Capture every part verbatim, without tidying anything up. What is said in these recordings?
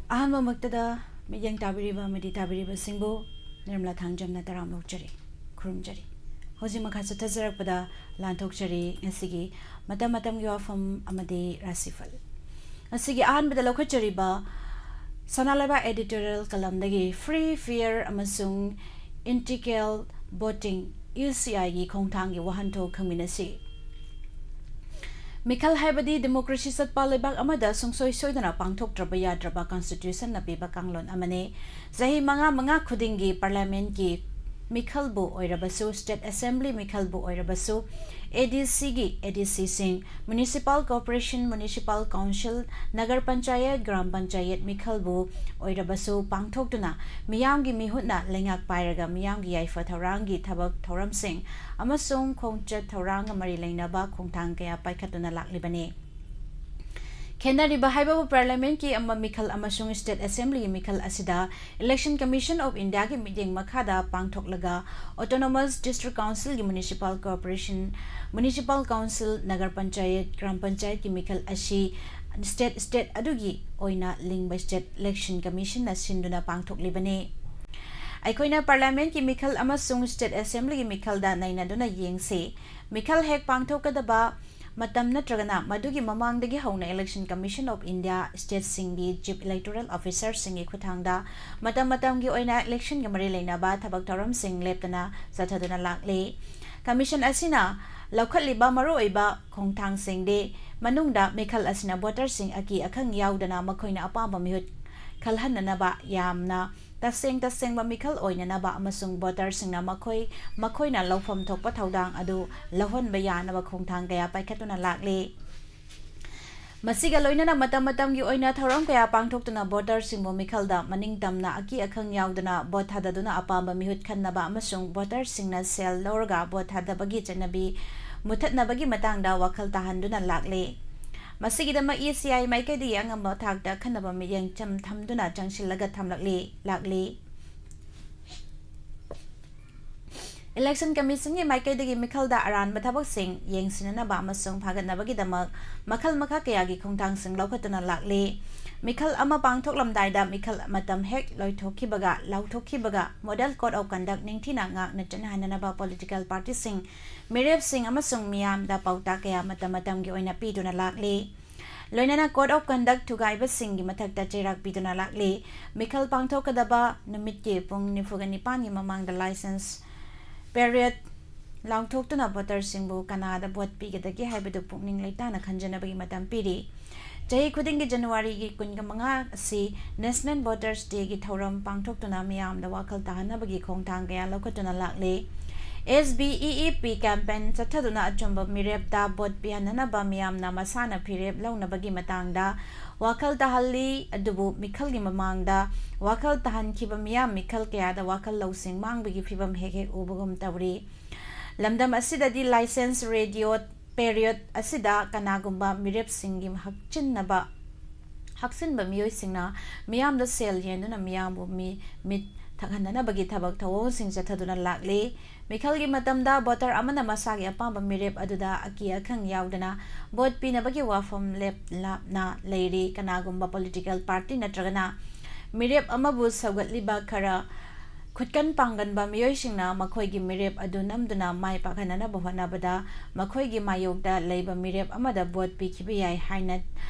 ꯑꯍꯥꯟꯕꯃꯛꯇꯗ ꯃꯤꯠꯌꯦꯡ ꯇꯥꯕꯤꯔꯤꯕ ꯑꯃꯗꯤ ꯇꯥꯕꯤꯔꯤꯕꯁꯤꯡꯕꯨ ꯅꯤꯔꯃꯂꯥ ꯊꯥꯡꯖꯝꯅ ꯇꯔꯥꯝꯅ ꯑꯣꯛꯆꯔꯤ, ꯈꯨꯔꯨꯝꯖꯔꯤ꯫ ꯍꯧꯖꯤꯛ ꯃꯈꯥ ꯆꯠꯊꯖꯔꯛꯄꯗ ꯂꯥꯟꯊꯣꯛꯆꯔꯤ ꯉꯁꯤꯒꯤ ꯃꯇꯝ ꯃꯇꯝꯒꯤ ꯋꯥꯐꯝ ꯑꯃꯗꯤ ꯔꯥꯁꯤꯐꯜ꯫ ꯉꯁꯤꯒꯤ ꯑꯍꯥꯟꯕꯗ ꯂꯧꯈꯠꯆꯔꯤꯕ ꯁꯅꯥ ꯂꯩꯕꯥꯛ editorial columnꯗꯒꯤ free, fair ꯑꯃꯁꯨꯡ integral voting, UCIꯒꯤ ꯈꯣꯡꯊꯥꯡꯒꯤ ꯋꯥꯍꯟꯊꯣꯛ ꯈꯪꯃꯤꯟꯅꯁꯤ꯫ ꯃꯤꯈꯜ ꯍꯥꯏꯕꯗꯤ democracy ꯆꯠꯄ ꯂꯩꯕꯥꯛ ꯑꯃꯗ ꯁꯨꯡꯁꯣꯏ ꯁꯣꯏꯗꯅ ꯄꯥꯡꯊꯣꯛꯇ꯭ꯔꯕ ꯌꯥꯗ꯭ꯔꯕ constitutionꯅ ꯄꯤꯕ ꯀꯥꯡꯂꯣꯟ ꯑꯃꯅꯤ꯫ ꯆꯍꯤ ꯃꯉꯥ ꯃꯉꯥ ꯈꯨꯗꯤꯡꯒꯤ parliamentꯀꯤ ꯃꯤꯈꯜꯕꯨ ꯑꯣꯏꯔꯕꯁꯨ, state assembly ꯃꯤꯈꯜꯕꯨ ꯑꯣꯏꯔꯕꯁꯨ, ADCꯒꯤ ADCꯁꯤꯡ, municipal corporation, municipal council, nagar panchayat, gram panchayat ꯃꯤꯈꯜꯕꯨ ꯑꯣꯏꯔꯕꯁꯨ ꯄꯥꯡꯊꯣꯛꯇꯨꯅ ꯃꯤꯌꯥꯝꯒꯤ ꯃꯤꯍꯨꯠꯅ ꯂꯩꯉꯥꯛ ꯄꯥꯏꯔꯒ ꯃꯤꯌꯥꯝꯒꯤ ꯌꯥꯏꯐ ꯊꯧꯔꯥꯡꯒꯤ ꯊꯕꯛ ꯊꯧꯔꯝꯁꯤꯡ ꯑꯃꯁꯨꯡ ꯈꯣꯡꯆꯠ ꯊꯧꯔꯥꯡꯒ ꯃꯔꯤ ꯂꯩꯅꯕ ꯈꯣꯡꯊꯥꯡ ꯀꯌꯥ ꯄꯥꯏꯈꯠꯇꯨꯅ ꯂꯥꯛꯂꯤꯕꯅꯤ꯫ ꯈꯦꯠꯅꯔꯤꯕ ꯍꯥꯏꯕꯕꯨ parliamentꯀꯤ ꯑꯃ ꯃꯤꯈꯜ ꯑꯃꯁꯨꯡ state assemblyꯒꯤ ꯃꯤꯈꯜ ꯑꯁꯤꯗ Election Commission of Indiaꯒꯤ ꯃꯤꯠꯌꯦꯡ ꯃꯈꯥꯗ ꯄꯥꯡꯊꯣꯛꯂꯒ autonomous district councilꯒꯤ municipal corporation, municipal council, nagar panchayat, gram ꯄꯟꯆꯥꯌꯠꯀꯤ ꯃꯤꯈꯜ ꯑꯁꯤ state, state ꯑꯗꯨꯒꯤ ꯑꯣꯏꯅ ꯂꯤꯡꯕ State Election Commissionꯅ ꯁꯤꯟꯗꯨꯅ ꯄꯥꯡꯊꯣꯛꯂꯤꯕꯅꯤ꯫ ꯑꯩꯈꯣꯏꯅ parliamentꯀꯤ ꯃꯤꯈꯜ ꯑꯃꯁꯨꯡ state assemblyꯒꯤ ꯃꯤꯈꯜꯗ ꯅꯩꯅꯗꯨꯅ ꯌꯦꯡꯁꯤ꯫ ꯃꯤꯈꯜ ꯍꯦꯛ ꯄꯥꯡꯊꯣꯛꯀꯗꯕ ꯃꯇꯝ ꯅꯠꯇ꯭ꯔꯒꯅ ꯃꯗꯨꯒꯤ ꯃꯃꯥꯡꯗꯒꯤ ꯍꯧꯅ Election Commission of India stateꯁꯤꯡꯒꯤ chief electoral officerꯁꯤꯡꯒꯤ ꯈꯨꯠꯊꯥꯡꯗ ꯃꯇꯝ ꯃꯇꯝꯒꯤ ꯑꯣꯏꯅ electionꯒ ꯃꯔꯤ ꯂꯩꯅꯕ ꯊꯕꯛ ꯊꯧꯔꯝꯁꯤꯡ ꯂꯦꯞꯇꯅ ꯆꯠꯊꯗꯨꯅ ꯂꯥꯛꯂꯤ꯫ Commission ꯑꯁꯤꯅ ꯂꯧꯈꯠꯂꯤꯕ ꯃꯔꯨꯑꯣꯏꯕ ꯈꯣꯡꯊꯥꯡꯁꯤꯡꯗꯤ ꯃꯅꯨꯡꯗ ꯃꯤꯈꯜ ꯑꯁꯤꯅ voterꯁꯤꯡ ꯑꯀꯤ ꯑꯈꯪ ꯌꯥꯎꯗꯅ ꯃꯈꯣꯏꯅ ꯑꯄꯥꯝꯕ ꯃꯤꯍꯨꯠ ꯈꯜꯍꯟꯅꯅꯕ ꯌꯥꯝꯅ ꯇꯁꯦꯡ ꯇꯁꯦꯡꯕ ꯃꯤꯈꯜ ꯑꯣꯏꯅꯅꯕ ꯑꯃꯁꯨꯡ voterꯁꯤꯡꯅ ꯃꯈꯣꯏ, ꯃꯈꯣꯏꯅ ꯂꯧꯐꯝ ꯊꯣꯛꯄ ꯊꯧꯗꯥꯡ ꯑꯗꯨ ꯂꯧꯍꯟꯕ ꯌꯥꯅꯕ ꯈꯣꯡꯊꯥꯡ ꯀꯌꯥ ꯄꯥꯏꯈꯠꯇꯨꯅ ꯂꯥꯛꯂꯤ꯫ ꯃꯁꯤꯒ ꯂꯣꯏꯅꯅ ꯃꯇꯝ ꯃꯇꯝꯒꯤ ꯑꯣꯏꯅ ꯊꯧꯔꯝ ꯀꯌꯥ ꯄꯥꯡꯊꯣꯛꯇꯨꯅ voterꯁꯤꯡꯕꯨ ꯃꯤꯈꯜꯗ ꯃꯅꯤꯡ ꯇꯝꯅ ꯑꯀꯤ ꯑꯈꯪ ꯌꯥꯎꯗꯅ vote ꯊꯥꯗꯗꯨꯅ ꯑꯄꯥꯝꯕ ꯃꯤꯍꯨꯠ ꯈꯟꯅꯕ ꯑꯃꯁꯨꯡ voterꯁꯤꯡꯅ ꯁꯦꯜ ꯂꯧꯔꯒ vote ꯊꯥꯗꯕꯒꯤ ꯆꯠꯅꯕꯤ ꯃꯨꯊꯠꯅꯕꯒꯤ ꯃꯇꯥꯡꯗ ꯋꯥꯈꯜ ꯇꯥꯍꯟꯗꯨꯅ ꯂꯥꯛꯂꯤ꯫ ꯃꯁꯤꯒꯤꯗꯃꯛ UCI ꯃꯥꯏꯀꯩꯗꯒꯤ ꯑꯉꯝꯕ ꯊꯥꯛꯇ ꯑꯈꯟꯅꯕ ꯃꯤꯠꯌꯦꯡ ꯆꯝ-, ꯊꯝꯗꯨꯅ ꯆꯪꯁꯤꯜꯂꯒ ꯊꯝꯂꯛꯂꯤ, ꯂꯥꯛꯂꯤ꯫ Election Commissionꯒꯤ ꯃꯥꯏꯀꯩꯗꯒꯤ ꯃꯤꯈꯜꯗ ꯑꯔꯥꯟꯕ ꯊꯕꯛꯁꯤꯡ ꯌꯦꯡꯁꯤꯟꯅꯅꯕ ꯑꯃꯁꯨꯡ ꯐꯒꯠꯅꯕꯒꯤꯗꯃꯛ ꯃꯈꯜ ꯃꯈꯥ ꯀꯌꯥꯒꯤ ꯈꯣꯡꯊꯥꯡꯁꯤꯡ ꯂꯧꯈꯠꯇꯨꯅ ꯂꯥꯛꯂꯤ꯫ ꯃꯤꯈꯜ ꯑꯃ ꯄꯥꯡꯊꯣꯛꯂꯝꯗꯥꯏꯗ ꯃꯤꯈꯜ ꯃꯇꯝ ꯍꯦꯛ ꯂꯣꯏꯊꯣꯛꯈꯤꯕꯒ, ꯂꯥꯎꯊꯣꯛꯈꯤꯕꯒ Model Code of Conduct ꯅꯤꯡꯊꯤꯅ ꯉꯥꯛꯅ ꯆꯠꯅꯍꯟꯅꯅꯕ political partyꯁꯤꯡ, ꯃꯤꯔꯦꯞꯁꯤꯡ ꯑꯃꯁꯨꯡ ꯃꯤꯌꯥꯝꯗ ꯄꯥꯎꯇꯥꯛ ꯀꯌꯥ ꯃꯇꯝ ꯃꯇꯝꯒꯤ ꯑꯣꯏꯅ ꯄꯤꯗꯨꯅ ꯂꯥꯛꯂꯤ꯫ ꯂꯣꯏꯅꯅ Code of Conduct ꯊꯨꯒꯥꯏꯕꯁꯤꯡꯒꯤ ꯃꯊꯛꯇ ꯆꯩꯔꯥꯛ ꯄꯤꯗꯨꯅ ꯂꯥꯛꯂꯤ꯫ ꯃꯤꯈꯜ ꯄꯥꯡꯊꯣꯛꯀꯗꯕ ꯅꯨꯃꯤꯠꯀꯤ ꯄꯨꯡ ꯅꯤꯐꯨꯒ ꯅꯤꯄꯥꯟꯒꯤ ꯃꯃꯥꯡꯗ license period ꯂꯥꯎꯊꯣꯛꯇꯨꯅ voterꯁꯤꯡꯕꯨ ꯀꯅꯥꯗ vote ꯄꯤꯒꯗꯒꯦ ꯍꯥꯏꯕꯗꯨ ꯄꯨꯛꯅꯤꯡ ꯂꯩꯇꯥꯅ ꯈꯟꯖꯅꯕꯒꯤ ꯃꯇꯝ ꯄꯤꯔꯤ꯫ ꯆꯍꯤ ꯈꯨꯗꯤꯡꯒꯤ Januaryꯒꯤ ꯀꯨꯟꯒ ꯃꯉꯥ ꯑꯁꯤ National Voters Dayꯒꯤ ꯊꯧꯔꯝ ꯄꯥꯡꯊꯣꯛꯇꯨꯅ ꯃꯤꯌꯥꯝꯗ ꯋꯥꯈꯜ ꯇꯥꯍꯟꯅꯕꯒꯤ ꯈꯣꯡꯊꯥꯡ ꯀꯌꯥ ꯂꯧꯈꯠꯇꯨꯅ ꯂꯥꯛꯂꯤ꯫ SBEEP campaign ꯆꯠꯊꯗꯨꯅ ꯑꯆꯨꯝꯕ ꯃꯤꯔꯦꯞꯇ vote ꯄꯤꯍꯟꯅꯅꯕ ꯃꯤꯌꯥꯝꯅ ꯃꯁꯥꯅ ꯐꯤꯔꯦꯞ ꯂꯧꯅꯕꯒꯤ ꯃꯇꯥꯡꯗ ꯋꯥꯈꯜ ꯇꯥꯍꯜꯂꯤ, ꯑꯗꯨꯕꯨ ꯃꯤꯈꯜꯒꯤ ꯃꯃꯥꯡꯗ ꯋꯥꯈꯜ ꯇꯥꯍꯟꯈꯤꯕ ꯃꯤꯌꯥꯝ ꯃꯤꯈꯜ ꯀꯌꯥꯗ ꯋꯥꯈꯜ ꯂꯧꯁꯤꯡ ꯃꯥꯡꯕꯒꯤ ꯐꯤꯚꯝ ꯍꯦꯛ ꯍꯦꯛ ꯎꯕꯒꯨꯝ ꯇꯧꯔꯤ꯫ ꯂꯝꯗꯝ ꯑꯁꯤꯗꯗꯤ license period, period ꯑꯁꯤꯗ ꯀꯅꯥꯒꯨꯝꯕ ꯃꯤꯔꯦꯞꯁꯤꯡꯒꯤ ꯍꯛꯆꯤꯟꯅꯕ, ꯍꯛꯆꯤꯟꯕ ꯃꯤꯑꯣꯏꯁꯤꯡꯅ ꯃꯤꯌꯥꯝꯗ ꯁꯦꯜ ꯌꯦꯟꯗꯨꯅ ꯃꯤꯌꯥꯝꯕꯨ ꯃꯤ, ꯃꯤꯠ ꯊꯛꯍꯟꯅꯅꯕꯒꯤ ꯊꯕꯛ ꯊꯧꯑꯣꯡꯁꯤꯡ ꯆꯠꯊꯗꯨꯅ ꯂꯥꯛꯂꯤ꯫ ꯃꯤꯈꯜꯒꯤ ꯃꯇꯝꯗ voter ꯑꯃꯅ ꯃꯁꯥꯒꯤ ꯑꯄꯥꯝꯕ ꯃꯤꯔꯦꯞ ꯑꯗꯨꯗ ꯑꯀꯤ ꯑꯈꯪ ꯌꯥꯎꯗꯅ vote ꯄꯤꯅꯕꯒꯤ ꯋꯥꯐꯝ ꯂꯦꯞꯂꯞꯅ ꯂꯩꯔꯤ꯫ ꯀꯅꯥꯒꯨꯝꯕ political party ꯅꯠꯇ꯭ꯔꯒꯅ ꯃꯤꯔꯦꯞ ꯑꯃꯕꯨ ꯁꯧꯒꯠꯂꯤꯕ ꯈꯔ ꯈꯨꯠꯀꯟ ꯄꯥꯡꯒꯟꯕ ꯃꯤꯑꯣꯏꯁꯤꯡꯅ ꯃꯈꯣꯏꯒꯤ ꯃꯤꯔꯦꯞ ꯑꯗꯨ ꯅꯝꯗꯨꯅ ꯃꯥꯏ ꯄꯥꯛꯍꯟꯅꯅꯕ ꯍꯣꯠꯅꯕꯗ ꯃꯈꯣꯏꯒꯤ ꯃꯥꯌꯣꯛꯇ ꯂꯩꯕ ꯃꯤꯔꯦꯞ ꯑꯃꯗ vote ꯄꯤꯈꯤꯕ ꯌꯥꯏ ꯍꯥꯏꯅ,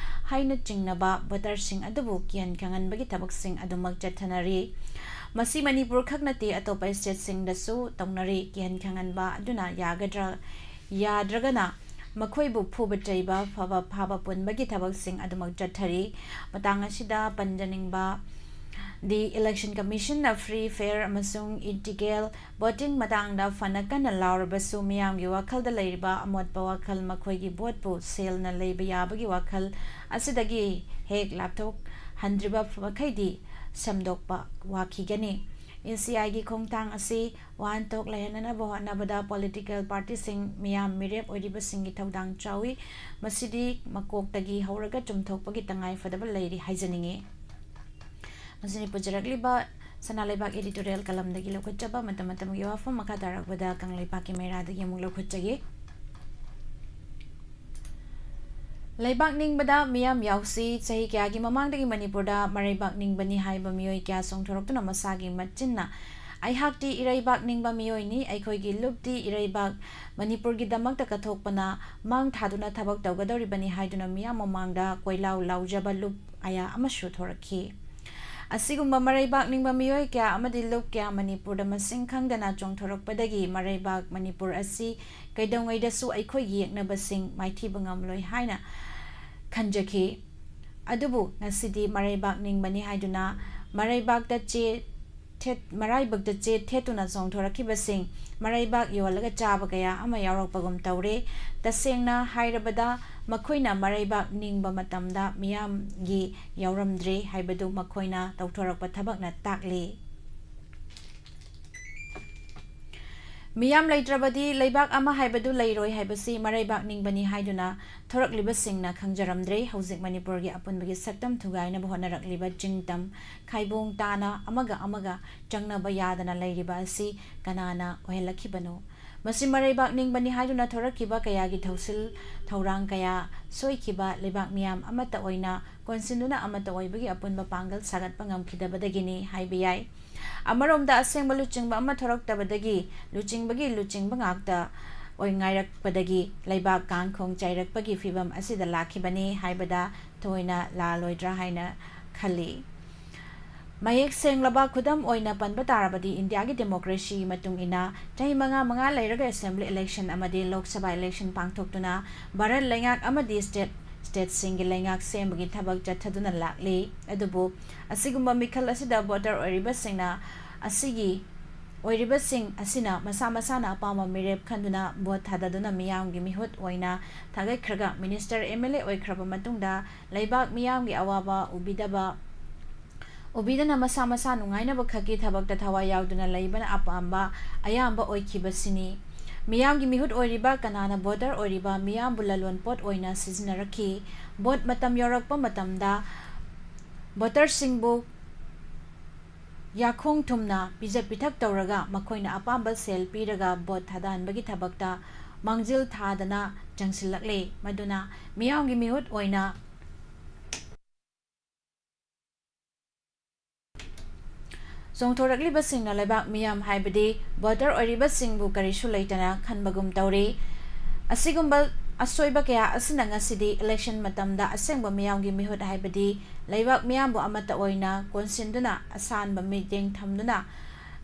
ꯍꯥꯏꯅ ꯆꯤꯡꯅꯕ voterꯁꯤꯡ ꯑꯗꯨꯕꯨ ꯀꯤꯍꯟ ꯈꯪꯍꯟꯕꯒꯤ ꯊꯕꯛꯁꯤꯡ ꯑꯗꯨꯃꯛ ꯆꯠꯊꯅꯔꯤ꯫ ꯃꯁꯤ ꯃꯅꯤꯄꯨꯔ ꯈꯛ ꯅꯠꯇꯦ, ꯑꯇꯣꯞꯄ stateꯁꯤꯡꯗꯁꯨ ꯇꯧꯅꯔꯤ꯫ ꯀꯤꯍꯟ ꯈꯪꯍꯟꯕ ꯑꯗꯨꯅ ꯌꯥꯒꯗ꯭ꯔꯥ, ꯌꯥꯗ꯭ꯔꯒꯅ ꯃꯈꯣꯏꯕꯨ ꯐꯨꯕ ꯆꯩꯕ, ꯐꯕ ꯐꯥꯕ ꯄꯨꯟꯕꯒꯤ ꯊꯕꯛꯁꯤꯡ ꯑꯗꯨꯃꯛ ꯆꯠꯊꯔꯤ꯫ ꯃꯇꯥꯡ ꯑꯁꯤꯗ ꯄꯟꯖꯅꯤꯡꯕ ꯗꯤ Election Commissionꯅ free, fair ꯑꯃꯁꯨꯡ integral voting ꯃꯇꯥꯡꯗ ꯐꯅ ꯀꯟꯅ ꯂꯥꯎꯔꯕꯁꯨ, ꯃꯤꯌꯥꯝꯒꯤ ꯋꯥꯈꯜꯗ ꯂꯩꯔꯤꯕ ꯑꯃꯣꯠꯄ ꯋꯥꯈꯜ, ꯃꯈꯣꯏꯒꯤ voteꯄꯨ ꯁꯦꯜꯅ ꯂꯩꯕ ꯌꯥꯕꯒꯤ ꯋꯥꯈꯜ ꯑꯁꯤꯗꯒꯤ ꯍꯦꯛ ꯂꯥꯞꯊꯣꯛꯍꯟꯗ꯭ꯔꯤꯕ ꯃꯈꯩꯗꯤ ꯁꯦꯝꯗꯣꯛꯄ ꯋꯥꯈꯤꯒꯅꯤ꯫ ECIꯒꯤ ꯈꯣꯡꯊꯥꯡ ꯑꯁꯤ ꯋꯥꯍꯟꯊꯣꯛ ꯂꯩꯍꯟꯅꯅꯕ ꯍꯣꯠꯅꯕꯗ political partyꯁꯤꯡ, ꯃꯤꯌꯥꯝ ꯃꯤꯔꯦꯞ ꯑꯣꯏꯔꯤꯕꯁꯤꯡꯒꯤ ꯊꯧꯗꯥꯡ ꯆꯥꯎꯏ꯫ ꯃꯁꯤꯗꯤ ꯃꯀꯣꯛꯇꯒꯤ ꯍꯧꯔꯒ ꯆꯨꯝꯊꯣꯛꯄꯒꯤ ꯇꯉꯥꯏ ꯐꯗꯕ ꯂꯩꯔꯤ ꯍꯥꯏꯖꯅꯤꯡꯏ꯫ ꯃꯁꯤꯅꯤ ꯄꯨꯖꯔꯛꯂꯤꯕ ꯁꯅꯥ ꯂꯩꯕꯥꯛ editorial ꯀꯂꯝꯗꯒꯤ ꯂꯧꯈꯠꯆꯕ ꯃꯇꯝ ꯃꯇꯝꯒꯤ ꯋꯥꯐꯝ꯫ ꯃꯈꯥ ꯇꯥꯔꯛꯄꯗ ꯀꯪꯂꯩꯄꯥꯛꯀꯤ ꯃꯩꯔꯥꯗꯒꯤ ꯑꯃꯨꯛ ꯂꯧꯈꯠꯆꯒꯦ꯫ ꯂꯩꯕꯥꯛ ꯅꯤꯡꯕꯗ ꯃꯤꯌꯥꯝ ꯌꯥꯎꯁꯤ꯫ ꯆꯍꯤ ꯀꯌꯥꯒꯤ ꯃꯃꯥꯡꯗꯒꯤ ꯃꯅꯤꯄꯨꯔꯗ ꯃꯔꯩꯕꯥꯛ ꯅꯤꯡꯕꯅꯤ ꯍꯥꯏꯕ ꯃꯤꯑꯣꯏ ꯀꯌꯥ ꯆꯣꯡꯊꯣꯔꯛꯇꯨꯅ ꯃꯁꯥꯒꯤ ꯃꯆꯤꯟꯅ "ꯑꯩꯍꯥꯛꯇꯤ ꯏꯔꯩꯕꯥꯛ ꯅꯤꯡꯕ ꯃꯤꯑꯣꯏꯅꯤ, ꯑꯩꯈꯣꯏꯒꯤ ꯂꯨꯞꯇꯤ ꯏꯔꯩꯕꯥꯛ ꯃꯅꯤꯄꯨꯔꯒꯤꯗꯃꯛꯇ ꯀꯠꯊꯣꯛꯄꯅ ꯃꯥꯡ ꯊꯥꯗꯨꯅ ꯊꯕꯛ ꯇꯧꯒꯗꯧꯔꯤꯕꯅꯤ" ꯍꯥꯏꯗꯨꯅ ꯃꯤꯌꯥꯝ ꯃꯃꯥꯡꯗ ꯀꯣꯏꯂꯥꯎ ꯂꯥꯎꯖꯕ ꯂꯨꯞ ꯀꯌꯥ ꯑꯃꯁꯨ ꯊꯣꯔꯛꯈꯤ꯫ ꯑꯁꯤꯒꯨꯝꯕ ꯃꯔꯩꯕꯥꯛ ꯅꯤꯡꯕ ꯃꯤꯑꯣꯏ ꯀꯌꯥ ꯑꯃꯗꯤ ꯂꯨꯞ ꯀꯌꯥ ꯃꯅꯤꯄꯨꯔꯗ ꯃꯁꯤꯡ ꯈꯪꯗꯅ ꯆꯣꯡꯊꯣꯔꯛꯄꯗꯒꯤ ꯃꯔꯩꯕꯥꯛ ꯃꯅꯤꯄꯨꯔ ꯑꯁꯤ ꯀꯩꯗꯧꯉꯩꯗꯁꯨ ꯑꯩꯈꯣꯏꯒꯤ ꯌꯦꯛꯅꯕꯁꯤꯡ ꯃꯥꯏꯊꯤꯕ ꯉꯝꯂꯣꯏ ꯍꯥꯏꯅ ꯈꯟꯖꯈꯤ꯫ ꯑꯗꯨꯕꯨ ꯉꯁꯤꯗꯤ ꯃꯔꯩꯕꯥꯛ ꯅꯤꯡꯕꯅꯤ ꯍꯥꯏꯗꯨꯅ ꯃꯔꯩꯕꯥꯛꯇ ꯆꯦ ꯊꯦꯠ-, ꯃꯔꯥꯏꯕꯛꯇ ꯆꯦ ꯊꯦꯠꯇꯨꯅ ꯆꯣꯡꯊꯣꯔꯛꯈꯤꯕꯁꯤꯡ, ꯃꯔꯩꯕꯥꯛ ꯌꯣꯜꯂꯒ ꯆꯥꯕ ꯀꯌꯥ ꯑꯃ ꯌꯥꯎꯔꯛꯄꯒꯨꯝ ꯇꯧꯔꯦ꯫ ꯇꯁꯦꯡꯅ ꯍꯥꯏꯔꯕꯗ, ꯃꯈꯣꯏꯅ ꯃꯔꯩꯕꯥꯛ ꯅꯤꯡꯕ ꯃꯇꯝꯗ ꯃꯤꯌꯥꯝꯒꯤ ꯌꯥꯎꯔꯝꯗ꯭ꯔꯦ ꯍꯥꯏꯕꯗꯨ ꯃꯈꯣꯏꯅ ꯇꯧꯊꯣꯔꯛꯄ ꯊꯕꯛꯅ ꯇꯥꯛꯂꯤ꯫ ꯃꯤꯌꯥꯝ ꯂꯩꯇ꯭ꯔꯕꯗꯤ ꯂꯩꯕꯥꯛ ꯑꯃ ꯍꯥꯏꯕꯗꯨ ꯂꯩꯔꯣꯏ ꯍꯥꯏꯕꯁꯤ ꯃꯔꯩꯕꯥꯛ ꯅꯤꯡꯕꯅꯤ ꯍꯥꯏꯗꯨꯅ ꯊꯣꯔꯛꯂꯤꯕꯁꯤꯡꯅ ꯈꯪꯖꯔꯝꯗ꯭ꯔꯦ꯫ ꯍꯧꯖꯤꯛ ꯃꯅꯤꯄꯨꯔꯒꯤ ꯑꯄꯨꯟꯕꯒꯤ ꯁꯛꯇꯝ ꯊꯨꯒꯥꯏꯅꯕ ꯍꯣꯠꯅꯔꯛꯂꯤꯕ ꯆꯤꯡꯇꯝ, ꯈꯥꯏꯕꯣꯡ ꯇꯥꯅ ꯑꯃꯒ ꯑꯃꯒ ꯆꯪꯅꯕ ꯌꯥꯗꯅ ꯂꯩꯔꯤꯕ ꯑꯁꯤ ꯀꯅꯥꯅ ꯑꯣꯏꯍꯜꯂꯛꯈꯤꯕꯅꯣ? ꯃꯁꯤ ꯃꯔꯩꯕꯥꯛ ꯅꯤꯡꯕꯅꯤ ꯍꯥꯏꯗꯨꯅ ꯊꯣꯔꯛꯈꯤꯕ ꯀꯌꯥꯒꯤ ꯊꯧꯁꯤꯜ ꯊꯧꯔꯥꯡ ꯀꯌꯥ ꯁꯣꯏꯈꯤꯕ, ꯂꯩꯕꯥꯛ ꯃꯤꯌꯥꯝ ꯑꯃꯠꯇ ꯑꯣꯏꯅ ꯀꯣꯟꯁꯤꯟꯗꯨꯅ ꯑꯃꯠꯇ ꯑꯣꯏꯕꯒꯤ ꯑꯄꯨꯟꯕ ꯄꯥꯡꯒꯜ ꯁꯥꯒꯠꯄ ꯉꯝꯈꯤꯗꯕꯗꯒꯤꯅꯤ ꯍꯥꯏꯕ ꯌꯥꯏ꯫ ꯑꯃꯔꯣꯝꯗ ꯑꯁꯦꯡꯕ ꯂꯨꯆꯤꯡꯕ ꯑꯃ ꯊꯣꯔꯛꯇꯕꯗꯒꯤ ꯂꯨꯆꯤꯡꯕꯒꯤ ꯂꯨꯆꯤꯡꯕ ꯉꯥꯛꯇ ꯑꯣꯏ ꯉꯥꯏꯔꯛꯄꯗꯒꯤ ꯂꯩꯕꯥꯛ ꯀꯥꯡꯈꯣꯡ ꯆꯥꯏꯔꯛꯄꯒꯤ ꯐꯤꯕꯝ ꯑꯁꯤꯗ ꯂꯥꯛꯈꯤꯕꯅꯤ ꯍꯥꯏꯕꯗ ꯊꯣꯏꯅ ꯂꯥꯜꯂꯣꯏꯗ꯭ꯔꯥ ꯍꯥꯏꯅ ꯈꯜꯂꯤ꯫ ꯃꯌꯦꯛ ꯁꯦꯡꯂꯕ ꯈꯨꯗꯝ ꯑꯣꯏꯅ ꯄꯟꯕ ꯇꯥꯔꯕꯗꯤ, ꯏꯟꯗꯤꯌꯥꯒꯤ democracy ꯃꯇꯨꯡ ꯏꯟꯅ ꯆꯍꯤ ꯃꯉꯥ ꯃꯉꯥ ꯂꯩꯔꯒ assembly election ꯑꯃꯗꯤ ꯂꯣꯛ ꯁꯚꯥ election ꯄꯥꯡꯊꯣꯛꯇꯨꯅ ꯚꯥꯔꯠ ꯂꯩꯉꯥꯛ ꯑꯃꯗꯤ state, stateꯁꯤꯡꯒꯤ ꯂꯩꯉꯥꯛ ꯁꯦꯝꯕꯒꯤ ꯊꯕꯛ ꯆꯠꯊꯗꯨꯅ ꯂꯥꯛꯂꯤ꯫ ꯑꯗꯨꯕꯨ ꯑꯁꯤꯒꯨꯝꯕ ꯃꯤꯈꯜ ꯑꯁꯤꯗ voter ꯑꯣꯏꯔꯤꯕꯁꯤꯡꯅ ꯑꯁꯤꯒꯤ ꯑꯣꯏꯔꯤꯕꯁꯤꯡ ꯑꯁꯤꯅ ꯃꯁꯥ ꯃꯁꯥꯅ ꯑꯄꯥꯝꯕ ꯃꯤꯔꯦꯞ ꯈꯟꯗꯨꯅ vote ꯊꯥꯗꯗꯨꯅ ꯃꯤꯌꯥꯝꯒꯤ ꯃꯤꯍꯨꯠ ꯑꯣꯏꯅ ꯊꯥꯒꯠꯈ꯭ꯔꯒ minister, MLA ꯑꯣꯏꯈ꯭ꯔꯕ ꯃꯇꯨꯡꯗ ꯂꯩꯕꯥꯛ ꯃꯤꯌꯥꯝꯒꯤ ꯑꯋꯥꯕ ꯎꯕꯤꯗꯕ, ꯎꯕꯤꯗꯅ ꯃꯁꯥ ꯃꯁꯥ ꯅꯨꯡꯉꯥꯏꯅꯕ ꯈꯛꯀꯤ ꯊꯕꯛꯇ ꯊꯋꯥꯏ ꯌꯥꯎꯗꯨꯅ ꯂꯩꯕꯅ ꯑꯄꯥꯝꯕ ꯑꯌꯥꯝꯕ ꯑꯣꯏꯈꯤꯕꯁꯤꯅꯤ꯫ ꯃꯤꯌꯥꯝꯒꯤ ꯃꯤꯍꯨꯠ ꯑꯣꯏꯔꯤꯕ ꯀꯅꯥꯅ voter ꯑꯣꯏꯔꯤꯕ ꯃꯤꯌꯥꯝꯕꯨ ꯂꯂꯣꯟꯄꯣꯠ ꯑꯣꯏꯅ ꯁꯤꯖꯤꯟꯅꯔꯛꯈꯤ? Vote ꯃꯇꯝ ꯌꯧꯔꯛꯄ ꯃꯇꯝꯗ voterꯁꯤꯡꯕꯨ ꯌꯥꯈꯣꯡ ꯊꯨꯝꯅ ꯄꯤꯖ ꯄꯤꯊꯛ ꯇꯧꯔꯒ ꯃꯈꯣꯏꯅ ꯑꯄꯥꯝꯕ ꯁꯦꯜ ꯄꯤꯔꯒ ꯚꯣꯠ ꯊꯥꯗꯍꯟꯕꯒꯤ ꯊꯕꯛꯇ ꯃꯥꯡꯖꯤꯜ ꯊꯥꯗꯅ ꯆꯪꯁꯤꯜꯂꯛꯂꯦ꯫ ꯃꯗꯨꯅ ꯃꯤꯌꯥꯝꯒꯤ ꯃꯤꯍꯨꯠ ꯑꯣꯏꯅ ꯆꯣꯡꯊꯣꯔꯛꯂꯤꯕꯁꯤꯡꯅ ꯂꯩꯕꯥꯛ ꯃꯤꯌꯥꯝ ꯍꯥꯏꯕꯗꯤ ꯚꯣꯇꯔ ꯑꯣꯏꯔꯤꯕꯁꯤꯡꯕꯨ ꯀꯔꯤꯁꯨ ꯂꯩꯇꯅ ꯈꯟꯕꯒꯨꯝ ꯇꯧꯔꯤ꯫ ꯑꯁꯤꯒꯨꯝꯕ ꯑꯁꯣꯏꯕ ꯀꯌꯥ ꯑꯁꯤꯅ ꯉꯁꯤꯗꯤ ꯏꯂꯦꯛꯁꯟ ꯃꯇꯝꯗ ꯑꯁꯦꯡꯕ ꯃꯤꯌꯥꯝꯒꯤ ꯃꯤꯍꯨꯠ ꯍꯥꯏꯕꯗꯤ ꯂꯩꯕꯥꯛ ꯃꯤꯌꯥꯝꯕꯨ ꯑꯃꯠꯇ ꯑꯣꯏꯅ ꯀꯣꯟꯁꯤꯟꯗꯨꯅ ꯑꯁꯥꯟꯕ ꯃꯤꯠꯌꯦꯡ ꯊꯝꯗꯨꯅ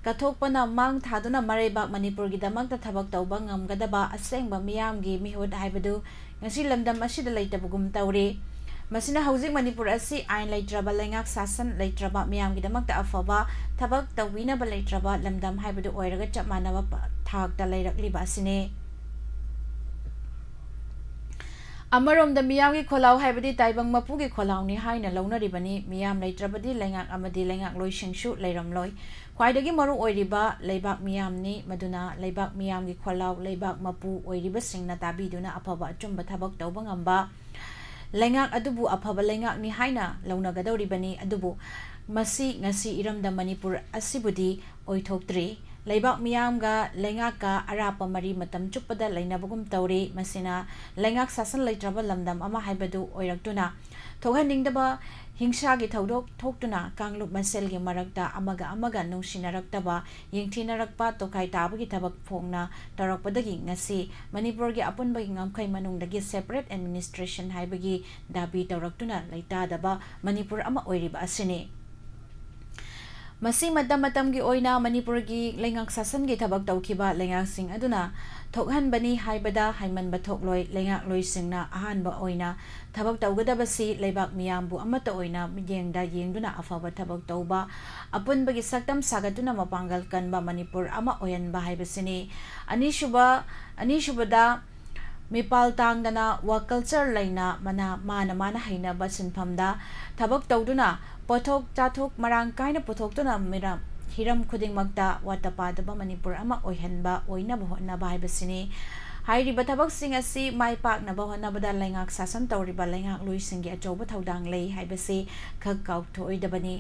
ꯀꯠꯊꯣꯛꯄꯅ ꯃꯥꯡ ꯊꯥꯗꯨꯅ ꯃꯔꯩꯕꯥꯛ ꯃꯅꯤꯄꯨꯔꯒꯤꯗꯃꯛꯇ ꯊꯕꯛ ꯇꯧꯕ ꯉꯝꯒꯗꯕ ꯑꯁꯦꯡꯕ ꯃꯤꯌꯥꯝꯒꯤ ꯃꯤꯍꯨꯠ ꯍꯥꯏꯕꯗꯨ ꯉꯁꯤ ꯂꯝꯗꯝ ꯑꯁꯤꯗ ꯂꯩꯇꯕꯒꯨꯝ ꯇꯧꯔꯤ꯫ ꯃꯁꯤꯅ ꯍꯧꯖꯤꯛ ꯃꯅꯤꯄꯨꯔ ꯑꯁꯤ ꯑꯥꯏꯟ ꯂꯩꯇ꯭ꯔꯕ, ꯂꯩꯉꯥꯛ ꯁꯥꯁꯟ ꯂꯩꯇ꯭ꯔꯕ, ꯃꯤꯌꯥꯝꯒꯤꯗꯃꯛꯇ ꯑꯐꯕ ꯊꯕꯛ ꯇꯧꯕꯤꯅꯕ ꯂꯩꯇ꯭ꯔꯕ ꯂꯝꯗꯝ ꯍꯥꯏꯕꯗꯨ ꯑꯣꯏꯔꯒ ꯆꯞ ꯃꯥꯟꯅꯕ ꯄ-, ꯊꯥꯛꯇ ꯂꯩꯔꯛꯂꯤꯕ ꯑꯁꯤꯅꯤ꯫ ꯑꯃꯔꯣꯝꯗ ꯃꯤꯌꯥꯝꯒꯤ ꯈꯣꯜꯂꯥꯎ ꯍꯥꯏꯕꯗꯤ ꯇꯥꯏꯕꯪ ꯃꯄꯨꯒꯤ ꯈꯣꯜꯂꯥꯎꯅꯤ ꯍꯥꯏꯅ ꯂꯧꯅꯔꯤꯕꯅꯤ꯫ ꯃꯤꯌꯥꯝ ꯂꯩꯇ꯭ꯔꯕꯗꯤ ꯂꯩꯉꯥꯛ ꯑꯃꯗꯤ ꯂꯩꯉꯥꯛꯂꯣꯏꯁꯤꯡꯁꯨ ꯂꯩꯔꯝꯂꯣꯏ꯫ ꯈ꯭ꯋꯥꯏꯗꯒꯤ ꯃꯔꯨ ꯑꯣꯏꯔꯤꯕ ꯂꯩꯕꯥꯛ ꯃꯤꯌꯥꯝꯅꯤ꯫ ꯃꯗꯨꯅ ꯂꯩꯕꯥꯛ ꯃꯤꯌꯥꯝꯒꯤ ꯈꯣꯜꯂꯥꯎ, ꯂꯩꯕꯥꯛ ꯃꯄꯨ ꯑꯣꯏꯔꯤꯕꯁꯤꯡꯅ ꯇꯥꯕꯤꯗꯨꯅ ꯑꯐꯕ ꯑꯆꯨꯝꯕ ꯊꯕꯛ ꯇꯧꯕ ꯉꯝꯕ, ꯂꯩꯉꯥꯛ ꯑꯗꯨꯕꯨ ꯑꯐꯕ ꯂꯩꯉꯥꯛꯅꯤ ꯍꯥꯏꯅ ꯂꯧꯅꯒꯗꯧꯔꯤꯕꯅꯤ꯫ ꯑꯗꯨꯕꯨ ꯃꯁꯤ ꯉꯁꯤ ꯏꯔꯝꯗꯝ ꯃꯅꯤꯄꯨꯔ ꯑꯁꯤꯕꯨꯗꯤ ꯑꯣꯏꯊꯣꯛꯇ꯭ꯔꯤ꯫ ꯂꯩꯕꯥꯛ ꯃꯤꯌꯥꯝꯒ ꯂꯩꯉꯥꯛꯀ ꯑꯔꯥꯞꯄ ꯃꯔꯤ ꯃꯇꯝ ꯆꯨꯞꯄꯗ ꯂꯩꯅꯕꯒꯨꯝ ꯇꯧꯔꯤ꯫ ꯃꯁꯤꯅ ꯂꯩꯉꯥꯛ ꯁꯥꯁꯟ ꯂꯩꯇ꯭ꯔꯕ ꯂꯝꯗꯝ ꯑꯃ ꯍꯥꯏꯕꯗꯨ ꯑꯣꯏꯔꯛꯇꯨꯅ, ꯊꯣꯛꯍꯟꯅꯤꯡꯗꯕ ꯍꯤꯡꯁꯥꯒꯤ ꯊꯧꯗꯣꯛ ꯊꯣꯛꯇꯨꯅ ꯀꯥꯡꯂꯨꯞ ꯃꯁꯦꯜꯒꯤ ꯃꯔꯛꯇ ꯑꯃꯒ ꯑꯃꯒ ꯅꯨꯡꯁꯤꯅꯔꯛꯇꯕ, ꯌꯦꯡꯊꯤꯅꯔꯛꯄ, ꯇꯣꯈꯥꯏ ꯇꯥꯕꯒꯤ ꯊꯕꯛ ꯐꯣꯡꯅ ꯇꯧꯔꯛꯄꯗꯒꯤ ꯉꯁꯤ ꯃꯅꯤꯄꯨꯔꯒꯤ ꯑꯄꯨꯟꯕꯒꯤ ꯉꯝꯈꯩ ꯃꯅꯨꯡꯗꯒꯤ separate administration ꯍꯥꯏꯕꯒꯤ ꯗꯥꯕꯤ ꯇꯧꯔꯛꯇꯨꯅ ꯂꯩꯇꯥꯗꯕ ꯃꯅꯤꯄꯨꯔ ꯑꯃ ꯑꯣꯏꯔꯤꯕ ꯑꯁꯤꯅꯤ꯫ ꯃꯁꯤ ꯃꯇꯝ ꯃꯇꯝꯒꯤ ꯑꯣꯏꯅ ꯃꯅꯤꯄꯨꯔꯒꯤ ꯂꯩꯉꯥꯛ ꯁꯥꯁꯟꯒꯤ ꯊꯕꯛ ꯇꯧꯈꯤꯕ ꯂꯩꯉꯥꯛꯁꯤꯡ ꯑꯗꯨꯅ ꯊꯣꯛꯍꯟꯕꯅꯤ ꯍꯥꯏꯕꯗ ꯍꯥꯏꯃꯟꯕ ꯊꯣꯛꯂꯣꯏ꯫ ꯂꯩꯉꯥꯛꯂꯣꯏꯁꯤꯡꯅ ꯑꯍꯥꯟꯕ ꯑꯣꯏꯅ ꯊꯕꯛ ꯇꯧꯒꯗꯕꯁꯤ ꯂꯩꯕꯥꯛ ꯃꯤꯌꯥꯝꯕꯨ ꯑꯃꯠꯇ ꯑꯣꯏꯅ ꯃꯤꯠꯌꯦꯡꯗ ꯌꯦꯡꯗꯨꯅ ꯑꯐꯕ ꯊꯕꯛ ꯇꯧꯕ, ꯑꯄꯨꯟꯕꯒꯤ ꯁꯛꯇꯝ ꯁꯥꯒꯠꯇꯨꯅ ꯃꯄꯥꯡꯒꯜ ꯀꯟꯕ ꯃꯅꯤꯄꯨꯔ ꯑꯃ ꯑꯣꯏꯍꯟꯕ ꯍꯥꯏꯕꯁꯤꯅꯤ꯫ ꯑꯅꯤꯁꯨꯕ, ꯑꯅꯤꯁꯨꯕꯗ, ꯃꯤꯄꯥꯜ ꯇꯥꯡꯗꯅ ꯋꯥ culture ꯂꯩꯅ ꯃꯅꯥ-, ꯃꯥꯅ ꯃꯥꯅ ꯍꯩꯅꯕ ꯁꯤꯟꯐꯝꯗ ꯊꯕꯛ ꯇꯧꯗꯨꯅ ꯄꯣꯠꯊꯣꯛ ꯆꯥꯊꯣꯛ ꯃꯔꯥꯡ ꯀꯥꯏꯅ ꯄꯨꯊꯣꯛꯇꯨꯅ ꯃꯤꯔꯝ-, ꯍꯤꯔꯝ ꯈꯨꯗꯤꯡꯃꯛꯇ ꯋꯥꯠꯇ ꯄꯥꯗꯕ ꯃꯅꯤꯄꯨꯔ ꯑꯃ ꯑꯣꯏꯍꯟꯕ, ꯑꯣꯏꯅꯕ ꯍꯣꯠꯅꯕ ꯍꯥꯏꯕꯁꯤꯅꯤ꯫ ꯍꯥꯏꯔꯤꯕ ꯊꯕꯛꯁꯤꯡ ꯑꯁꯤ ꯃꯥꯏ ꯄꯥꯛꯅꯕ ꯍꯣꯠꯅꯕꯗ ꯂꯩꯉꯥꯛ ꯁꯥꯁꯟ ꯇꯧꯔꯤꯕ ꯂꯩꯉꯥꯛꯂꯣꯏꯁꯤꯡꯒꯤ ꯑꯆꯧꯕ ꯊꯧꯗꯥꯡ ꯂꯩ ꯍꯥꯏꯕꯁꯤ ꯈꯛ ꯀꯥꯎꯊꯣꯛꯑꯣꯏꯗꯕꯅꯤ꯫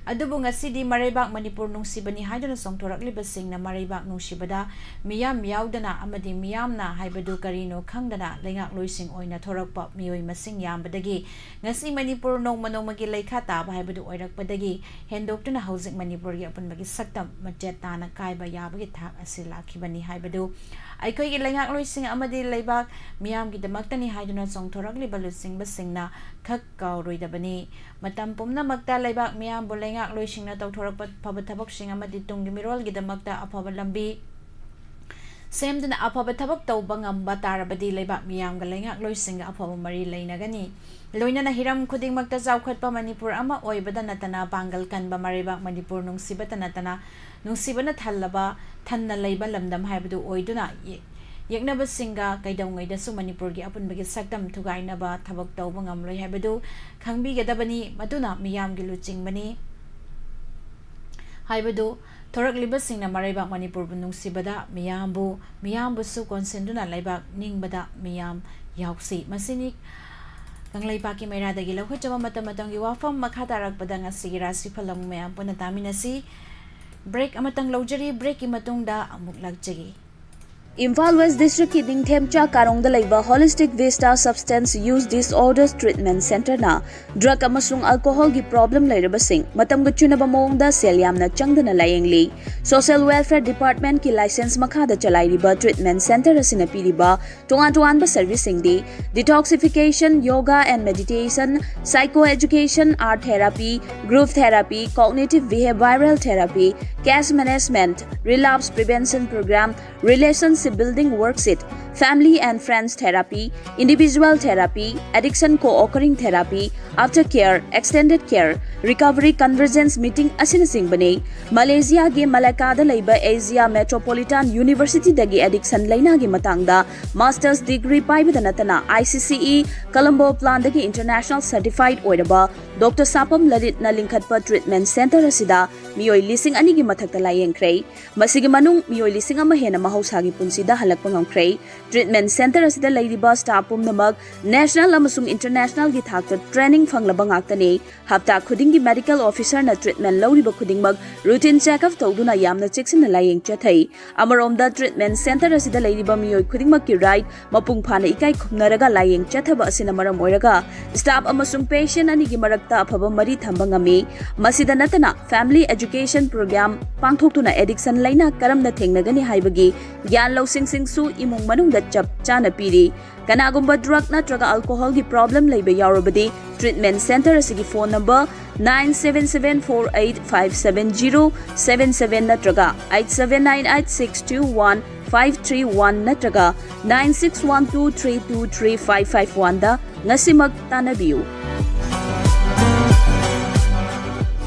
ꯑꯗꯨꯕꯨ ꯉꯁꯤꯗꯤ ꯃꯔꯩꯕꯥꯛ ꯃꯅꯤꯄꯨꯔ ꯅꯨꯡꯁꯤꯕꯅꯤ ꯍꯥꯏꯗꯨꯅ ꯆꯣꯡꯊꯣꯔꯛꯂꯤꯕꯁꯤꯡꯅ ꯃꯔꯩꯕꯥꯛ ꯅꯨꯡꯁꯤꯕꯗ ꯃꯤꯌꯥꯝ ꯌꯥꯎꯗꯅ ꯑꯃꯗꯤ ꯃꯤꯌꯥꯝꯅ ꯍꯥꯏꯕꯗꯨ ꯀꯔꯤꯅꯣ ꯈꯪꯗꯅ ꯂꯩꯉꯥꯛꯂꯣꯏꯁꯤꯡ ꯑꯣꯏꯅ ꯊꯣꯔꯛꯄ ꯃꯤꯑꯣꯏ ꯃꯁꯤꯡ ꯌꯥꯝꯕꯗꯒꯤ ꯉꯁꯤ ꯃꯅꯤꯄꯨꯔ ꯅꯣꯡꯃ ꯅꯣꯡꯃꯒꯤ ꯂꯩꯈꯥ ꯇꯥꯕ ꯍꯥꯏꯕꯗꯨ ꯑꯣꯏꯔꯛꯄꯗꯒꯤ ꯍꯦꯟꯗꯣꯛꯇꯨꯅ ꯍꯧꯖꯤꯛ ꯃꯅꯤꯄꯨꯔꯒꯤ ꯑꯄꯨꯟꯕꯒꯤ ꯁꯛꯇꯝ ꯃꯆꯦꯠ ꯇꯥꯅ ꯀꯥꯏꯕ ꯌꯥꯕꯒꯤ ꯊꯥꯛ ꯑꯁꯤ ꯂꯥꯛꯈꯤꯕꯅꯤ ꯍꯥꯏꯕꯗꯨ ꯑꯩꯈꯣꯏꯒꯤ ꯂꯩꯉꯥꯛꯂꯣꯏꯁꯤꯡ ꯑꯃꯗꯤ ꯂꯩꯕꯥꯛ ꯃꯤꯌꯥꯝꯒꯤꯗꯃꯛꯇꯅꯤ ꯍꯥꯏꯗꯨꯅ ꯆꯣꯡꯊꯣꯔꯛꯂꯤꯕ ꯂꯨꯆꯤꯡꯕꯁꯤꯡꯅ ꯈꯛ ꯀꯥꯎꯔꯣꯏꯗꯕꯅꯤ꯫ ꯃꯇꯝ ꯄꯨꯝꯅꯃꯛꯇ ꯂꯩꯕꯥꯛ ꯃꯤꯌꯥꯝꯕꯨ ꯂꯩꯉꯥꯛꯂꯣꯏꯁꯤꯡꯅ ꯇꯧꯊꯣꯔꯛꯄ ꯐꯕ ꯊꯕꯛꯁꯤꯡ ꯑꯃꯗꯤ ꯇꯨꯡꯒꯤ ꯃꯤꯔꯣꯜꯒꯤꯗꯃꯛꯇ ꯑꯐꯕ ꯂꯝꯕꯤ ꯁꯦꯝꯗꯨꯅ ꯑꯐꯕ ꯊꯕꯛ ꯇꯧꯕ ꯉꯝꯕ ꯇꯥꯔꯕꯗꯤ ꯂꯩꯕꯥꯛ ꯃꯤꯌꯥꯝꯒ ꯂꯩꯉꯥꯛꯂꯣꯏꯁꯤꯡꯒ ꯑꯐꯕ ꯃꯔꯤ ꯂꯩꯅꯒꯅꯤ꯫ ꯂꯣꯏꯅꯅ ꯍꯤꯔꯝ ꯈꯨꯗꯤꯡꯃꯛꯇ ꯆꯥꯎꯈꯠꯄ ꯃꯅꯤꯄꯨꯔ ꯑꯃ ꯑꯣꯏꯕꯗ ꯅꯠꯇꯅ ꯄꯥꯡꯒꯜ ꯀꯟꯕ ꯃꯔꯩꯕꯥꯛ ꯃꯅꯤꯄꯨꯔ ꯅꯨꯡꯁꯤꯕꯇ ꯅꯠꯇꯅ ꯅꯨꯡꯁꯤꯕꯅ ꯊꯜꯂꯕ, ꯊꯟꯅ ꯂꯩꯕ ꯂꯝꯗꯝ ꯍꯥꯏꯕꯗꯨ ꯑꯣꯏꯗꯨꯅ ꯌꯦ-, ꯌꯦꯛꯅꯕꯁꯤꯡꯒ ꯀꯩꯗꯧꯉꯩꯗꯁꯨ ꯃꯅꯤꯄꯨꯔꯒꯤ ꯑꯄꯨꯟꯕꯒꯤ ꯁꯛꯇꯝ ꯊꯨꯒꯥꯏꯅꯕ ꯊꯕꯛ ꯇꯧꯕ ꯉꯝꯂꯣꯏ ꯍꯥꯏꯕꯗꯨ ꯈꯪꯕꯤꯒꯗꯕꯅꯤ꯫ ꯃꯗꯨꯅ ꯃꯤꯌꯥꯝꯒꯤ ꯂꯨꯆꯤꯡꯕꯅꯤ ꯍꯥꯏꯕꯗꯨ ꯊꯣꯔꯛꯂꯤꯕꯁꯤꯡꯅ ꯃꯔꯩꯕꯥꯛ ꯃꯅꯤꯄꯨꯔꯕꯨ ꯅꯨꯡꯁꯤꯕꯗ ꯃꯤꯌꯥꯝꯕꯨ, ꯃꯤꯌꯥꯝꯕꯨꯁꯨ ꯀꯣꯟꯁꯤꯟꯗꯨꯅ ꯂꯩꯕꯥꯛ ꯅꯤꯡꯕꯗ ꯃꯤꯌꯥꯝ ꯌꯥꯎꯁꯤ꯫ ꯃꯁꯤꯅꯤ ꯀꯪꯂꯩꯄꯥꯛꯀꯤ ꯃꯩꯔꯥꯗꯒꯤ ꯂꯧꯈꯠꯆꯕ ꯃꯇꯝ ꯃꯇꯝꯒꯤ ꯋꯥꯐꯝ꯫ ꯃꯈꯥ ꯇꯥꯔꯛꯄꯗ ꯉꯁꯤꯒꯤ ꯔꯥꯁꯤꯐꯜ ꯑꯃꯨꯛ ꯃꯌꯥꯝ ꯄꯨꯟꯅ ꯇꯥꯃꯤꯟꯅꯁꯤ꯫ Break ꯑꯃꯇꯪ ꯂꯧꯖꯔꯤ꯫ Breakꯀꯤ ꯃꯇꯨꯡꯗ ꯑꯃꯨꯛ ꯂꯥꯛꯆꯒꯦ꯫ ꯏꯝꯐꯥꯜ ꯋꯦꯁ ꯗꯤꯁꯇ꯭ꯔꯤꯛꯀꯤ ꯅꯤꯡꯊꯦꯝꯆꯥ ꯀꯥꯔꯣꯡꯗ ꯂꯩꯕ Holistic Vista Substance Use Disorders Treatment Centreꯅ drug ꯑꯃꯁꯨꯡ alcoholꯒꯤ problem ꯂꯩꯔꯕꯁꯤꯡ, ꯃꯇꯝꯒ ꯆꯨꯅꯕ ꯃꯑꯣꯡꯗ ꯁꯦꯜ ꯌꯥꯝꯅ ꯆꯪꯗꯅ ꯂꯥꯌꯦꯡꯂꯤ꯫ Social Welfare Departmentꯀꯤ license ꯃꯈꯥꯗ ꯆꯂꯥꯏꯔꯤꯕ treatment centre ꯑꯁꯤꯅ ꯄꯤꯔꯤꯕ ꯇꯣꯉꯥꯟ ꯇꯣꯉꯥꯟꯕ serviceꯁꯤꯡꯗꯤ detoxification, yoga and meditation, psycho education, art therapy, group therapy, cognitive behavioral therapy, case management, relapse prevention program, relationship building worksheet, family and friends therapy, individual therapy, addiction co-occurring therapy, aftercare, extended care, recovery convergence meeting ꯑꯁꯤꯅꯆꯤꯡꯕꯅꯤ꯫ ꯃꯂꯦꯁꯤꯌꯥꯒꯤ ꯃꯂꯥꯀꯥꯗ ꯂꯩꯕ Asia Metropolitan Universityꯗꯒꯤ addiction ꯂꯩꯅꯥꯒꯤ ꯃꯇꯥꯡꯗ master's degree ꯄꯥꯏꯕꯗ ꯅꯠꯇꯅ I C C E Colombo planꯗꯒꯤ international certified ꯑꯣꯏꯔꯕ Doctor ꯁꯥꯄꯝ ꯂꯂꯤꯠꯅ ꯂꯤꯡꯈꯠꯄ treatment centre ꯑꯁꯤꯗ ꯃꯤꯑꯣꯏ ꯂꯤꯁꯤꯡ ꯑꯅꯤꯒꯤ ꯃꯊꯛꯇ ꯂꯥꯌꯦꯡꯈ꯭ꯔꯦ꯫ ꯃꯁꯤꯒꯤ ꯃꯅꯨꯡ ꯃꯤꯑꯣꯏ ꯂꯤꯁꯤꯡ ꯑꯃ ꯍꯦꯟꯅ ꯃꯍꯧꯁꯥꯒꯤ ꯄꯨꯟꯁꯤꯗ ꯍꯜꯂꯛꯄ ꯉꯝꯈ꯭ꯔꯦ꯫ Treatment center ꯑꯁꯤꯗ ꯂꯩꯔꯤꯕ staff ꯄꯨꯝꯅꯃꯛ national ꯑꯃꯁꯨꯡ internationalꯒꯤ ꯊꯥꯛꯇ training ꯐꯪꯂꯕ ꯉꯥꯛꯇꯅꯤ꯫ ꯍꯞꯇꯥ ꯈꯨꯗꯤꯡꯒꯤ medical officerꯅ treatment ꯂꯧꯔꯤꯕ ꯈꯨꯗꯤꯡꯃꯛ routine checkup ꯇꯧꯗꯨꯅ ꯌꯥꯝꯅ ꯆꯦꯛꯁꯤꯟꯅ ꯂꯥꯌꯦꯡ ꯆꯠꯊꯩ꯫ ꯑꯃꯔꯣꯝꯗ treatment center ꯑꯁꯤꯗ ꯂꯩꯔꯤꯕ ꯃꯤꯑꯣꯏ ꯈꯨꯗꯤꯡꯃꯛꯀꯤ right ꯃꯄꯨꯡ ꯐꯥꯅ ꯏꯀꯥꯏ ꯈꯨꯝꯅꯔꯒ ꯂꯥꯌꯦꯡ ꯆꯠꯊꯕ ꯑꯁꯤꯅ ꯃꯔꯝ ꯑꯣꯏꯔꯒ staff ꯑꯃꯁꯨꯡ patient ꯑꯅꯤꯒꯤ ꯃꯔꯛꯇ ꯑꯐꯕ ꯃꯔꯤ ꯊꯝꯕ ꯉꯝꯃꯤ꯫ ꯃꯁꯤꯗ ꯅꯠꯇꯅ family education program ꯄꯥꯡꯊꯣꯛꯇꯨꯅ addiction ꯂꯩꯅꯥ ꯀꯔꯝꯅ ꯊꯦꯡꯅꯒꯅꯤ ꯍꯥꯏꯕꯒꯤ ꯒ꯭ꯌꯥꯟ ꯂꯧꯁꯤꯡꯁꯤꯡꯁꯨ ꯏꯃꯨꯡ ꯃꯅꯨꯡꯗ ꯆꯞ ꯆꯥꯅ ꯄꯤꯔꯤ꯫ ꯀꯅꯥꯒꯨꯝꯕ drug ꯅꯠꯇ꯭ꯔꯒ alcoholꯒꯤ problem ꯂꯩꯕ ꯌꯥꯎꯔꯕꯗꯤ treatment center ꯑꯁꯤꯒꯤ phone number nine seven seven four eight five seven zero seven seven ꯅꯠꯇ꯭ꯔꯒ eight seven nine eight six two one five three one ꯅꯠꯇ꯭ꯔꯒ nine six one two three two three five five oneꯗ ꯉꯁꯤꯃꯛ ꯇꯥꯟꯅꯕꯤꯌꯨ꯫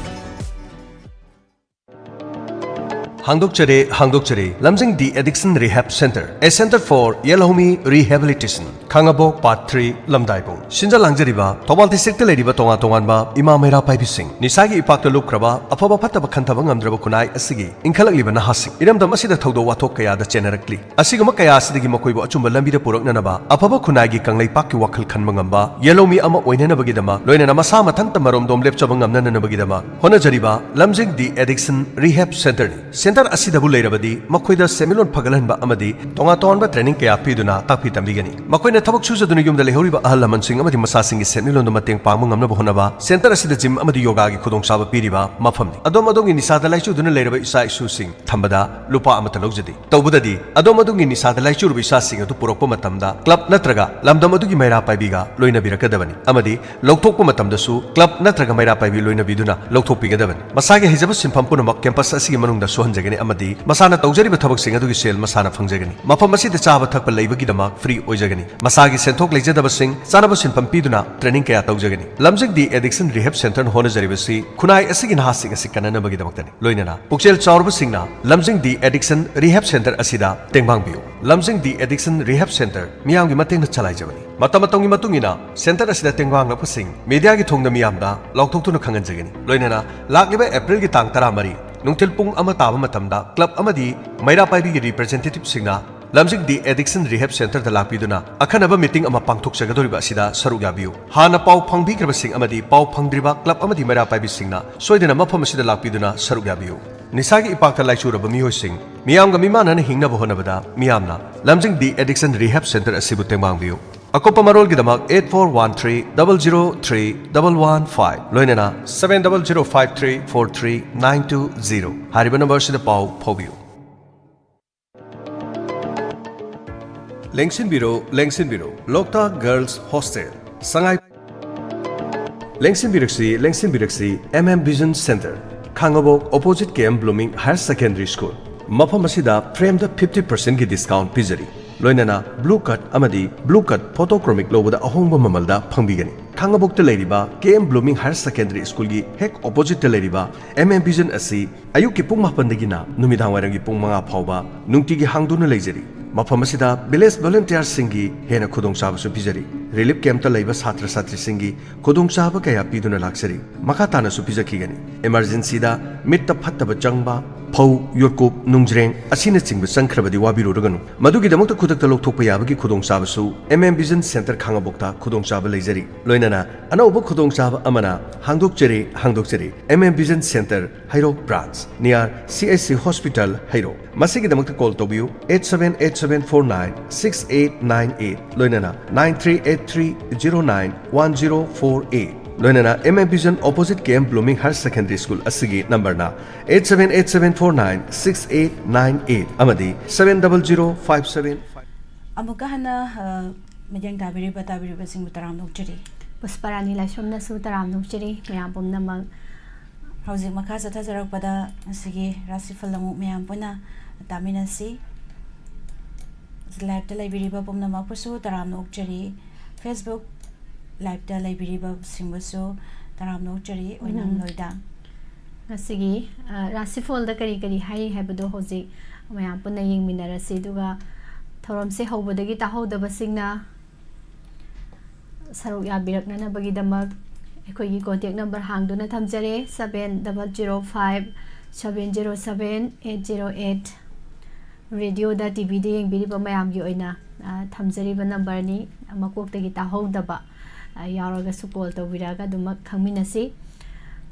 ꯍꯥꯡꯗꯣꯛꯆꯔꯦ, ꯍꯥꯡꯗꯣꯛꯆꯔꯦ꯫ ꯂꯝꯖꯤꯡ The Addiction Rehab Center, a center for ꯌꯦꯜꯍꯧꯃꯤ rehabilitation, ꯈꯥꯉꯕꯣꯛ Part three, ꯂꯝꯗꯥꯏꯕꯨꯡ꯫ ꯁꯤꯟꯖ ꯂꯥꯡꯖꯔꯤꯕ ꯊꯧꯕꯥꯜ districtꯇ ꯂꯩꯔꯤꯕ ꯇꯣꯉꯥꯟ ꯇꯣꯉꯥꯟꯕ ꯏꯃꯥ ꯃꯩꯔꯥ ꯄꯥꯏꯕꯤꯁꯤꯡ, ꯅꯤꯁꯥꯒꯤ ꯏꯄꯥꯛꯇ ꯂꯨꯞꯈ꯭ꯔꯕ, ꯑꯐꯕ ꯐꯠꯇꯕ ꯈꯟꯊꯕ ꯉꯝꯗ꯭ꯔꯕ ꯈꯨꯟꯅꯥꯏ ꯑꯁꯤꯒꯤ ꯏꯟꯈꯠꯂꯛꯂꯤꯕ ꯅꯍꯥꯁꯤꯡ, ꯏꯔꯝꯗꯝ ꯑꯁꯤꯗ ꯊꯧꯗꯣꯛ ꯋꯥꯊꯣꯛ ꯀꯌꯥꯗ ꯆꯦꯟꯅꯔꯛꯂꯤ꯫ ꯑꯁꯤꯒꯨꯝꯕ ꯀꯌꯥ ꯑꯁꯤꯗꯒꯤ ꯃꯈꯣꯏꯕꯨ ꯑꯆꯨꯝꯕ ꯂꯝꯕꯤꯗ ꯄꯨꯔꯛꯅꯅꯕ, ꯑꯐꯕ ꯈꯨꯟꯅꯥꯏꯒꯤ ꯀꯪꯂꯩꯄꯥꯛꯀꯤ ꯋꯥꯈꯜ ꯈꯟꯕ ꯉꯝꯕ ꯌꯦꯜꯍꯧꯃꯤ ꯑꯃ ꯑꯣꯏꯅꯅꯕꯒꯤꯗꯃꯛ, ꯂꯣꯏꯅꯅ ꯃꯁꯥ ꯃꯊꯟꯇ ꯃꯔꯣꯝꯗꯣꯝ ꯂꯦꯞꯆꯕ ꯉꯝꯅꯅꯕꯒꯤꯗꯃꯛ ꯍꯣꯠꯅꯖꯔꯤꯕ ꯂꯝꯖꯤꯡ The Addiction Rehab Centerꯅꯤ꯫ Center ꯑꯁꯤꯗꯕꯨ ꯂꯩꯔꯕꯗꯤ ꯃꯈꯣꯏꯗ ꯁꯦꯟꯃꯤꯠꯂꯣꯟ ꯐꯒꯠꯍꯟꯕ ꯑꯃꯗꯤ ꯇꯣꯉꯥꯟ ꯇꯣꯉꯥꯟꯕ training ꯀꯌꯥ ꯄꯤꯗꯨꯅ ꯇꯥꯛꯄꯤ ꯇꯝꯕꯤꯒꯅꯤ꯫ ꯃꯈꯣꯏꯅ ꯊꯕꯛ ꯁꯨꯖꯗꯨꯅ ꯌꯨꯝꯗ ꯂꯩꯍꯧꯔꯤꯕ ꯑꯍꯜ ꯂꯃꯟꯁꯤꯡ ꯑꯃꯗꯤ ꯃꯆꯥꯁꯤꯡꯒꯤ ꯁꯦꯟꯃꯤꯠꯂꯣꯟꯗ ꯃꯇꯦꯡ ꯄꯥꯡꯕ ꯉꯝꯅꯕ ꯍꯣꯠꯅꯕ center ꯑꯁꯤꯗ gym ꯑꯃꯗꯤ yogaꯒꯤ ꯈꯨꯗꯣꯡꯆꯥꯕ ꯄꯤꯔꯤꯕ ꯃꯐꯝꯅꯤ꯫ ꯑꯗꯣꯝ ꯑꯗꯣꯝꯒꯤ ꯅꯤꯁꯥꯗ ꯂꯥꯏꯆꯨꯗꯨꯅ ꯂꯩꯔꯕ ꯏꯆꯥ ꯏꯁꯨꯁꯤꯡ ꯊꯝꯕꯗ ꯂꯨꯄꯥ ꯑꯃꯠꯇ ꯂꯧꯖꯗꯦ꯫ ꯇꯧꯕꯗꯗꯤ ꯑꯗꯣꯝ ꯑꯗꯣꯝꯒꯤ ꯅꯤꯁꯥꯗ ꯂꯥꯏꯆꯨꯔꯕ ꯏꯆꯥꯁꯤꯡ ꯑꯗꯨ ꯄꯨꯔꯛꯄ ꯃꯇꯝꯗ club ꯅꯠꯇ꯭ꯔꯒ ꯂꯝꯗꯝ ꯑꯗꯨꯒꯤ ꯃꯩꯔꯥ ꯄꯥꯏꯕꯤꯒ ꯂꯣꯏꯅꯕꯤꯔꯛꯀꯗꯕꯅꯤ ꯑꯃꯗꯤ ꯂꯧꯊꯣꯛꯄ ꯃꯇꯝꯗꯁꯨ club ꯅꯠꯇ꯭ꯔꯒ ꯃꯩꯔꯥ ꯄꯥꯏꯕꯤ ꯂꯣꯏꯅꯕꯤꯗꯨꯅ ꯂꯧꯊꯣꯛꯄꯤꯒꯗꯕꯅꯤ꯫ ꯃꯁꯥꯒꯤ ꯍꯩꯖꯕ ꯁꯤꯟꯐꯝ ꯄꯨꯝꯅꯃꯛ campus ꯑꯁꯤꯒꯤ ꯃꯅꯨꯡꯗ ꯁꯨꯍꯟꯖꯒꯅꯤ ꯑꯃꯗꯤ ꯃꯁꯥꯅ ꯇꯧꯖꯔꯤꯕ ꯊꯕꯛꯁꯤꯡ ꯑꯗꯨꯒꯤ ꯁꯦꯜ ꯃꯁꯥꯅ ꯐꯪꯖꯒꯅꯤ꯫ ꯃꯐꯝ ꯑꯁꯤꯗ ꯆꯥꯕ ꯊꯛꯄ ꯂꯩꯕꯒꯤꯗꯃꯛ free ꯑꯣꯏꯖꯒꯅꯤ꯫ ꯃꯁꯥꯒꯤ ꯁꯦꯟꯊꯣꯛ ꯂꯩꯖꯗꯕꯁꯤꯡ ꯆꯥꯅꯕ ꯁꯤꯟꯐꯝ ꯄꯤꯗꯨꯅ training ꯀꯌꯥ ꯇꯧꯖꯒꯅꯤ꯫ ꯂꯝꯖꯤꯡ The Addiction Rehab Centerꯅ ꯍꯣꯠꯅꯖꯔꯤꯕꯁꯤ ꯈꯨꯟꯅꯥꯏ ꯑꯁꯤꯒꯤ ꯅꯍꯥꯁꯤꯡ ꯑꯁꯤ ꯀꯟꯅꯅꯕꯒꯤꯗꯃꯛꯇꯅꯤ꯫ ꯂꯣꯏꯅꯅ ꯄꯨꯛꯆꯦꯜ ꯆꯥꯎꯔꯕꯁꯤꯡꯅ ꯂꯝꯖꯤꯡ The Addiction Rehab Center ꯑꯁꯤꯗ ꯇꯦꯡꯕꯥꯡꯕꯤꯌꯨ꯫ ꯂꯝꯖꯤꯡ The Addiction Rehab Center ꯃꯤꯌꯥꯝꯒꯤ ꯃꯇꯦꯡꯅ ꯆꯂꯥꯏꯖꯕꯅꯤ꯫ ꯃꯇꯝ ꯃꯇꯝꯒꯤ ꯃꯇꯨꯡ ꯏꯟꯅ center ꯑꯁꯤꯗ ꯇꯦꯡꯕꯥꯡꯂꯛꯄꯁꯤꯡ mediaꯒꯤ ꯊꯣꯡꯗ ꯃꯤꯌꯥꯝꯗ ꯂꯥꯎꯊꯣꯛꯇꯨꯅ ꯈꯪꯍꯟꯖꯒꯅꯤ꯫ ꯂꯣꯏꯅꯅ ꯂꯥꯛꯂꯤꯕ Aprilꯒꯤ ꯇꯥꯡ ꯇꯔꯥꯃꯔꯤ ꯅꯨꯡꯊꯤꯜ ꯄꯨꯡ ꯑꯃ ꯇꯥꯕ ꯃꯇꯝꯗ club ꯑꯃꯗꯤ ꯃꯩꯔꯥ ꯄꯥꯏꯕꯤꯒꯤ representativeꯁꯤꯡꯅ ꯂꯝꯖꯤꯡ ꯗꯤ ꯑꯦꯗꯤꯛꯁꯟ ꯔꯤꯍꯦꯕ ꯁꯦꯟꯇꯔꯗ ꯂꯥꯛꯄꯤꯗꯨꯅ ꯑꯈꯟꯅꯕ ꯃꯤꯇꯤꯡ ꯑꯃ ꯄꯥꯡꯊꯣꯛꯆꯒꯗꯧꯔꯤꯕ ꯑꯁꯤꯗ ꯁꯔꯨꯛ ꯌꯥꯕꯤꯌꯨ꯫ ꯍꯥꯟꯅ ꯄꯥꯎ ꯐꯪꯕꯤꯈ꯭ꯔꯕꯁꯤꯡ ꯑꯃꯗꯤ ꯄꯥꯎ ꯐꯪꯗ꯭ꯔꯤꯕ ꯀ꯭ꯂꯕ ꯑꯃꯗꯤ ꯃꯩꯔꯥ ꯄꯥꯏꯕꯤꯁꯤꯡꯅ ꯁꯣꯏꯗꯅ ꯃꯐꯝ ꯑꯁꯤꯗ ꯂꯥꯛꯄꯤꯗꯨꯅ ꯁꯔꯨꯛ ꯌꯥꯕꯤꯌꯨ꯫ ꯅꯤꯁꯥꯒꯤ ꯏꯄꯥꯛꯇ ꯂꯥꯏꯆꯨꯔꯕ ꯃꯤꯑꯣꯏꯁꯤꯡ ꯃꯤꯌꯥꯝꯒ ꯃꯤꯃꯥꯟꯅꯅ ꯍꯤꯡꯅꯕ ꯍꯣꯠꯅꯕꯗ ꯃꯤꯌꯥꯝꯅ ꯂꯝꯖꯤꯡ ꯗꯤ ꯑꯦꯗꯤꯛꯁꯟ ꯔꯤꯍꯦꯕ ꯁꯦꯟꯇꯔ ꯑꯁꯤꯕꯨ ꯇꯦꯡꯕꯥꯡꯕꯤꯌꯨ꯫ ꯑꯀꯨꯞꯄ ꯃꯔꯣꯜꯒꯤꯗꯃꯛ eight four one three double zero three double one five ꯂꯣꯏꯅꯅ seven double zero five three four three nine two zero ꯍꯥꯏꯔꯤꯕ ꯅꯝꯕꯔꯁꯤꯗ ꯄꯥꯎ ꯐꯥꯎꯕꯤꯌꯨ꯫ ꯂꯦꯡꯁꯤꯟꯕꯤꯔꯣ, ꯂꯦꯡꯁꯤꯟꯕꯤꯔꯣ, ꯂꯣꯛꯇꯥꯛ ꯒꯔꯜꯁ ꯍꯣꯁꯇꯦꯜ, ꯁꯉꯥꯏ꯫ ꯂꯦꯡꯁꯤꯟꯕꯤꯔꯛꯁꯤ, ꯂꯦꯡꯁꯤꯟꯕꯤꯔꯛꯁꯤ, M M Vision Center, ꯈꯥꯉꯕꯣꯛ, opposite K M Blooming Higher Secondary School꯫ ꯃꯐꯝ ꯑꯁꯤꯗ ꯐ꯭ꯔꯦꯝꯗ fifty percent ꯒꯤ ꯗꯤꯁꯀꯥꯎꯟ ꯄꯤꯖꯔꯤ꯫ ꯂꯣꯏꯅꯅ ꯕ꯭ꯂꯨ ꯀꯠ ꯑꯃꯗꯤ ꯕ꯭ꯂꯨ ꯀꯠ ꯐꯣꯇꯣꯀ꯭ꯔꯣꯃꯤꯛ ꯂꯧꯕꯗ ꯑꯍꯣꯡꯕ ꯃꯃꯜꯗ ꯐꯪꯕꯤꯒꯅꯤ꯫ ꯈꯥꯉꯕꯣꯛꯇ ꯂꯩꯔꯤꯕ K M Blooming Higher Secondary School ꯒꯤ ꯍꯦꯛ opposite ꯇ ꯂꯩꯔꯤꯕ M M Vision ꯑꯁꯤ ꯑꯌꯨꯛꯀꯤ ꯄꯨꯡ ꯃꯥꯄꯟꯗꯒꯤꯅ ꯅꯨꯃꯤꯗꯥꯡꯋꯥꯏꯔꯝꯒꯤ ꯄꯨꯡ ꯃꯉꯥ ꯐꯥꯎꯕ ꯅꯨꯡꯇꯤꯒꯤ ꯍꯥꯡꯗꯨꯅ ꯂꯩꯖꯔꯤ꯫ ꯃꯐꯝ ꯑꯁꯤꯗ ꯚꯤꯂꯦꯖ ꯚꯣꯂꯨꯟꯇꯤꯌꯔꯁꯤꯡꯒꯤ ꯍꯦꯟꯅ ꯈꯨꯗꯣꯡꯆꯥꯕꯁꯨ ꯄꯤꯖꯔꯤ꯫ ꯔꯤꯂꯤꯐ ꯀꯦꯝꯞꯇ ꯂꯩꯕ ꯁꯥꯇ꯭ꯔ ꯁꯥꯇ꯭ꯔꯤꯁꯤꯡꯒꯤ ꯈꯨꯗꯣꯡꯆꯥꯕ ꯀꯌꯥ ꯄꯤꯗꯨꯅ ꯂꯥꯛꯆꯔꯤ꯫ ꯃꯈꯥ ꯇꯥꯅꯁꯨ ꯄꯤꯖꯈꯤꯒꯅꯤ꯫ ꯏꯃꯥꯔꯖꯦꯟꯁꯤꯗ ꯃꯤꯠꯇ ꯐꯠꯇꯕ ꯆꯪꯕ, ꯐꯧ, ꯌꯣꯠꯀꯨꯞ, ꯅꯨꯡꯖ꯭ꯔꯦꯡ ꯑꯁꯤꯅꯆꯤꯡꯕ ꯆꯪꯈ꯭ꯔꯕꯗꯤ ꯋꯥꯕꯤꯔꯨꯔꯒꯅꯨ꯫ ꯃꯗꯨꯒꯤꯗꯃꯛꯇ ꯈꯨꯗꯛꯇ ꯂꯧꯊꯣꯛꯄ ꯌꯥꯕꯒꯤ ꯈꯨꯗꯣꯡꯆꯥꯕꯁꯨ M M Vision Center ꯈꯥꯉꯕꯣꯛꯇ ꯈꯨꯗꯣꯡꯆꯥꯕ ꯂꯩꯖꯔꯤ꯫ ꯂꯣꯏꯅꯅ ꯑꯅꯧꯕ ꯈꯨꯗꯣꯡꯆꯥꯕ ꯑꯃꯅ ꯍꯥꯡꯗꯣꯛꯆꯔꯤ, ꯍꯥꯡꯗꯣꯛꯆꯔꯤ꯫ M M Vision Center, ꯍꯩꯔꯣꯛ branch, near C H C Hospital, ꯍꯩꯔꯣꯛ꯫ ꯃꯁꯤꯒꯤꯗꯃꯛꯇ ꯀꯣꯜ ꯇꯧꯕꯤꯌꯨ, eight seven eight seven four nine six eight nine eight, ꯂꯣꯏꯅꯅ nine three eight three zero nine one zero four eight, ꯂꯣꯏꯅꯅ M M Vision opposite K M Blooming Higher Secondary School ꯑꯁꯤꯒꯤ ꯅꯝꯕꯔꯅ eight seven eight seven four nine six eight nine eight ꯑꯃꯗꯤ seven double zero five seven five꯫ ꯑꯃꯨꯛꯀ ꯍꯟꯅ, ꯑ, ꯃꯤꯠꯌꯦꯡ ꯇꯥꯕꯤꯔꯤꯕ, ꯇꯥꯕꯤꯔꯤꯕꯁꯤꯡꯕꯨ ꯇꯔꯥꯝꯅ ꯑꯣꯛꯆꯔꯤ꯫ ꯄꯨꯁꯄꯔꯥꯅꯤ ꯂꯥꯏꯁ꯭ꯔꯝꯅꯁꯨ ꯇꯔꯥꯝꯅ ꯑꯣꯛꯆꯔꯤ ꯃꯌꯥꯝ ꯄꯨꯝꯅꯃꯛ꯫ ꯍꯧꯖꯤꯛ ꯃꯈꯥ ꯆꯠꯊꯖꯔꯛꯄꯗ ꯉꯁꯤꯒꯤ ꯔꯥꯁꯤꯐꯜ ꯑꯃꯨꯛ ꯃꯌꯥꯝ ꯄꯨꯟꯅ ꯇꯥꯃꯤꯟꯅꯁꯤ꯫ ꯂꯥꯏꯞꯇ ꯂꯩꯕꯤꯔꯤꯕ ꯄꯨꯝꯅꯃꯛꯄꯨꯁꯨ ꯇꯔꯥꯝꯅ ꯑꯣꯛꯆꯔꯤ꯫ Facebook ꯂꯥꯏꯞꯇ ꯂꯩꯕꯤꯔꯤꯕꯁꯤꯡꯕꯨꯁꯨ ꯇꯔꯥꯝꯅ ꯑꯣꯛꯆꯔꯤ꯫ ꯑꯣꯏꯅꯝ ꯎꯝ꯫ ꯂꯣꯏꯗ꯫ ꯉꯁꯤꯒꯤ, ꯑ, ꯔꯥꯁꯤꯐꯣꯜꯗ ꯀꯔꯤ ꯀꯔꯤ ꯍꯥꯏꯔꯤ ꯍꯥꯏꯕꯗꯣ ꯍꯧꯖꯤꯛ ꯃꯌꯥꯝ ꯄꯨꯟꯅ ꯌꯦꯡꯃꯤꯟꯅꯔꯁꯤ꯫ ꯑꯗꯨꯒ ꯊꯧꯔꯝꯁꯦ ꯍꯧꯕꯗꯒꯤ ꯇꯥꯍꯧꯗꯕꯁꯤꯡꯅ ꯁꯔꯨꯛ ꯌꯥꯕꯤꯔꯛꯅꯅꯕꯒꯤꯗꯃꯛ ꯑꯩꯈꯣꯏꯒꯤ contact number ꯍꯥꯡꯗꯨꯅ ꯊꯝꯖꯔꯦ, seven double zero five seven zero seven eight zero eight꯫ ꯔꯦꯗꯤꯑꯣꯗ, ꯇꯤ ꯚꯤꯗ ꯌꯦꯡꯕꯤꯔꯤꯕ ꯃꯌꯥꯝꯒꯤ ꯑꯣꯏꯅ, ꯑ, ꯊꯝꯖꯔꯤꯕ ꯅꯝꯕꯔꯅꯤ꯫ ꯃꯀꯣꯛꯇꯒꯤ ꯇꯥꯍꯧꯗꯕ, ꯑ, ꯌꯥꯎꯔꯒꯁꯨ ꯀꯣꯜ ꯇꯧꯕꯤꯔꯛꯑꯒ ꯑꯗꯨꯃꯛ ꯈꯪꯃꯤꯟꯅꯁꯤ꯫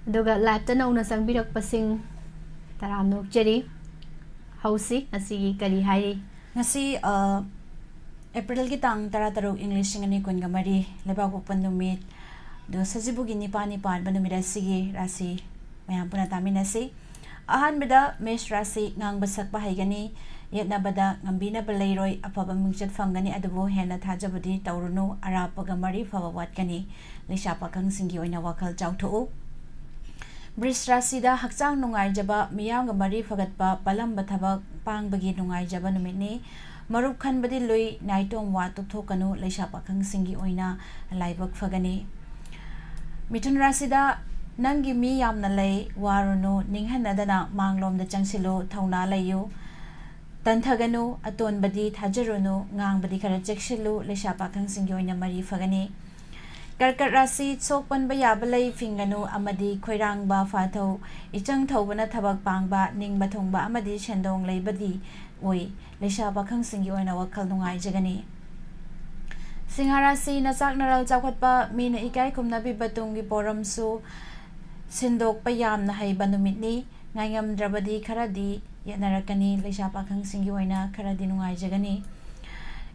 ꯑꯗꯨꯒ ꯂꯥꯏꯞꯇ ꯅꯧꯅ ꯆꯪꯕꯤꯔꯛꯄꯁꯤꯡ ꯇꯔꯥꯝꯅ ꯑꯣꯛꯆꯔꯤ꯫ ꯍꯧꯁꯤ, ꯉꯁꯤꯒꯤ ꯀꯔꯤ ꯍꯥꯏꯔꯤ? ꯉꯁꯤ, ꯑ, ꯑꯦꯄ꯭ꯔꯤꯜꯒꯤ ꯇꯥꯡ ꯇꯔꯥꯇꯔꯨꯛ, ꯏꯪ ꯂꯤꯁꯤꯡ ꯑꯅꯤ ꯀꯨꯟꯒ ꯃꯔꯤ, ꯂꯩꯕꯥꯛꯄꯣꯛꯄ ꯅꯨꯃꯤꯠ, ꯑꯗꯨꯒ ꯁꯖꯤꯕꯨꯒꯤ ꯅꯤꯄꯥꯜꯅꯤ ꯄꯥꯟꯕ ꯅꯨꯃꯤꯠ ꯑꯁꯤꯒꯤ ꯔꯥꯁꯤ ꯃꯌꯥꯝ ꯄꯨꯟꯅ ꯇꯥꯃꯤꯟꯅꯁꯤ꯫ ꯑꯍꯥꯟꯕꯗ ꯃꯦꯁ ꯔꯥꯁꯤ: ꯉꯥꯡꯕ ꯁꯛꯄ ꯍꯩꯒꯅꯤ, ꯌꯦꯠꯅꯕꯗ ꯉꯝꯕꯤꯅꯕ ꯂꯩꯔꯣꯏ, ꯑꯐꯕ ꯃꯤꯡꯆꯠ ꯐꯪꯒꯅꯤ, ꯑꯗꯨꯕꯨ ꯍꯦꯟꯅ ꯊꯥꯖꯕꯗꯤ ꯇꯧꯔꯨꯅꯨ, ꯑꯔꯥꯞꯄꯒ ꯃꯔꯤ ꯐꯕ ꯋꯥꯠꯀꯅꯤ꯫ ꯂꯩꯁꯥ ꯄꯥꯈꯪꯁꯤꯡꯒꯤ ꯑꯣꯏꯅ ꯋꯥꯈꯜ ꯆꯥꯎꯊꯣꯛꯎ꯫ ꯕ꯭ꯔꯤꯁ ꯔꯥꯁꯤꯗ ꯍꯛꯆꯥꯡ ꯅꯨꯡꯉꯥꯏꯖꯕ, ꯃꯤꯌꯥꯝꯒ ꯃꯔꯤ ꯐꯒꯠꯄ, ꯄꯂꯝꯕ ꯊꯕꯛ ꯄꯥꯡꯕꯒꯤ ꯅꯨꯡꯉꯥꯏꯖꯕ ꯅꯨꯃꯤꯠꯅꯤ꯫ ꯃꯔꯨꯞ ꯈꯟꯕꯗꯤ ꯂꯨꯏ, ꯅꯥꯏꯇꯣꯝ ꯋꯥ ꯇꯨꯞꯊꯣꯛꯀꯅꯨ, ꯂꯩꯁꯥ ꯄꯥꯈꯪꯁꯤꯡꯒꯤ ꯑꯣꯏꯅ ꯂꯥꯏꯕꯛ ꯐꯒꯅꯤ꯫ ꯃꯤꯊꯨꯟ ꯔꯥꯁꯤꯗ: ꯅꯪꯒꯤ ꯃꯤ ꯌꯥꯝꯅ ꯂꯩ, ꯋꯥꯔꯨꯅꯨ, ꯅꯤꯡꯍꯟꯅꯗꯅ ꯃꯥꯡꯂꯣꯝꯗ ꯆꯪꯁꯤꯜꯂꯨ, ꯊꯧꯅꯥ ꯂꯩꯌꯨ, ꯇꯟꯊꯒꯅꯨ, ꯑꯇꯣꯟꯕꯗꯤ ꯊꯥꯖꯔꯨꯅꯨ, ꯉꯥꯡꯕꯗꯤ ꯈꯔ ꯆꯦꯛꯁꯤꯜꯂꯨ, ꯂꯩꯁꯥ ꯄꯥꯈꯪꯁꯤꯡꯒꯤ ꯑꯣꯏꯅ ꯃꯔꯤ ꯐꯒꯅꯤ꯫ ꯀꯔꯀꯠ ꯔꯥꯁꯤ: ꯁꯣꯛ ꯄꯟꯕ ꯌꯥꯕ ꯂꯩ ꯐꯤꯡꯒꯅꯨ ꯑꯃꯗꯤ ꯈꯣꯏꯔꯥꯡꯕ, ꯐꯥꯊꯧ, ꯏꯆꯪ ꯊꯧꯕꯅ ꯊꯕꯛ ꯄꯥꯡꯕ, ꯅꯤꯡꯕ ꯊꯨꯡꯕ ꯑꯃꯗꯤ ꯁꯦꯟꯗꯣꯡ ꯂꯩꯕꯗꯤ ꯑꯣꯏ꯫ ꯂꯩꯁꯥ ꯄꯥꯈꯪꯁꯤꯡꯒꯤ ꯑꯣꯏꯅ ꯋꯥꯈꯜ ꯅꯨꯡꯉꯥꯏꯖꯒꯅꯤ꯫ ꯁꯤꯡꯍ ꯔꯥꯁꯤ: ꯅꯆꯥꯛ ꯅꯔꯜ ꯆꯥꯎꯈꯠꯄ, ꯃꯤꯅ ꯏꯀꯥꯏ ꯈꯨꯝꯅꯕꯤꯕ ꯇꯨꯡꯒꯤ ꯄꯣꯔꯝꯁꯨ ꯁꯤꯟꯗꯣꯛꯄ ꯌꯥꯝꯅ ꯍꯩꯕ ꯅꯨꯃꯤꯠꯅꯤ꯫ ꯉꯥꯏꯉꯝꯗ꯭ꯔꯕꯗꯤ ꯈꯔꯗꯤ ꯌꯦꯠꯅꯔꯛꯀꯅꯤ꯫ ꯂꯩꯁꯥ ꯄꯥꯈꯪꯁꯤꯡꯒꯤ ꯑꯣꯏꯅ ꯈꯔꯗꯤ ꯅꯨꯡꯉꯥꯏꯖꯒꯅꯤ꯫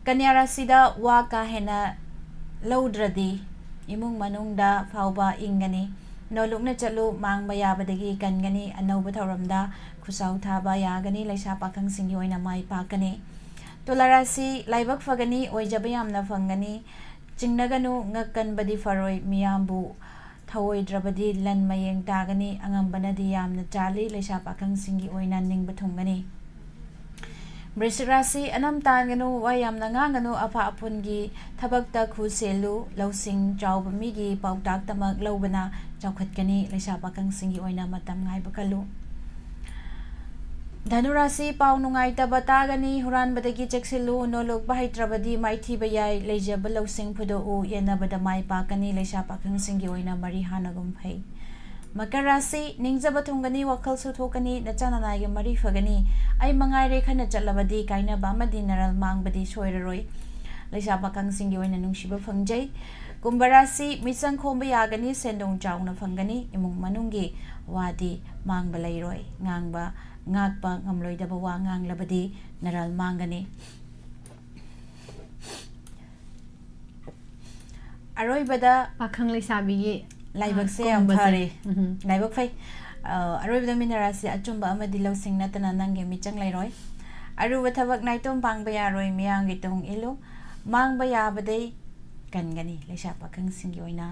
ꯀꯟꯌꯥ ꯔꯥꯁꯤꯗ: ꯋꯥ ꯀꯥ ꯍꯦꯟꯅ ꯂꯧꯗ꯭ꯔꯗꯤ ꯏꯃꯨꯡ ꯃꯅꯨꯡꯗ ꯐꯥꯎꯕ ꯏꯪꯒꯅꯤ꯫ ꯅꯣꯂꯨꯛꯅ ꯆꯠꯂꯨ, ꯃꯥꯡꯕ ꯌꯥꯕꯗꯒꯤ ꯀꯟꯒꯅꯤ꯫ ꯑꯅꯧꯕ ꯊꯧꯔꯝꯗ ꯈꯨꯠꯁꯥꯎ ꯊꯥꯕ ꯌꯥꯒꯅꯤ꯫ ꯂꯩꯁꯥ ꯄꯥꯈꯪꯁꯤꯡꯒꯤ ꯑꯣꯏꯅ ꯃꯥꯏ ꯄꯥꯛꯀꯅꯤ꯫ ꯇꯨꯂꯥ ꯔꯥꯁꯤ: ꯂꯥꯏꯕꯛ ꯐꯒꯅꯤ, ꯑꯣꯏꯖꯕ ꯌꯥꯝꯅ ꯐꯪꯒꯅꯤ꯫ ꯆꯤꯡꯅꯒꯅꯨ, ꯉꯛ ꯀꯟꯕꯗꯤ ꯐꯔꯣꯏ, ꯃꯤꯌꯥꯝꯕꯨ ꯊꯧꯑꯣꯏꯗ꯭ꯔꯕꯗꯤ ꯂꯟ ꯃꯌꯦꯡ ꯇꯥꯒꯅꯤ꯫ ꯑꯉꯝꯕꯅꯗꯤ ꯌꯥꯝꯅ ꯆꯥꯜꯂꯤ, ꯂꯩꯁꯥ ꯄꯥꯈꯪꯁꯤꯡꯒꯤ ꯑꯣꯏꯅ ꯅꯤꯡꯕ ꯊꯨꯡꯒꯅꯤ꯫ ꯕ꯭ꯔꯤꯁꯤꯛ ꯔꯥꯁꯤ: ꯑꯅꯝ ꯇꯥꯟꯒꯅꯨ, ꯋꯥ ꯌꯥꯝꯅ ꯉꯥꯡꯒꯅꯨ, ꯑꯐ ꯑꯄꯨꯟꯒꯤ ꯊꯕꯛꯇ ꯈꯨ ꯁꯦꯜꯂꯨ꯫ ꯂꯧꯁꯤꯡ ꯆꯥꯎꯕ ꯃꯤꯒꯤ ꯄꯥꯎꯇꯥꯛꯇꯃꯛ ꯂꯧꯕꯅ ꯆꯥꯎꯈꯠꯀꯅꯤ꯫ ꯂꯩꯁꯥ ꯄꯥꯈꯪꯁꯤꯡꯒꯤ ꯑꯣꯏꯅ ꯃꯇꯝ ꯉꯥꯏꯕ ꯀꯜꯂꯨ꯫ ꯙꯅꯨ ꯔꯥꯁꯤ: ꯄꯥꯎ ꯅꯨꯡꯉꯥꯏꯇꯕ ꯇꯥꯒꯅꯤ, ꯍꯨꯔꯥꯟꯕꯗꯒꯤ ꯆꯦꯛꯁꯤꯜꯂꯨ꯫ ꯅꯣꯂꯨꯛꯄ ꯍꯩꯇ꯭ꯔꯕꯗꯤ ꯃꯥꯏꯊꯤꯕ ꯌꯥꯏ꯫ ꯂꯩꯖꯕ ꯂꯧꯁꯤꯡ ꯐꯨꯗꯣꯛꯎ, ꯌꯦꯠꯅꯕꯗ ꯃꯥꯏ ꯄꯥꯛꯀꯅꯤ꯫ ꯂꯩꯁꯥ ꯄꯥꯈꯪꯁꯤꯡꯒꯤ ꯑꯣꯏꯅ ꯃꯔꯤ ꯍꯥꯟꯅꯒꯨꯝ ꯐꯩ꯫ ꯃꯀꯔ ꯔꯥꯁꯤ, ꯅꯤꯡꯖꯕ ꯊꯨꯡꯒꯅꯤ, ꯋꯥꯈꯜꯁꯨ ꯊꯣꯛꯀꯅꯤ, ꯅꯆꯥ ꯅꯅꯥꯏꯒꯤ ꯃꯔꯤ ꯐꯒꯅꯤ꯫ ꯑꯩ ꯃꯉꯥꯏꯔꯦ ꯈꯟꯅ ꯆꯠꯂꯕꯗꯤ ꯀꯥꯏꯅꯕ ꯑꯃꯗꯤ ꯅꯔꯜ ꯃꯥꯡꯕꯗꯤ ꯁꯣꯏꯔꯔꯣꯏ꯫ ꯂꯩꯁꯥ ꯄꯥꯈꯪꯁꯤꯡꯒꯤ ꯑꯣꯏꯅ ꯅꯨꯡꯁꯤꯕ ꯐꯪꯖꯩ꯫ ꯀꯨꯝꯚ ꯔꯥꯁꯤ, ꯃꯤꯆꯪ ꯈꯣꯝꯕ ꯌꯥꯒꯅꯤ, ꯁꯦꯟꯗꯣꯡ ꯆꯥꯎꯅ ꯐꯪꯒꯅꯤ, ꯏꯃꯨꯡ ꯃꯅꯨꯡꯒꯤ ꯋꯥꯗꯤ ꯃꯥꯡꯕ ꯂꯩꯔꯣꯏ꯫ ꯉꯥꯡꯕ, ꯉꯥꯛꯄ ꯉꯝꯂꯣꯏꯗꯕ ꯋꯥ ꯉꯥꯡꯂꯕꯗꯤ ꯅꯔꯜ ꯃꯥꯡꯒꯅꯤ꯫ ꯑꯔꯣꯏꯕꯗ ꯄꯥꯈꯪ ꯂꯩꯁꯥꯕꯤꯒꯤ ꯂꯥꯏꯕꯛꯁꯦ ꯌꯥꯝ ꯀꯨꯝꯕꯁꯦ꯫ ꯐꯔꯦ꯫ ꯎꯝ꯫ ꯂꯥꯏꯕꯛ ꯐꯩ꯫ ꯑ, ꯑꯔꯣꯏꯕꯗ ꯃꯤꯅ ꯔꯥꯁꯤ ꯑꯆꯨꯝꯕ ꯑꯃꯗꯤ ꯂꯧꯁꯤꯡ ꯅꯠꯇꯅ ꯅꯪꯒꯤ ꯃꯤꯆꯪ ꯂꯩꯔꯣꯏ꯫ ꯑꯔꯨꯕ ꯊꯕꯛ ꯅꯥꯏꯇꯣꯝ ꯄꯥꯡꯕ ꯌꯥꯔꯣꯏ, ꯃꯤꯌꯥꯝꯒꯤ ꯇꯨꯡ ꯏꯜꯂꯨ꯫ ꯃꯥꯡꯕ ꯌꯥꯕꯗꯩ ꯀꯟꯒꯅꯤ꯫ ꯂꯩꯁꯥ ꯄꯥꯈꯪꯁꯤꯡꯒꯤ ꯑꯣꯏꯅ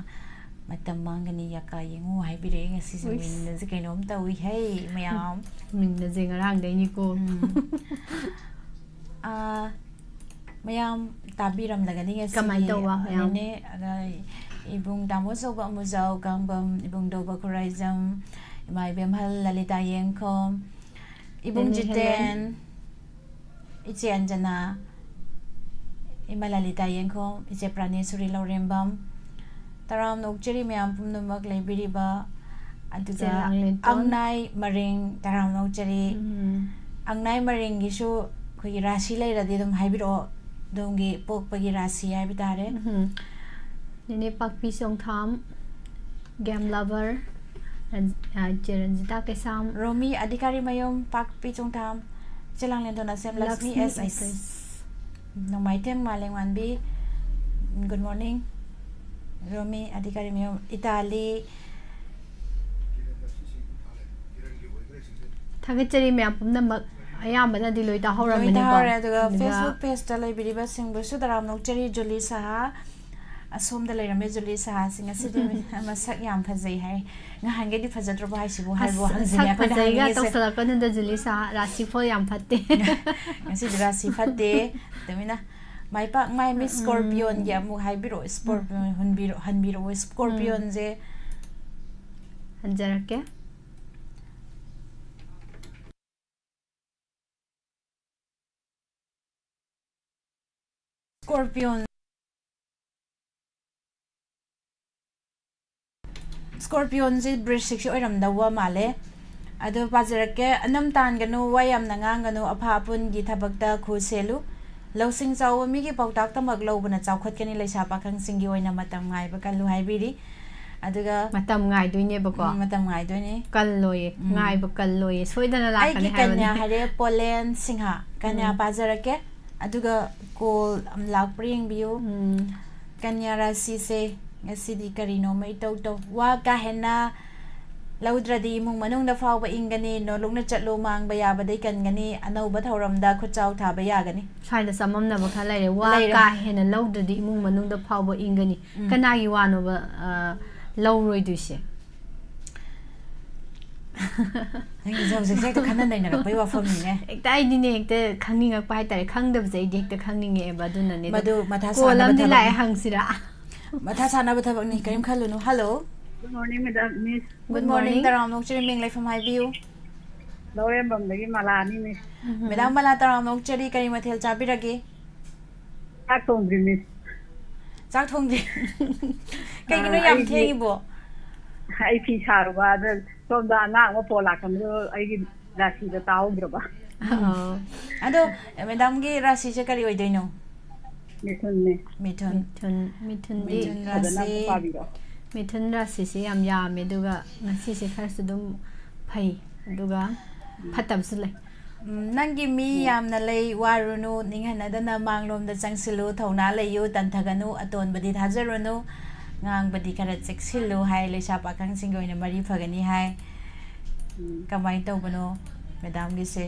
ꯃꯇꯝ ꯃꯥꯡꯒꯅꯤ, ꯌꯥꯀꯥ ꯌꯦꯡꯉꯨ ꯍꯥꯏꯕꯤꯔꯛꯑꯦ꯫ ꯉꯁꯤꯁꯦ ꯎꯏꯁ꯫ ꯃꯤꯡꯅꯁꯦ ꯀꯩꯅꯣꯝ ꯇꯧꯏ ꯍꯩ ꯃꯌꯥꯝ꯫ ꯃꯤꯡꯅꯁꯦ ꯉꯔꯥꯡꯗꯩꯅꯤꯀꯣ꯫ ꯎꯝ꯫ ꯑꯥ, ꯃꯌꯥꯝ ꯇꯥꯕꯤꯔꯝꯂꯒꯅꯤ ꯉꯁꯤꯒꯤ ꯀꯃꯥꯏꯅ ꯇꯧꯕ ꯃꯌꯥꯝ? ꯅꯦꯅꯦ, ꯑꯗ ꯏꯕꯨꯡ ꯇꯥꯃꯣ ꯑꯆꯧꯕ ꯑꯃꯨꯖꯥꯎ ꯀꯥꯡꯕꯝ, ꯏꯕꯨꯡ ꯗꯧꯕ ꯈꯨꯔꯥꯏꯖꯝ, ꯏꯃꯥ ꯏꯕꯦꯝꯍꯜ ꯂꯂꯤꯇꯥ ꯌꯦꯡꯈꯣꯝ, ꯏꯕꯨꯡ ꯅꯦꯅꯦ ꯖꯤꯇꯦꯟ, ꯍꯦꯂꯦꯟ꯫ ꯏꯆꯦ ꯑꯟꯖꯅꯥ, ꯏꯃꯥ ꯂꯂꯤꯇꯥ ꯌꯦꯡꯈꯣꯝ, ꯏꯆꯦ ꯄ꯭ꯔꯥꯅꯦꯁꯣꯔꯤ ꯂꯧꯔꯦꯝꯕꯝ, ꯇꯔꯥꯝꯅ ꯑꯣꯛꯆꯔꯤ ꯃꯌꯥꯝ ꯄꯨꯝꯅꯃꯛ ꯂꯩꯕꯤꯔꯤꯕ, ꯑꯗꯨꯒ ꯏꯆꯦ ꯂꯥꯡꯂꯦꯟꯇꯣꯟ꯫ ꯑꯪꯅꯥꯏ ꯃꯔꯤꯡ ꯇꯔꯥꯝꯅ ꯑꯣꯛꯆꯔꯤ꯫ ꯎꯝ꯫ ꯑꯪꯅꯥꯏ ꯃꯔꯤꯡꯒꯤꯁꯨ ꯑꯩꯈꯣꯏꯒꯤ ꯔꯥꯁꯤ ꯂꯩꯔꯗꯤ ꯑꯗꯨꯝ ꯍꯥꯏꯕꯤꯔꯛꯑꯣ, ꯑꯗꯣꯝꯒꯤ ꯄꯣꯛꯄꯒꯤ ꯔꯥꯁꯤ ꯍꯥꯏꯕ ꯇꯥꯔꯦ꯫ ꯎꯝ꯫ ꯅꯦꯅꯦ ꯄꯥꯛꯄꯤ ꯆꯣꯡꯊꯥꯝ, game lover, ꯔꯟ-, ꯑ, ꯏꯆꯦ ꯔꯟꯖꯤꯇꯥ ꯀꯩꯁꯥꯝ꯫ ꯔꯣꯃꯤ ꯑꯙꯤꯀꯥꯔꯤ ꯃꯌꯨꯝ, ꯄꯥꯛꯄꯤ ꯆꯣꯡꯊꯥꯝ, ꯏꯆꯦ ꯂꯥꯡꯂꯦꯟꯗꯣꯟ ꯑꯁꯦꯝ, ꯂꯛꯁꯃꯤ ꯂꯛꯁꯃꯤ ꯑꯦꯁ ꯑꯦꯁ꯫ ꯑꯦꯁ ꯑꯦꯁ꯫ ꯅꯣꯡꯃꯥꯏꯊꯦꯝ ꯃꯥꯂꯦꯝꯉꯥꯟꯕꯤ, good morning꯫ ꯔꯣꯃꯤ ꯑꯙꯤꯀꯥꯔꯤ ꯃꯌꯨꯝ, ꯏꯇꯥꯂꯤ꯫ ꯊꯥꯒꯠꯆꯔꯤ ꯃꯌꯥꯝ ꯄꯨꯝꯅꯃꯛ꯫ ꯑꯌꯥꯝꯕꯅꯗꯤ ꯂꯣꯏ ꯇꯥꯍꯧꯔꯝꯃꯅꯤꯀꯣ꯫ ꯂꯣꯏ ꯇꯥꯍꯧꯔꯦ, ꯑꯗꯨꯒ ꯑꯗꯨꯒ Facebook page ꯇ ꯂꯩꯕꯤꯔꯤꯕꯁꯤꯡꯕꯨꯁꯨ ꯇꯔꯥꯝꯅ ꯑꯣꯛꯆꯔꯤ꯫ ꯖꯨꯂꯤ ꯁꯍꯥ, ꯑꯁꯣꯝꯗ ꯂꯩꯔꯝꯃꯦ ꯖꯨꯂꯤ ꯁꯍꯥꯁꯤ꯫ ꯉꯁꯤꯗꯤ ꯃꯁꯛ ꯌꯥꯝ ꯐꯖꯩ ꯍꯥꯏ꯫ ꯉꯍꯥꯟꯒꯩꯗꯤ ꯐꯖꯗ꯭ꯔꯕꯣ ꯍꯥꯏꯁꯤꯕꯨ ꯍꯥꯏꯕꯨ ꯑꯁ, ꯍꯪꯖꯤꯜꯂꯦ ꯁꯛ ꯑꯩꯈꯣꯏꯅ ꯐꯖꯩꯒ ꯍꯪꯅꯤꯡꯉꯤꯁꯦ꯫ ꯇꯧꯁꯜꯂꯛꯀꯅꯨꯗ ꯖꯨꯂꯤ ꯁꯍꯥ, ꯔꯥꯁꯤꯐꯣꯜ ꯌꯥꯝ ꯐꯠꯇꯦ꯫ ꯉꯁꯤꯗꯤ ꯔꯥꯁꯤ ꯐꯠꯇꯦ꯫ ꯇꯨꯃꯤꯟꯅ꯫ ꯃꯥꯏ ꯄꯥꯛ ꯃꯥꯏ ꯃꯤ ꯎꯝ꯫ Scorpion ꯒꯤ ꯑꯃꯨꯛ ꯍꯥꯏꯕꯤꯔꯛꯑꯣ, Scorpion ꯎꯝ꯫ ꯍꯟꯕꯤꯔꯣ-, ꯍꯟꯕꯤꯔꯛꯑꯣ, Scorpion ꯁꯦ꯫ ꯎꯝ꯫ ꯍꯟꯖꯔꯛꯀꯦ꯫ Scorpion꯫ Scorpionꯁꯤ ꯕ꯭ꯔꯤꯁꯤꯛꯁꯤ ꯑꯣꯏꯔꯝꯗꯧꯕ ꯃꯥꯜꯂꯦ꯫ ꯑꯗꯣ ꯄꯥꯖꯔꯛꯀꯦ꯫ ꯑꯅꯝ ꯇꯥꯟꯒꯅꯨ, ꯋꯥ ꯌꯥꯝꯅ ꯉꯥꯡꯒꯅꯨ, ꯑꯐ ꯑꯄꯨꯟꯒꯤ ꯊꯕꯛꯇ ꯈꯨ ꯁꯦꯜꯂꯨ꯫ ꯂꯧꯁꯤꯡ ꯆꯥꯎꯕ ꯃꯤꯒꯤ ꯄꯥꯎꯇꯥꯛꯇꯃꯛ ꯂꯧꯕꯅ ꯆꯥꯎꯈꯠꯀꯅꯤ꯫ ꯂꯩꯁꯥ ꯄꯥꯈꯪꯁꯤꯡꯒꯤ ꯑꯣꯏꯅ ꯃꯇꯝ ꯉꯥꯏꯕ ꯀꯜꯂꯨ ꯍꯥꯏꯕꯤꯔꯤ꯫ ꯑꯗꯨꯒ ꯃꯇꯝ ꯉꯥꯏꯗꯣꯏꯅꯦꯕꯀꯣ꯫ ꯎꯝ, ꯃꯇꯝ ꯉꯥꯏꯗꯣꯏꯅꯦ꯫ ꯀꯜꯂꯣꯏꯌꯦ꯫ ꯎꯝ꯫ ꯉꯥꯏꯕ ꯀꯜꯂꯣꯏꯌꯦ꯫ ꯁꯣꯏꯗꯅ ꯂꯥꯛꯀꯅꯤ ꯑꯩꯒꯤ ꯀꯟꯌꯥ ꯍꯥꯏꯕꯅꯤ꯫ ꯍꯥꯏꯔꯦ, ꯄꯣꯂꯦꯟ ꯁꯤꯡꯍ꯫ ꯀꯟꯌꯥ ꯎꯝ꯫ ꯄꯥꯖꯔꯛꯀꯦ꯫ ꯑꯗꯨꯒ ꯀꯣꯜ ꯑꯃ ꯂꯥꯛꯄ꯭ꯔꯥ ꯌꯦꯡꯕꯤꯌꯨ꯫ ꯎꯝ꯫ ꯀꯟꯌꯥ ꯔꯥꯁꯤꯁꯦ ꯉꯁꯤꯗꯤ ꯀꯔꯤꯅꯣꯃ ꯏꯇꯧ ꯇꯧ꯫ ꯋꯥ ꯀꯥ ꯍꯦꯟꯅ ꯂꯧꯗ꯭ꯔꯗꯤ ꯏꯃꯨꯡ ꯃꯅꯨꯡꯗ ꯐꯥꯎꯕ ꯏꯪꯒꯅꯤ꯫ ꯅꯣꯂꯨꯛꯅ ꯆꯠꯂꯨ, ꯃꯥꯡꯕ ꯌꯥꯕꯗꯩ ꯀꯟꯒꯅꯤ꯫ ꯑꯅꯧꯕ ꯊꯧꯔꯝꯗ ꯈꯨꯠꯆꯥꯎ ꯊꯥꯕ ꯌꯥꯒꯅꯤ꯫ ꯁ꯭ꯋꯥꯏꯗ ꯆꯃꯝꯅꯕ ꯈꯔ ꯂꯩꯔꯦ꯫ ꯋꯥ ꯂꯩꯔꯦ꯫ ꯀꯥ ꯍꯦꯟꯅ ꯂꯧꯗ꯭ꯔꯗꯤ ꯏꯃꯨꯡ ꯃꯅꯨꯡꯗ ꯐꯥꯎꯕ ꯏꯪꯒꯅꯤ꯫ ꯎꯝ꯫ ꯀꯅꯥꯒꯤ ꯋꯥꯅꯣꯕ, ꯑ, ꯂꯧꯔꯣꯏꯗꯣꯏꯁꯦ? ꯅꯪꯒꯤꯁꯦ ꯍꯧꯖꯤꯛꯁꯦ ꯍꯦꯛꯇ ꯈꯟꯅ ꯅꯩꯅꯔꯛꯄꯩ ꯋꯥꯐꯝꯅꯤꯅꯦ꯫ ꯍꯦꯛꯇ ꯑꯩꯗꯤꯅꯦ, ꯍꯦꯛꯇ ꯈꯪꯅꯤꯡꯉꯛꯄ ꯍꯥꯏꯇꯥꯔꯦ꯫ ꯈꯪꯗꯕꯁꯦ ꯑꯩꯗꯤ ꯍꯦꯛꯇ ꯈꯪꯅꯤꯡꯉꯛꯑꯦꯕ꯫ ꯑꯗꯨꯅꯅꯦ꯫ ꯑꯗꯣ ꯃꯗꯨ ꯃꯊꯥ ꯀꯣꯜ ꯁꯥꯅꯕ ꯑꯃꯗꯤ ꯂꯥꯛꯑꯦ, ꯊꯕꯛꯅꯤ꯫ ꯍꯪꯁꯤꯔꯥ? ꯃꯊꯥ ꯁꯥꯅꯕ ꯊꯕꯛꯅꯤ, ꯀꯔꯤꯝ ꯈꯜꯂꯨꯅꯨ꯫ Hello꯫ Good morning, madam, miss꯫ Good morning, ꯇꯔꯥꯝꯅ ꯑꯣꯛꯆꯔꯤ, ꯃꯤꯡ ꯂꯩꯐꯝ ꯍꯥꯏꯕꯤꯌꯨ꯫ ꯂꯧꯔꯦꯝꯕꯝꯗꯒꯤ ꯃꯂꯥꯅꯤ, miss꯫ ꯎꯝ꯫ Madam ꯃꯂꯥ, ꯇꯔꯥꯝꯅ ꯑꯣꯛꯆꯔꯤ, ꯀꯔꯤ ꯃꯊꯦꯜ ꯆꯥꯕꯤꯔꯒꯦ? ꯆꯥꯛ ꯊꯣꯡꯗ꯭ꯔꯤ, miss꯫ ꯆꯥꯛ ꯊꯣꯡꯗ꯭ꯔꯤ? ꯀꯩꯒꯤꯅꯣ ꯑꯥ, ꯌꯥꯝ ꯑꯩꯒꯤ, ꯊꯦꯡꯉꯤꯕꯣ? ꯑꯩ ꯐꯤ ꯁꯥꯔꯨꯕ, ꯑꯗ ꯁꯣꯝꯗ ꯑꯉꯥꯡ ꯑꯃ ꯐꯣꯟ ꯂꯥꯛꯄꯗꯨꯗ ꯑꯩꯒꯤ ꯔꯥꯁꯤꯗꯣ ꯇꯥꯍꯧꯗ꯭ꯔꯕ꯫ ꯎꯝ꯫ ꯑꯣ꯫ ꯑꯗꯣ, madamꯒꯤ ꯔꯥꯁꯤꯁꯦ ꯀꯔꯤ ꯑꯣꯏꯗꯣꯏꯅꯣ? ꯃꯤꯊꯨꯟꯅꯦ꯫ ꯃꯤꯊꯨꯟ꯫ ꯃꯤꯊꯨꯟ, ꯃꯤꯊꯨꯟꯗꯤ ꯃꯤꯊꯨꯟ ꯐꯖꯅ ꯑꯝꯇ ꯔꯥꯁꯤ, ꯄꯥꯕꯤꯔꯣ꯫ ꯃꯤꯊꯨꯟ ꯔꯥꯁꯤꯁꯦ ꯌꯥꯝ ꯌꯥꯝꯃꯦ, ꯑꯗꯨꯒ ꯉꯁꯤꯁꯦ ꯈꯔꯁꯨ ꯑꯗꯨꯝ ꯐꯩ, ꯑꯗꯨꯒ ꯎꯝ꯫ ꯐꯠꯇꯕꯁꯨ ꯂꯩ꯫ ꯎꯝ, ꯅꯪꯒꯤ ꯃꯤ ꯎꯝ꯫ ꯌꯥꯝꯅ ꯂꯩ, ꯋꯥꯔꯨꯅꯨ, ꯅꯤꯡꯍꯟꯅꯗꯅ ꯃꯥꯡꯂꯣꯝꯗ ꯆꯪꯁꯤꯜꯂꯨ, ꯊꯧꯅꯥ ꯂꯩꯌꯨ, ꯇꯟꯊꯒꯅꯨ, ꯑꯇꯣꯟꯕꯗꯤ ꯊꯥꯖꯔꯨꯅꯨ, ꯉꯥꯡꯕꯗꯤ ꯈꯔ ꯆꯦꯛꯁꯤꯜꯂꯨ ꯍꯥꯏ, ꯂꯩꯁꯥ ꯄꯥꯈꯪꯁꯤꯡꯒꯤ ꯑꯣꯏꯅ ꯃꯔꯤ ꯐꯒꯅꯤ ꯍꯥꯏ꯫ ꯎꯝ꯫ ꯀꯃꯥꯏꯅ ꯇꯧꯕꯅꯣ madamꯒꯤꯁꯦ?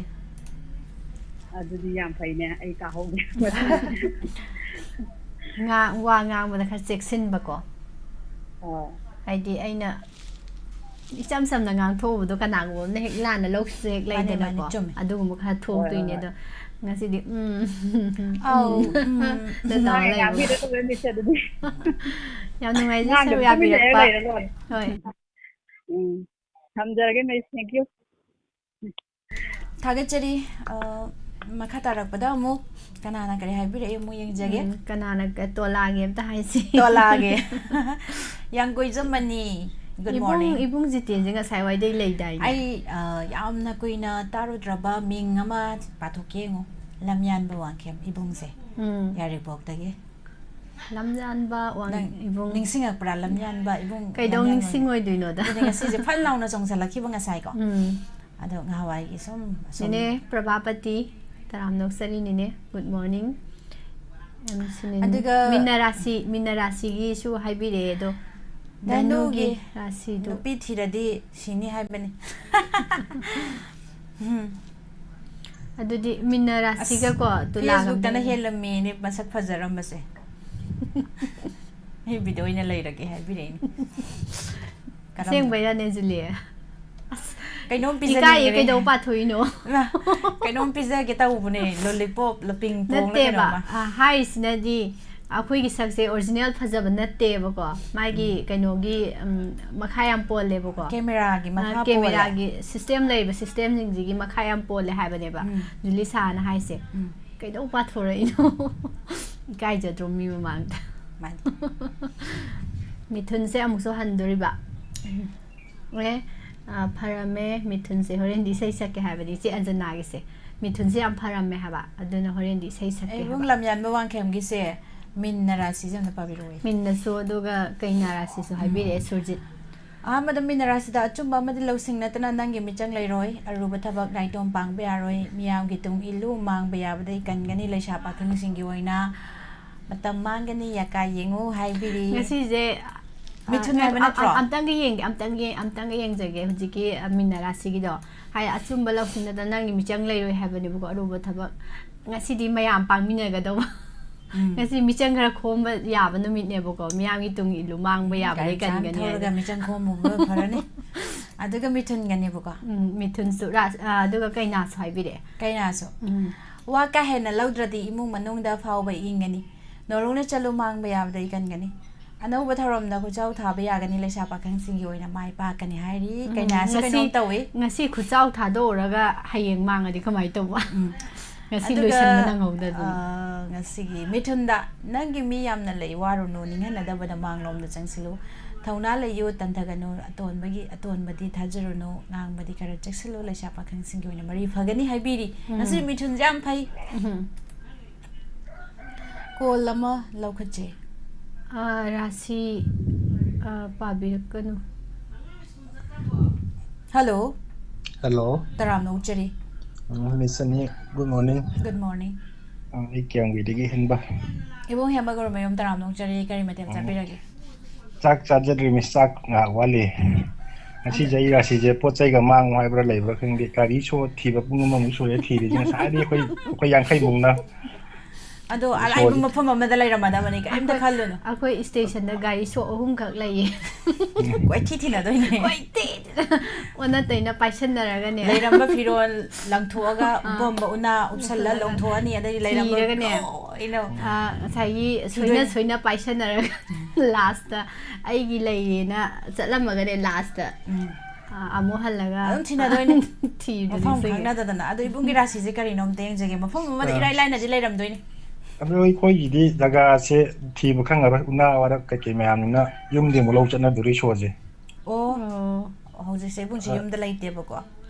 ꯑꯗꯨꯗꯤ ꯌꯥꯝ ꯐꯩꯅꯦ, ꯑꯩ ꯇꯥꯍꯧꯗꯦ꯫ ꯉꯥ-, ꯋꯥ ꯉꯥꯡꯕꯗ ꯈꯔ ꯆꯦꯛꯁꯤꯟꯕꯀꯣ꯫ ꯑꯣ꯫ ꯍꯥꯏꯗꯤ ꯑꯩꯅ ꯏꯆꯝ ꯆꯝꯅ ꯉꯥꯡꯊꯣꯛꯎꯕꯗꯣ ꯀꯅꯥꯒꯨꯝꯕ ꯑꯃꯅ ꯍꯦꯛ ꯂꯥꯟꯅ ꯂꯧꯈꯤꯕꯁꯨ ꯍꯦꯛ ꯃꯥꯅꯦ, ꯂꯩꯗꯅꯀꯣ꯫ ꯃꯥꯅꯦ, ꯆꯨꯝꯃꯦ꯫ ꯑꯗꯨꯒꯨꯝꯕ ꯈꯔ ꯍꯣꯏ, ꯍꯣꯏ, ꯊꯣꯛꯇꯣꯏꯅꯦ꯫ ꯍꯣꯏ꯫ ꯑꯗꯣ ꯉꯁꯤꯗꯤ, ꯎꯝ, ꯑꯧ, ꯎꯝ, ꯅ ꯇꯧꯔ ꯉꯥꯡꯉꯦ, ꯂꯩꯕ꯫ ꯉꯥꯡꯕꯤꯔ ꯂꯣꯏꯔꯦ, miss, ꯑꯗꯨꯗꯤ꯫ ꯌꯥꯝ ꯅꯨꯡꯉꯥꯏꯖꯩ ꯉꯥꯡꯗꯕꯤ ꯁꯔꯨꯛ ꯇꯨꯃꯤꯟꯅ ꯍꯦꯛ ꯌꯥꯕꯤꯔꯛꯄ꯫ ꯂꯩꯔ ꯂꯣꯏꯔꯦ꯫ ꯍꯣꯏ꯫ ꯎꯝ꯫ ꯊꯝꯖꯔꯒꯦ, miss, thank you꯫ ꯊꯥꯒꯠꯆꯔꯤ꯫ ꯑ, ꯃꯈꯥ ꯇꯥꯔꯛꯄꯗ ꯑꯃꯨꯛ ꯀꯅꯥꯅ ꯀꯔꯤ ꯍꯥꯏꯕꯤꯔꯛꯏ ꯑꯃꯨꯛ ꯌꯦꯡꯖꯒꯦ꯫ ꯎꯝ, ꯀꯅꯥꯅ ꯀ-, ꯇꯣꯂꯥꯒꯦ ꯑꯝꯇ ꯍꯥꯏꯁꯤ꯫ ꯇꯣꯂꯥꯒꯦ꯫ ꯌꯥꯡꯒꯣꯏꯖꯝ ꯃꯅꯤ꯫ Good ꯏꯕꯨꯡ morning. ꯏꯕꯨꯡ ꯖꯤꯇꯦꯟꯁꯦ ꯉꯁꯥꯏꯋꯥꯏꯗꯩ ꯂꯩꯗꯥꯏꯅꯦ? ꯑꯩ ꯑ, ꯌꯥꯝꯅ ꯀꯨꯏꯅ ꯇꯥꯔꯨꯗ꯭ꯔꯕ ꯃꯤꯡ ꯑꯃ ꯄꯥꯊꯣꯛꯀꯦ ꯌꯦꯡꯉꯨ꯫ ꯂꯝꯌꯥꯟꯕ ꯋꯥꯡꯈꯦꯝ ꯏꯕꯨꯡꯁꯦ꯫ ꯎꯝ. ꯌꯥꯏꯔꯤꯄꯣꯛꯇꯒꯤ꯫ ꯂꯝꯌꯥꯟꯕ ꯋꯥꯡ ꯅꯪ ꯏꯕꯨꯡ꯫ ꯅꯤꯡꯁꯤꯡꯉꯛꯄ꯭ꯔꯥ ꯂꯝꯌꯥꯟꯕ ꯏꯕꯨꯡ? ꯀꯩꯗꯧ ꯂꯝꯌꯥꯟꯕ ꯅꯤꯡꯁꯤꯡꯉꯣꯏꯗꯣꯏꯅꯣꯗ? ꯑꯗꯨꯅꯦ ꯉꯁꯤꯁꯦ ꯐꯟ ꯂꯥꯎꯅ ꯆꯣꯡꯁꯤꯜꯂꯛꯈꯤꯕ ꯉꯁꯥꯏꯀꯣ꯫ ꯎꯝ. ꯑꯗꯣ ꯉꯍꯥꯟꯋꯥꯏꯒꯤ ꯁꯨꯝ ꯑꯁꯨꯝ ꯅꯦꯅꯦ ꯄ꯭ꯔꯚꯥꯄꯇꯤ, ꯇꯔꯥꯝꯅ ꯑꯣꯛꯆꯔꯤ ꯅꯦꯅꯦ꯫ Good morning꯫ ꯌꯥꯝ ꯁꯤꯅꯤꯡ-, ꯑꯗꯨꯒ ꯃꯤꯟꯅ ꯔꯥꯁꯤ, ꯃꯤꯟꯅ ꯔꯥꯁꯤꯒꯤꯁꯨ ꯍꯥꯏꯕꯤꯔꯛꯑꯦ ꯑꯗꯣ꯫ ꯙꯅꯨꯒꯤ ꯙꯅꯨꯒꯤ ꯔꯥꯁꯤꯗꯨ꯫ ꯅꯨꯄꯤ ꯊꯤꯔꯗꯤ ꯁꯤꯅꯤ ꯍꯥꯏꯕꯅꯤ꯫ ꯎꯝ꯫ ꯑꯗꯨꯗꯤ ꯃꯤꯟꯅ ꯔꯥꯁꯤꯒꯀꯣ ꯇꯨꯂꯥꯒ Facebookꯇꯅ ꯃꯔꯤ꯫ ꯍꯦꯜꯂꯝꯃꯦꯅꯦ ꯃꯁꯛ ꯐꯖꯔꯝꯕꯁꯦ꯫ ꯑꯩ ꯕꯤꯗ ꯑꯣꯏꯅ ꯂꯩꯔꯒꯦ ꯍꯥꯏꯕꯤꯔꯛꯏꯅꯦ꯫ ꯀꯔꯝꯕ? ꯑꯁꯦꯡꯕꯩꯔꯅꯦ ꯖꯨꯂꯤ? ꯀꯩꯅꯣꯝ ꯏꯀꯥꯏꯌꯦ, ꯄꯤꯖꯅꯤꯡꯉꯦ꯫ ꯀꯩꯗꯧ ꯄꯥꯊꯣꯛꯏꯅꯣ? ꯏꯃꯥ, ꯀꯩꯅꯣꯝ ꯄꯤꯖꯒꯦ ꯇꯧꯕꯅꯦ, lollipop ꯂ ping pong ꯂ ꯅꯠꯇꯦꯕ, ꯀꯩꯅꯣꯝꯃ꯫ ꯑ, ꯍꯥꯏꯔꯤꯁꯤꯅꯗꯤ ꯑꯩꯈꯣꯏꯒꯤ ꯁꯛꯁꯦ original ꯐꯖꯕ ꯅꯠꯇꯦꯕꯀꯣ, ꯃꯥꯒꯤ ꯎꯝ꯫ ꯀꯩꯅꯣꯒꯤ, ꯎꯝ, ꯃꯈꯥ ꯌꯥꯝ ꯄꯣꯜꯂꯦꯕꯀꯣ꯫ Cameraꯒꯤ ꯃꯈꯥ ꯑ, ꯄꯣꯜꯂꯦ꯫ Cameraꯒꯤ system ꯂꯩꯔꯤꯕ systemꯁꯤꯡꯁꯤꯒꯤ ꯃꯈꯥ ꯌꯥꯝ ꯄꯣꯜꯂꯦ ꯍꯥꯏꯕꯅꯦꯕ ꯎꯝ꯫ ꯖꯨꯂꯤꯁꯥꯅ ꯍꯥꯏꯁꯦ꯫ ꯎꯝ꯫ ꯀꯩꯗꯧ ꯄꯥꯊꯣꯔꯛꯏꯅꯣ? ꯏꯀꯥꯏꯖꯗ꯭ꯔꯣ ꯃꯤ ꯃꯃꯥꯡꯗ? ꯃꯥꯅꯤ꯫ ꯃꯤꯊꯨꯟꯁꯦ ꯑꯃꯨꯛꯁꯨ ꯍꯟꯗꯣꯔꯤꯕ꯫ ꯑꯦ, ꯑ, ꯐꯔꯝꯃꯦ, ꯃꯤꯊꯨꯟꯁꯦ ꯍꯣꯔꯦꯟꯗꯤ ꯏꯁꯩ ꯁꯛꯀꯦ ꯍꯥꯏꯕꯅꯤ ꯏꯆꯦ ꯑꯟꯖꯅꯥꯒꯤꯁꯦ꯫ ꯃꯤꯊꯨꯟꯁꯦ ꯌꯥꯝ ꯐꯔꯝꯃꯦ ꯍꯥꯏꯕ, ꯑꯗꯨꯅ ꯍꯣꯔꯦꯟꯗꯤ ꯏꯁꯩ ꯁꯛꯀꯦ ꯑꯩꯕꯨꯡ ꯍꯥꯏꯕ꯫ ꯂꯝꯌꯥꯟꯕ ꯋꯥꯡꯈꯦꯝꯒꯤꯁꯦ ꯃꯤꯟꯅ ꯔꯥꯁꯤꯁꯦ ꯑꯝꯇ ꯄꯥꯕꯤꯔꯛꯑꯣ꯫ ꯃꯤꯟꯅꯁꯨ ꯑꯗꯨꯒ ꯀꯩꯅꯥ ꯔꯥꯁꯤꯁꯨ ꯍꯥꯏꯕꯤꯔꯛꯑꯦ ꯁꯨꯔꯖꯤꯠ꯫ ꯑꯍꯥꯟꯕꯗ ꯃꯤꯟꯅ ꯔꯥꯁꯤꯗ ꯑꯆꯨꯝꯕ ꯑꯃꯗꯤ ꯂꯧꯁꯤꯡ ꯅꯠꯇꯅ ꯅꯪꯒꯤ ꯃꯤꯆꯪ ꯂꯩꯔꯣꯏ, ꯑꯔꯨꯕ ꯊꯕꯛ ꯅꯥꯏꯇꯣꯝ ꯄꯥꯡꯕ ꯌꯥꯔꯣꯏ, ꯃꯤꯌꯥꯝꯒꯤ ꯇꯨꯡ ꯏꯜꯂꯨ ꯃꯥꯡꯕ ꯌꯥꯕꯗꯩ ꯀꯟꯒꯅꯤ, ꯂꯩꯁꯥ ꯄꯥꯈꯪꯁꯤꯡꯒꯤ ꯑꯣꯏꯅ ꯃꯇꯝ ꯃꯥꯡꯒꯅꯤ, ꯌꯥꯀꯥ ꯌꯦꯡꯉꯨ ꯍꯥꯏꯕꯤꯔꯤ꯫ ꯉꯁꯤꯁꯦ, ꯑ, ꯃꯤꯊꯨꯟ ꯍꯥꯏꯕ ꯑ, ꯅꯠꯇ꯭ꯔꯣ? ꯑ, ꯑꯝꯇꯪꯒ ꯌꯦꯡꯒꯦ, ꯑꯝꯇꯪꯒ ꯌꯦꯡ-, ꯑꯝꯇꯪꯒ ꯌꯦꯡꯖꯒꯦ ꯍꯧꯖꯤꯛꯀꯤ, ꯑ, ꯃꯤꯟꯅ ꯔꯥꯁꯤꯒꯤꯗꯣ꯫ ꯍꯥꯏ, ꯑꯆꯨꯝꯕ ꯂꯧꯁꯤꯡ ꯅꯠꯇꯅ ꯅꯪꯒꯤ ꯃꯤꯆꯪ ꯂꯩꯔꯣꯏ ꯍꯥꯏꯕꯅꯦꯕꯀꯣ, ꯑꯔꯨꯕ ꯊꯕꯛ꯫ ꯉꯁꯤꯗꯤ ꯃꯌꯥꯝ ꯄꯥꯡꯃꯤꯟꯅꯒꯗꯧꯕ꯫ ꯎꯝ꯫ ꯉꯁꯤ ꯃꯤꯆꯪ ꯈꯔ ꯈꯣꯝꯕ ꯌꯥꯕ ꯅꯨꯃꯤꯠꯅꯦꯕꯀꯣ, ꯃꯤꯌꯥꯝꯒꯤ ꯇꯨꯡ ꯏꯜꯂꯨ ꯃꯥꯡꯕ ꯌꯥꯕꯗꯩ ꯒꯥꯔꯤ ꯃꯆꯥ ꯑꯃ ꯀꯟꯒꯅꯤ ꯊꯧꯔꯒ ꯍꯥꯏꯗꯣ꯫ ꯃꯤꯆꯪ ꯈꯣꯝꯃꯨꯕ ꯐꯔꯅꯤ꯫ ꯑꯗꯨꯒ ꯃꯤꯊꯨꯟꯒꯅꯦꯕꯀꯣ꯫ ꯎꯝ, ꯃꯤꯊꯨꯟꯁꯨ, ꯔꯥꯁ-, ꯑ, ꯑꯗꯨꯒ ꯀꯩꯅꯥꯁꯨ ꯍꯥꯏꯕꯤꯔꯛꯑꯦ꯫ ꯀꯩꯅꯥꯁꯨ꯫ ꯎꯝ꯫ ꯋꯥ ꯀꯥ ꯍꯦꯟꯅ ꯂꯧꯗ꯭ꯔꯗꯤ ꯏꯃꯨꯡ ꯃꯅꯨꯡꯗ ꯐꯥꯎꯕ ꯏꯪꯒꯅꯤ꯫ ꯅꯣꯂꯨꯛꯅ ꯆꯠꯂꯨ ꯃꯥꯡꯕ ꯌꯥꯕꯗꯩ ꯀꯟꯒꯅꯤ꯫ ꯑꯅꯧꯕ ꯊꯧꯔꯝꯗ ꯈꯨꯠꯆꯥꯎ ꯊꯥꯕ ꯌꯥꯒꯅꯤ, ꯂꯩꯁꯥ ꯄꯥꯈꯪꯁꯤꯡꯒꯤ ꯑꯣꯏꯅ ꯃꯥꯏ ꯄꯥꯛꯀꯅꯤ ꯍꯥꯏꯔꯤ꯫ ꯎꯝ, ꯀꯩꯅꯥꯁꯨ ꯉꯁꯤ, ꯀꯩꯅꯣꯝ ꯇꯧꯏ꯫ ꯉꯁꯤ ꯈꯨꯠꯆꯥꯎ ꯊꯥꯗꯣꯛꯎꯔꯒ ꯍꯌꯦꯡ ꯃꯥꯡꯉꯗꯤ ꯀꯃꯥꯏꯅ ꯇꯧꯕ? ꯎꯝ꯫ ꯉꯁꯤ ꯑꯗꯨꯒ, ꯂꯣꯏꯁꯤꯟꯕ ꯅꯪꯍꯧꯗꯗꯅ꯫ ꯑ, ꯉꯁꯤꯒꯤ ꯃꯤꯊꯨꯟꯗ, "ꯅꯪꯒꯤ ꯃꯤ ꯌꯥꯝꯅ ꯂꯩ, ꯋꯥꯔꯨꯅꯨ, ꯅꯤꯡꯍꯟꯅꯗꯕꯗ ꯃꯥꯡꯂꯣꯝꯗ ꯆꯪꯁꯤꯜꯂꯨ꯫ ꯊꯧꯅꯥ ꯂꯩꯌꯨ, ꯇꯟꯊꯒꯅꯨ, ꯑꯇꯣꯟꯕꯒꯤ, ꯑꯇꯣꯟꯕꯗꯤ ꯊꯥꯖꯔꯨꯅꯨ, ꯉꯥꯡꯕꯗꯤ ꯈꯔ ꯆꯦꯛꯁꯤꯜꯂꯨ, ꯂꯩꯁꯥ ꯄꯥꯈꯪꯁꯤꯡꯒꯤ ꯑꯣꯏꯅ ꯃꯔꯤ ꯐꯒꯅꯤ" ꯍꯥꯏꯕꯤꯔꯤ꯫ ꯎꯝ꯫ ꯉꯁꯤ ꯃꯤꯊꯨꯟꯁꯦ ꯌꯥꯝ ꯐꯩ꯫ ꯎꯝ꯫ ꯀꯣꯜ ꯑꯃ ꯂꯧꯈꯠꯁꯦ꯫ ꯑ, ꯔꯥꯁꯤ, ꯑ, ꯄꯥꯕꯤꯔꯛꯀꯅꯨ꯫ ꯍꯜꯂꯣ꯫ ꯍꯜꯂꯣ꯫ ꯇꯔꯥꯝꯅ ꯑꯣꯛꯆꯔꯤ꯫ ꯎꯝ, ꯃꯤꯁ ꯑꯅꯤ, good morning. Good morning. Um, ꯑꯩ ꯀꯤꯌꯥꯝꯒꯩꯗꯒꯤ ꯍꯦꯟꯕ꯫ ꯏꯕꯨꯡ ꯍꯦꯝꯕ ꯒꯣꯔꯃꯌꯨꯝ ꯇꯔꯥꯝꯅ ꯑꯣꯛꯆꯔꯤ꯫ ꯀꯔꯤ ꯃꯊꯦꯜ ꯎꯝ꯫ ꯆꯥꯕꯤꯔꯒꯦ? ꯆꯥꯛ ꯆꯥꯖꯗ꯭ꯔꯤ, ꯃꯤꯁ, ꯆꯥꯛ ꯉꯥꯏꯍꯥꯛ ꯋꯥꯠꯂꯤ꯫ ꯉꯁꯤꯁꯦ ꯑꯗ- ꯑꯩ ꯔꯥꯁꯤꯁꯦ ꯄꯣꯠ ꯆꯩꯒ ꯃꯥꯡꯉꯣ ꯍꯥꯏꯕ꯭ꯔꯥ ꯂꯩꯕ꯭ꯔꯥ ꯈꯪꯗꯦ꯫ ꯒꯥꯔꯤ ꯁꯣ ꯊꯤꯕ ꯄꯨꯡ ꯑꯃꯃꯨꯛ ꯁꯨꯔꯦ ꯊꯤꯔꯤꯁꯦ꯫ ꯉꯁꯥꯏꯗꯤ ꯑꯩꯈꯣꯏ, ꯑꯩꯈꯣꯏ ꯌꯥꯡꯈꯩꯃꯨꯛꯅ ꯑꯗꯣ ꯑꯔꯥꯏꯕ ꯁꯣꯁꯦ ꯃꯐꯝ ꯑꯃꯗ ꯂꯩꯔꯝꯃꯗꯕꯅꯤ, ꯀꯔꯤꯝꯇ ꯑꯩꯈꯣꯏ, ꯈꯜꯂꯨꯅꯨ꯫ ꯑꯩꯈꯣꯏ ꯁ꯭ꯇꯦꯁꯟꯗ ꯒꯥꯔꯤ ꯁꯣ ꯑꯍꯨꯝꯈꯛ ꯂꯩꯌꯦ꯫ ꯀꯣꯏꯊꯤ ꯊꯤꯅꯗꯣꯏꯅꯦ꯫ ꯀꯣꯏꯊꯤ ꯊꯤꯅ-, ꯑꯣꯟꯅ ꯇꯩꯅ ꯄꯥꯏꯁꯟꯅꯔꯒꯅꯦ꯫ ꯂꯩꯔꯝꯕ ꯐꯤꯔꯣꯜ ꯂꯪꯊꯣꯛꯑꯒ, ꯑꯥ꯫ ꯎꯄꯝꯕ ꯎꯅꯥ ꯎꯞꯁꯜꯂ ꯎꯞꯁꯜꯂꯒ ꯂꯪꯊꯣꯛꯑꯅꯤ, ꯑꯗꯩꯗꯤ ꯂꯩꯔꯝꯕ ꯊꯤꯔꯒꯅꯦ꯫ ꯂꯣꯏꯅ ꯑꯥ, ꯉꯁꯥꯏꯒꯤ ꯁꯣꯏꯅ ꯊꯤꯗꯣꯏꯅꯦ꯫ ꯁꯣꯏꯅ ꯄꯥꯏꯁꯟꯅꯔꯒ ꯂꯥꯁꯇ ꯑꯩꯒꯤ ꯂꯩꯌꯦꯅ ꯆꯠꯂꯝꯃꯒꯅꯦ, ꯂꯥꯁꯇ꯫ ꯎꯝ꯫ ꯑ, ꯑꯃꯨꯛ ꯍꯜꯂꯒ ꯑꯗꯨꯝ ꯊꯤꯅꯗꯣꯏꯅꯦ꯫ ꯊꯤꯕꯗꯨꯅꯤ ꯃꯐꯝ ꯁꯤꯒꯤ꯫ ꯈꯪꯅꯗꯗꯅ꯫ ꯑꯗꯣ ꯏꯕꯨꯡꯒꯤ ꯔꯥꯁꯤꯁꯦ ꯀꯔꯤꯅꯣ ꯑꯝꯇ ꯌꯦꯡꯖꯒꯦ꯫ ꯃꯐꯝ ꯑꯃꯗ ꯑꯥ꯫ ꯏꯔꯥꯏ ꯂꯥꯏꯅꯗꯤ ꯂꯩꯔꯝꯗꯣꯏꯅꯦ꯫ ꯑꯗꯣ ꯑꯩꯈꯣꯏꯒꯤꯗꯤ ꯖꯒꯥꯁꯦ ꯊꯤꯕ ꯈꯪꯉꯔꯣꯏ꯫ ꯎꯅꯥ ꯋꯥꯔꯛ ꯀꯩꯀꯩ ꯃꯌꯥꯝꯅꯤꯅ ꯌꯨꯝꯗꯤ ꯑꯃꯨꯛ ꯂꯧ ꯆꯠꯅꯗꯣꯔꯤ ꯁꯣꯁꯦ꯫ ꯑꯣ꯫ ꯑꯣ꯫ ꯍꯧꯖꯤꯛꯁꯦ ꯏꯕꯨꯡꯁꯦ ꯑ-, ꯌꯨꯝꯗ ꯂꯩꯇꯦꯕꯀꯣ꯫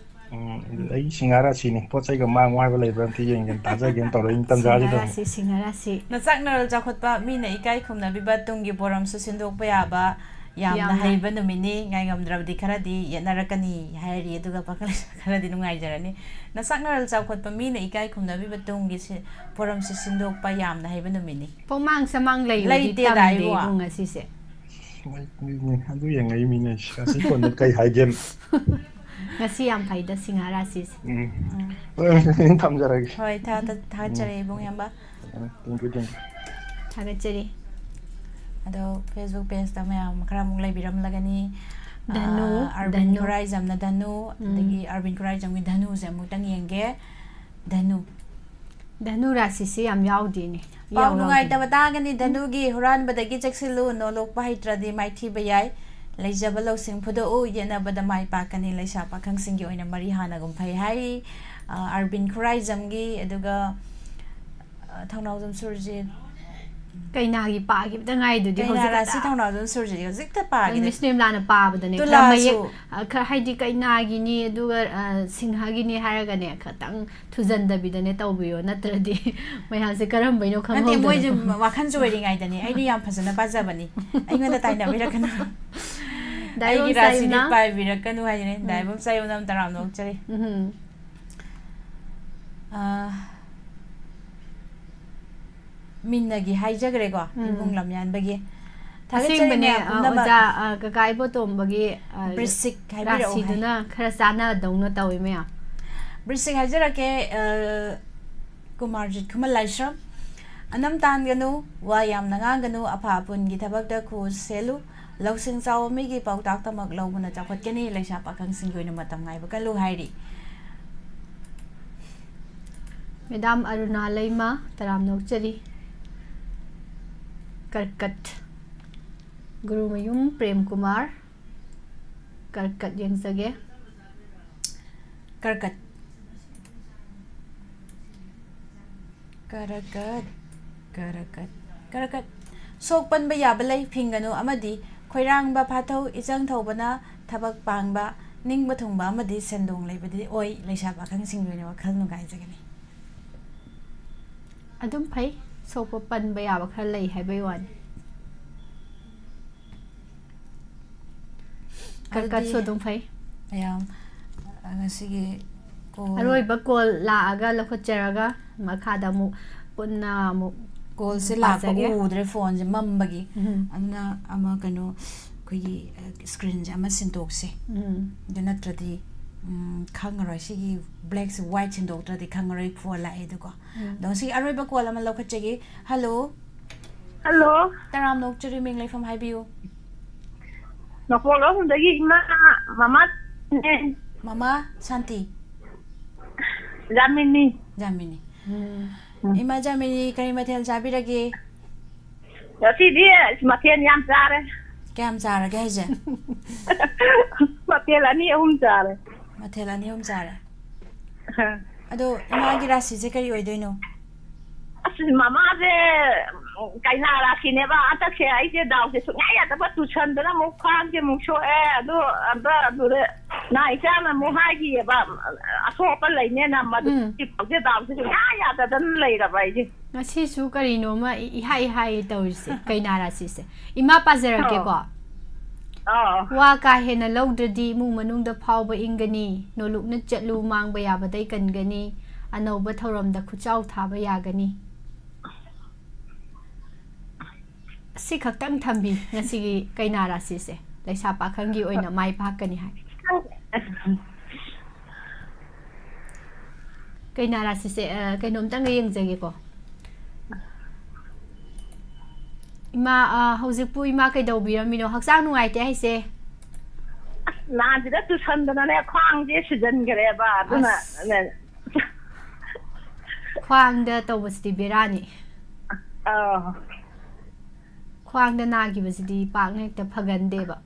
ꯎꯝ, ꯑꯩ ꯁꯤꯡꯍꯥ ꯔꯥꯁꯤꯅꯤ꯫ ꯄꯣꯠ ꯆꯩꯒ ꯃꯥꯡꯉꯣ ꯍꯥꯏꯕ ꯂꯩꯕ꯭ꯔꯥ ꯑꯝꯇ ꯌꯦꯡꯒꯦꯅ ꯇꯥꯖꯒꯦꯅ ꯇꯧꯔꯛꯏ ꯁꯤꯡꯍꯥ ꯇꯟꯖꯥꯁꯤꯗ꯫ ꯔꯥꯁꯤ, ꯁꯤꯡꯍꯥ ꯔꯥꯁꯤ꯫ ꯅꯆꯥꯛ ꯅꯔꯜ ꯆꯥꯎꯈꯠꯄ, ꯃꯤꯅ ꯏꯀꯥꯏ ꯈꯨꯝꯅꯕꯤꯕ, ꯇꯨꯡꯒꯤ ꯄꯣꯔꯝꯁꯨ ꯁꯤꯟꯗꯣꯛꯄ ꯌꯥꯕ, ꯌꯥꯝꯅ ꯌꯥꯝꯅ꯫ ꯍꯩꯕ ꯅꯨꯃꯤꯠꯅꯤ꯫ ꯉꯥꯏꯉꯝꯗ꯭ꯔꯕꯗꯤ ꯈꯔꯗꯤ ꯌꯦꯠꯅꯔꯛꯀꯅꯤ ꯍꯥꯏꯔꯤ, ꯑꯗꯨꯒ ꯄꯥꯈꯪ ꯂꯩꯁꯥ ꯈꯔꯗꯤ ꯅꯨꯡꯉꯥꯏꯖꯔꯅꯤ꯫ ꯅꯆꯥꯛ ꯅꯔꯜ ꯆꯥꯎꯈꯠꯄ, ꯃꯤꯅ ꯏꯀꯥꯏ ꯈꯨꯝꯅꯕꯤꯕ, ꯇꯨꯡꯒꯤ ꯁꯤ-, ꯄꯣꯔꯝꯁꯨ ꯁꯤꯟꯗꯣꯛꯄ ꯌꯥꯝꯅ ꯍꯩꯕ ꯅꯨꯃꯤꯠꯅꯤ꯫ ꯄꯣꯃꯥꯡ ꯆꯃꯥꯡ ꯂꯩꯌꯨꯗꯤ ꯂꯩꯇꯦꯗ ꯇꯝꯗꯦ ꯑꯩꯕꯨ꯫ ꯏꯕꯨꯡ ꯉꯁꯤꯁꯦ꯫ ꯍꯣꯏ, ꯑꯗꯨ ꯌꯦꯡꯉꯛꯏ ꯃꯤꯅꯦ꯫ ꯉꯁꯤ ꯐꯣꯟꯗ ꯀꯩ ꯍꯥꯏꯒꯦ? ꯉꯁꯤ ꯌꯥꯝ ꯐꯩꯗ ꯁꯤꯡꯍꯥ ꯔꯥꯁꯤꯁꯦ꯫ ꯎꯝ꯫ ꯎꯝ꯫ ꯍꯣꯏ, ꯊꯝꯖꯔꯒꯦ꯫ ꯍꯣꯏ, ꯊꯥ-, ꯊꯥ-, ꯊꯥꯒꯠꯆꯔꯤ ꯎꯝ꯫ ꯏꯕꯨꯡ ꯏꯌꯥꯝꯕ꯫ ꯎꯝ, thank you, thank you꯫ ꯊꯥꯒꯠꯆꯔꯤ꯫ ꯑꯗꯣ Facebook pageꯇ ꯃꯌꯥꯝ ꯈꯔ ꯑꯃꯨꯛ ꯂꯩꯕꯤꯔꯝꯂꯒꯅꯤ꯫ ꯙꯅꯨ, ꯑꯥ, ꯑꯔꯕꯤꯟ ꯙꯅꯨ꯫ ꯈꯨꯔꯥꯏꯖꯝꯅ ꯙꯅꯨ, ꯎꯝ꯫ ꯑꯗꯒꯤ ꯑꯔꯕꯤꯟ ꯈꯨꯔꯥꯏꯖꯝꯒꯤ ꯙꯅꯨꯁꯦ ꯑꯃꯨꯛꯇꯪ ꯌꯦꯡꯒꯦ꯫ ꯙꯅꯨ꯫ ꯙꯅꯨ ꯔꯥꯁꯤꯁꯤ ꯌꯥꯝ ꯌꯥꯎꯗꯦꯅꯦ꯫ ꯄꯥꯎ ꯌꯥꯎ ꯅꯨꯡꯉꯥꯏꯇꯕ ꯌꯥꯎꯗꯦ꯫ ꯇꯥꯒꯅꯤ꯫ ꯙꯅꯨꯒꯤ ꯍꯨꯔꯥꯟꯕꯗꯒꯤ ꯆꯦꯛꯁꯤꯜꯂꯨ, ꯅꯣꯂꯣꯛꯄ ꯍꯩꯇ꯭ꯔꯗꯤ ꯃꯥꯏꯊꯤꯕ ꯌꯥꯏ꯫ ꯂꯩꯖꯕ ꯂꯧꯁꯤꯡ ꯐꯨꯗꯣꯛꯎ, ꯌꯦꯠꯅꯕꯗ ꯃꯥꯏ ꯄꯥꯛꯀꯅꯤ꯫ ꯂꯩꯁꯥ ꯄꯥꯈꯪꯁꯤꯡꯒꯤ ꯑꯣꯏꯅ ꯃꯔꯤ ꯍꯥꯟꯅꯒꯨꯝ ꯐꯩ ꯍꯥꯏꯔꯤ꯫ ꯑꯥꯔꯕꯤꯟ ꯈꯨꯔꯥꯏꯖꯝꯒꯤ, ꯑꯗꯨꯒ ꯑꯥ, ꯊꯧꯅꯥꯎꯖꯝ ꯁꯨꯔꯖꯤꯠ, ꯀꯩꯅꯥꯒꯤ ꯄꯥꯈꯤꯕꯗ ꯉꯥꯏꯗꯨꯗꯤ ꯀꯩꯅꯥ ꯍꯧꯖꯤꯛ ꯔꯥꯁꯤ ꯈꯛꯇ꯫ ꯊꯧꯅꯥꯎꯖꯝ ꯁꯨꯔꯖꯤꯠ ꯍꯧꯖꯤꯛꯇ ꯄꯥꯈꯤꯗ꯫ ꯃꯤꯁ ꯅꯤꯝꯂꯥꯅ ꯄꯥꯕꯗꯅꯦ ꯈꯔ ꯇꯨꯂꯥꯁꯨ꯫ ꯃꯌꯦꯛ ꯑ, ꯈꯔ ꯍꯥꯏꯗꯤ ꯀꯩꯅꯥꯒꯤꯅꯤ ꯑꯗꯨꯒ ꯑ, ꯁꯤꯡꯍꯒꯤꯅꯤ ꯍꯥꯏꯔꯒꯅꯦ ꯈꯇꯪ ꯊꯨꯖꯟꯗꯕꯤꯗꯅꯦ ꯇꯧꯕꯤꯌꯣ, ꯅꯠꯇ꯭ꯔꯗꯤ ꯃꯌꯥꯝꯁꯦ ꯀꯔꯝꯕꯩꯅꯣ ꯅꯠꯇꯦ, ꯃꯣꯏꯁꯦ ꯈꯪꯍꯧꯗꯕꯗꯣ꯫ ꯋꯥꯈꯜ ꯆꯣꯏꯔꯤꯉꯩꯗꯅꯤ꯫ ꯑꯩꯗꯤ ꯌꯥꯝ ꯐꯖꯅ ꯄꯥꯖꯕꯅꯤ꯫ ꯑꯩꯉꯣꯟꯗ ꯇꯥꯏꯅꯕꯤꯔꯛꯀꯅꯨ꯫ ꯗꯥꯏꯕꯝ ꯑꯩꯒꯤ ꯔꯥꯁꯤꯗꯤ ꯁꯥꯏꯝꯅ꯫ ꯄꯥꯏꯕꯤꯔꯛꯀꯅꯨ ꯍꯥꯏꯁꯤꯅꯦ꯫ ꯗꯥꯏꯕꯝ ꯁꯥꯏꯝꯅ ꯇꯔꯥꯝꯅ ꯑꯣꯛꯆꯔꯤ꯫ ꯎꯝ꯫ ꯑꯥ, ꯃꯤꯟꯅꯒꯤ ꯍꯥꯏꯖꯈ꯭ꯔꯦꯀꯣ, ꯎꯝ꯫ ꯏꯕꯨꯡ ꯂꯝꯌꯥꯟꯕꯒꯤ꯫ ꯑꯁꯦꯡꯕꯅꯦ, ꯊꯥꯒꯠꯆꯔꯤ ꯃꯌꯥꯝ ꯑ, ꯄꯨꯝꯅꯃꯛ꯫ ꯑꯣꯖꯥ, ꯑ, ꯀꯀꯥ ꯏꯕꯣꯇꯣꯝꯕꯒꯤ, ꯑ, ꯕ꯭ꯔꯤꯁꯤꯛ ꯍꯥꯏꯕꯤꯔꯛꯑꯣ ꯍꯥꯏ꯫ ꯔꯥꯁꯤꯗꯨꯅ ꯈꯔ ꯆꯥꯟꯅꯗꯧꯅ ꯇꯧꯋꯤ ꯃꯌꯥꯝ꯫ ꯕ꯭ꯔꯤꯁꯤꯛ ꯍꯥꯏꯖꯔꯛꯀꯦ, ꯑ, ꯀꯨꯃꯥꯔꯖꯤꯠ ꯈꯨꯃꯟ ꯂꯥꯏꯁ꯭ꯔꯝ꯫ ꯑꯅꯝ ꯇꯥꯟꯒꯅꯨ, ꯋꯥ ꯌꯥꯝꯅ ꯉꯥꯡꯒꯅꯨ, ꯑꯐ ꯑꯄꯨꯟꯒꯤ ꯊꯕꯛꯇ ꯈꯨ ꯁꯦꯜꯂꯨ, ꯂꯧꯁꯤꯡ ꯆꯥꯎꯕ ꯃꯤꯒꯤ ꯄꯥꯎꯇꯥꯛꯇꯃꯛ ꯂꯧꯕꯅ ꯆꯥꯎꯈꯠꯀꯅꯤ, ꯂꯩꯁꯥ ꯄꯥꯈꯪꯁꯤꯡꯒꯤ ꯑꯣꯏꯅ ꯃꯇꯝ ꯉꯥꯏꯕ ꯀꯜꯂꯨ ꯍꯥꯏꯔꯤ꯫ ꯃꯦꯗꯥꯝ ꯑꯔꯨꯅꯥ ꯂꯩꯃ, ꯇꯔꯥꯝꯅ ꯑꯣꯛꯆꯔꯤ꯫ ꯀꯔꯀꯠ꯫ ꯒꯨꯔꯨꯃꯌꯨꯝ ꯄ꯭ꯔꯦꯝ ꯀꯨꯃꯥꯔ꯫ ꯀꯔꯀꯠ ꯌꯦꯡꯖꯒꯦ꯫ ꯀꯔꯀꯠ꯫ ꯀꯔꯀꯠ, ꯀꯔꯀꯠ, ꯀꯔꯀꯠ꯫ ꯁꯣꯛ ꯄꯟꯕ ꯌꯥꯕ ꯂꯩ, ꯐꯤꯡꯒꯅꯨ ꯑꯃꯗꯤ ꯈꯣꯏꯔꯥꯡꯕ ꯐꯥꯊꯧ, ꯏꯆꯪ ꯊꯧꯕꯅ ꯊꯕꯛ ꯄꯥꯡꯕ, ꯅꯤꯡꯕ ꯊꯨꯡꯕ ꯑꯃꯗꯤ ꯁꯦꯟꯗꯣꯡ ꯂꯩꯕꯗꯤ ꯑꯣꯏ, ꯂꯩꯁꯥ ꯄꯥꯈꯪꯁꯤꯡꯒꯤ ꯑꯣꯏꯅ ꯋꯥꯈꯜ ꯅꯨꯡꯉꯥꯏꯖꯒꯅꯤ꯫ ꯑꯗꯨꯝ ꯐꯩ, ꯁꯣꯛꯄ ꯄꯟꯕ ꯌꯥꯕ ꯈꯔ ꯂꯩ ꯍꯥꯏꯕꯩ ꯋꯥꯅꯤ꯫ ꯀꯔꯀꯠꯁꯨ ꯑꯗꯨꯗꯤ ꯑꯗꯨꯝ ꯐꯩ꯫ ꯃꯌꯥꯝ, ꯑ, ꯉꯁꯤꯒꯤ call ꯑꯔꯣꯏꯕ ꯀꯣꯜ ꯂꯥꯛꯑꯒ ꯂꯧꯈꯠꯆꯔꯒ ꯃꯈꯥꯗ ꯑꯃꯨꯛ ꯄꯨꯟꯅ ꯑꯃꯨꯛ callꯁꯦ ꯎꯝ, ꯂꯥꯛꯄ ꯄꯥꯖꯒꯦ꯫ ꯎꯗ꯭ꯔꯦ, phoneꯁꯦ ꯃꯝꯕꯒꯤ꯫ ꯎꯝ꯫ ꯑꯗꯨꯅ ꯑꯃ ꯀꯩꯅꯣ, ꯑꯩꯈꯣꯏꯒꯤ, ꯑ, screenꯁꯦ ꯑꯃ ꯁꯤꯟꯗꯣꯛꯁꯦ꯫ ꯎꯝ꯫ ꯑꯗꯨ ꯅꯠꯇ꯭ꯔꯗꯤ, ꯎꯝ, ꯈꯪꯉꯔꯣꯏ꯫ ꯁꯤꯒꯤ blackꯁꯦ white ꯁꯤꯟꯗꯣꯛꯇ꯭ꯔꯗꯤ ꯈꯪꯉꯔꯣꯏ phone ꯂꯥꯛꯑꯦ ꯑꯗꯨꯀꯣ꯫ ꯎꯝ꯫ ꯑꯗꯣ ꯉꯁꯤꯒꯤ ꯑꯔꯣꯏꯕ call ꯑꯃ ꯂꯧꯈꯠꯆꯒꯦ꯫ Hello꯫ Hello, ꯇꯔꯥꯝꯅ ꯑꯣꯛꯆꯔꯤ, ꯃꯤꯡ ꯂꯩꯐꯝ ꯍꯥꯏꯕꯤꯌꯨ꯫ ꯅꯄꯣꯛꯂꯣꯛ ꯍꯨꯝꯗꯒꯤ ꯏꯃꯥ ꯃꯃꯥꯅꯦ꯫ ꯃꯃꯥ ꯁꯥꯟꯇꯤ꯫ ꯌꯥꯃꯤꯅꯤ꯫ ꯌꯥꯃꯤꯅꯤ꯫ ꯎꯝ꯫ ꯏꯃꯥ ꯖꯥꯃꯤꯅꯤ, ꯀꯔꯤ ꯃꯊꯦꯜ ꯆꯥꯕꯤꯔꯒꯦ? ꯉꯁꯤꯗꯤ ꯃꯊꯦꯜ ꯌꯥꯝ ꯆꯥꯔꯦ꯫ ꯀꯌꯥꯝ ꯆꯥꯔꯒꯦ ꯍꯥꯏꯁꯦ? ꯃꯊꯦꯜ ꯑꯅꯤ ꯑꯍꯨꯝ ꯆꯥꯔꯦ꯫ ꯃꯊꯦꯜ ꯑꯅꯤ ꯑꯍꯨꯝ ꯆꯥꯔꯦ꯫ ꯑꯗꯣ ꯏꯃꯥꯒꯤ ꯔꯥꯁꯤꯁꯦ ꯀꯔꯤ ꯑꯣꯏꯗꯣꯏꯅꯣ? ꯑꯁ, ꯃꯃꯥꯁꯦ ꯀꯩꯅꯥ ꯔꯥꯁꯤꯅꯦꯕ꯫ ꯍꯟꯗꯛꯁꯦ ꯑꯩꯁꯦ ꯗꯥꯎꯁꯦ ꯁꯨꯡꯌꯥ ꯌꯥꯗꯕ, ꯇꯨꯁꯟꯗꯅ ꯑꯃꯨꯛ ꯈ꯭ꯋꯥꯡꯁꯦ ꯑꯃꯨꯛ ꯁꯣꯛꯑꯦ꯫ ꯑꯗꯨ ꯑꯗ ꯑꯗꯨꯗ ꯅꯥꯏ ꯆꯥꯅ ꯑꯃꯨꯛ ꯍꯥꯏꯈꯤꯑꯕ, ꯑꯁꯣꯛꯄ ꯂꯩꯅꯦꯅ꯫ ꯃꯗꯨ ꯎꯝ. ꯍꯧꯖꯤꯛꯐꯥꯎꯁꯦ ꯗꯥꯎꯁꯦ ꯁꯨꯡꯌꯥ ꯌꯥꯗꯗꯅ ꯂꯩꯔꯕ ꯑꯩꯁꯦ꯫ ꯉꯁꯤꯁꯨ ꯀꯔꯤꯅꯣꯃ ꯏ- ꯏꯍꯥꯏ ꯏꯍꯥꯏ ꯇꯧꯔꯤꯁꯦ, ꯀꯩꯅꯥ ꯔꯥꯁꯤꯁꯦ꯫ ꯏꯃꯥ ꯄꯥꯖꯔꯛꯀꯦꯀꯣ꯫ ꯑꯥ꯫ ꯋꯥ ꯀꯥ ꯍꯦꯟꯅ ꯂꯧꯗ꯭ꯔꯗꯤ ꯏꯃꯨꯡ ꯃꯅꯨꯡꯗ ꯐꯥꯎꯕ ꯏꯪꯒꯅꯤ꯫ ꯅꯣꯂꯨꯛꯅ ꯆꯠꯂꯨ, ꯃꯥꯡꯕ ꯌꯥꯕꯗꯩ ꯀꯟꯒꯅꯤ꯫ ꯑꯅꯧꯕ ꯊꯧꯔꯝꯗ ꯈꯨꯠꯆꯥꯎ ꯊꯥꯕ ꯌꯥꯒꯅꯤ꯫ ꯁꯤ ꯈꯛꯇꯪ ꯊꯝꯕꯤ ꯉꯁꯤꯒꯤ ꯀꯩꯅꯥ ꯔꯥꯁꯤꯁꯦ, ꯂꯩꯁꯥ ꯄꯥꯈꯪꯒꯤ ꯑꯣꯏꯅ ꯃꯥꯏ ꯄꯥꯛꯀꯅꯤ ꯍꯥꯏ꯫ ꯀꯩꯅꯥ ꯔꯥꯁꯤꯁꯦ, ꯑ, ꯀꯩꯅꯣꯝꯇꯪꯒ ꯌꯦꯡꯖꯒꯦꯀꯣ꯫ ꯏꯃꯥ, ꯑ, ꯍꯧꯖꯤꯛꯄꯨ ꯏꯃꯥ ꯀꯩꯗꯧꯕꯤꯔꯝꯃꯤꯅꯣ? ꯍꯛꯆꯥꯡ ꯅꯨꯡꯉꯥꯏꯇꯦ ꯍꯥꯏꯁꯦ? ꯅꯍꯥꯟꯁꯤꯗ ꯇꯨꯁꯟꯗꯅꯅꯦ, ꯈ꯭ꯋꯥꯡꯁꯦ ꯁꯤꯖꯟꯈ꯭ꯔꯦꯕ꯫ ꯑꯗꯨꯅ ꯑꯁ꯫ ꯈ꯭ꯋꯥꯡꯗ ꯇꯧꯕꯁꯤꯗꯤ ꯕꯦꯔꯥꯅꯤ꯫ ꯑꯥ꯫ ꯈ꯭ꯋꯥꯡꯗ ꯅꯥꯈꯤꯕꯁꯤꯗꯤ ꯄꯥꯛꯅ ꯍꯦꯛꯇ ꯐꯒꯟꯗꯦꯕ꯫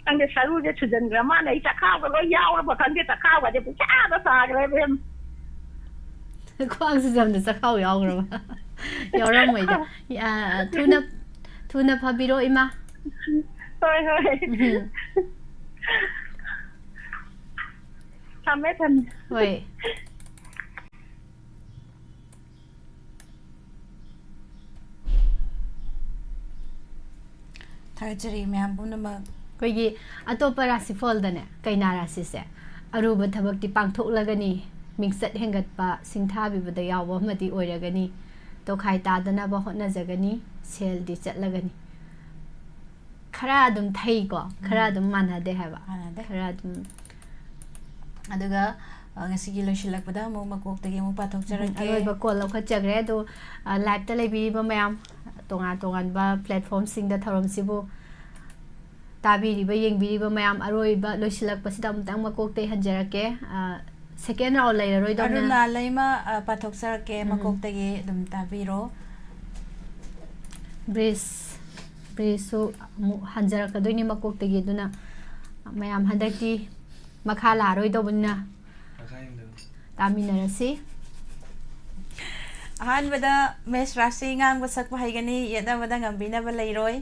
ꯈꯪꯗꯦ, ꯁꯔꯨꯁꯦ ꯁꯨꯖꯟꯈ꯭ꯔ ꯃꯥꯜꯂꯦ꯫ ꯑꯩ ꯆꯈꯥꯎꯒ ꯂꯣꯏ ꯌꯥꯎꯔꯕ ꯈꯪꯗꯦ, ꯆꯈꯥꯎꯒꯁꯦ ꯄꯨꯡꯆꯥꯗ ꯆꯥꯈ꯭ꯔꯦ ꯏꯕꯦꯝ꯫ ꯈ꯭ꯋꯥꯡ ꯁꯤꯖꯝꯗ ꯆꯈꯥꯎ ꯌꯥꯎꯈ꯭ꯔꯕ? ꯌꯥꯎꯔꯝꯃꯣꯏꯗ꯫ ꯑ, ꯊꯨꯅ, ꯊꯨꯅ ꯐꯕꯤꯔꯣ, ꯏꯃꯥ꯫ ꯍꯣꯏ, ꯍꯣꯏ꯫ ꯎꯝ꯫ ꯊꯝꯃꯦ, ꯊꯝꯃꯦ꯫ ꯍꯣꯏ꯫ ꯊꯥꯒꯠꯆꯔꯤ ꯃꯌꯥꯝ ꯄꯨꯝꯅꯃꯛ꯫ ꯑꯩꯈꯣꯏꯒꯤ ꯑꯇꯣꯞꯄ ꯔꯥꯁꯤꯐꯣꯜꯗꯅꯦ, ꯀꯩꯅꯥ ꯔꯥꯁꯤꯁꯦ ꯑꯔꯨꯕ ꯊꯕꯛꯇꯤ ꯄꯥꯡꯊꯣꯛꯂꯒꯅꯤ, ꯃꯤꯡꯆꯠ ꯍꯦꯟꯒꯠꯄ, ꯁꯤꯡꯊꯥꯕꯤꯕꯗ ꯌꯥꯎꯕ ꯑꯃꯗꯤ ꯑꯣꯏꯔꯒꯅꯤ, ꯇꯣꯈꯥꯏ ꯇꯥꯗꯅꯕ ꯍꯣꯠꯅꯖꯒꯅꯤ, ꯁꯦꯜꯗꯤ ꯆꯠꯂꯒꯅꯤ꯫ ꯈꯔ ꯑꯗꯨꯝ ꯊꯩꯀꯣ, ꯈꯔ ꯑꯗꯨꯝ ꯃꯥꯟꯅꯗꯦ ꯍꯥꯏꯕ꯫ ꯃꯥꯟꯅꯗꯦ꯫ ꯈꯔ ꯑꯗꯨꯝ ꯑꯗꯨꯒ, ꯑ, ꯉꯁꯤꯒꯤ ꯂꯣꯏꯁꯤꯜꯂꯛꯄꯗ ꯑꯃꯨꯛ ꯃꯀꯣꯛꯇꯒꯤ ꯑꯃꯨꯛ ꯄꯥꯊꯣꯛꯆꯔꯛꯀꯦ꯫ ꯑꯔꯣꯏꯕ ꯀꯣꯜ ꯂꯧꯈꯠꯆꯈ꯭ꯔꯦ꯫ ꯑꯗꯣ, ꯑ, ꯂꯥꯏꯞꯇ ꯂꯩꯕꯤꯔꯤꯕ ꯃꯌꯥꯝ, ꯇꯣꯉꯥꯟ ꯇꯣꯉꯥꯟꯕ ꯄ꯭ꯂꯦꯠꯐꯣꯝꯁꯤꯡꯗ ꯊꯧꯔꯝꯁꯤꯕꯨ ꯇꯥꯕꯤꯔꯤꯕ, ꯌꯦꯡꯕꯤꯔꯤꯕ ꯃꯌꯥꯝ, ꯑꯔꯣꯏꯕ ꯂꯣꯏꯁꯤꯜꯂꯛꯄꯁꯤꯗ ꯑꯃꯨꯛꯇꯪ ꯃꯀꯣꯛꯇꯩ ꯍꯟꯖꯔꯛꯀꯦ꯫ ꯑ, ꯁꯦꯀꯦꯟ ꯔꯥꯎꯟ ꯂꯩꯔꯔꯣꯏꯗꯧꯅ꯫ ꯑꯔꯨꯅꯥ ꯂꯩꯃ, ꯑ, ꯄꯥꯊꯣꯛꯆꯔꯛꯀꯦ꯫ ꯎꯝ꯫ ꯃꯀꯣꯛꯇꯒꯤ ꯑꯗꯨꯝ ꯇꯥꯕꯤꯔꯣ꯫ ꯕ꯭ꯔꯤꯖ, ꯕ꯭ꯔꯤꯖꯁꯨ ꯑꯃꯨꯛ ꯍꯟꯖꯔꯛꯀꯗꯣꯏꯅꯤ ꯃꯀꯣꯛꯇꯒꯤ꯫ ꯑꯗꯨꯅ ꯃꯌꯥꯝ ꯍꯟꯗꯛꯇꯤ ꯃꯈꯥ ꯂꯥꯛꯑꯔꯣꯏꯗꯧꯕꯅꯤꯅ ꯇꯥꯃꯤꯟꯅꯔꯁꯤ꯫ ꯑꯍꯥꯟꯕꯗ ꯃꯦꯁ ꯔꯥꯁꯤ ꯉꯥꯡꯕ ꯁꯛꯄ ꯍꯩꯒꯅꯤ, ꯌꯦꯠꯅꯕꯗ ꯉꯝꯕꯤꯅꯕ ꯂꯩꯔꯣꯏ꯫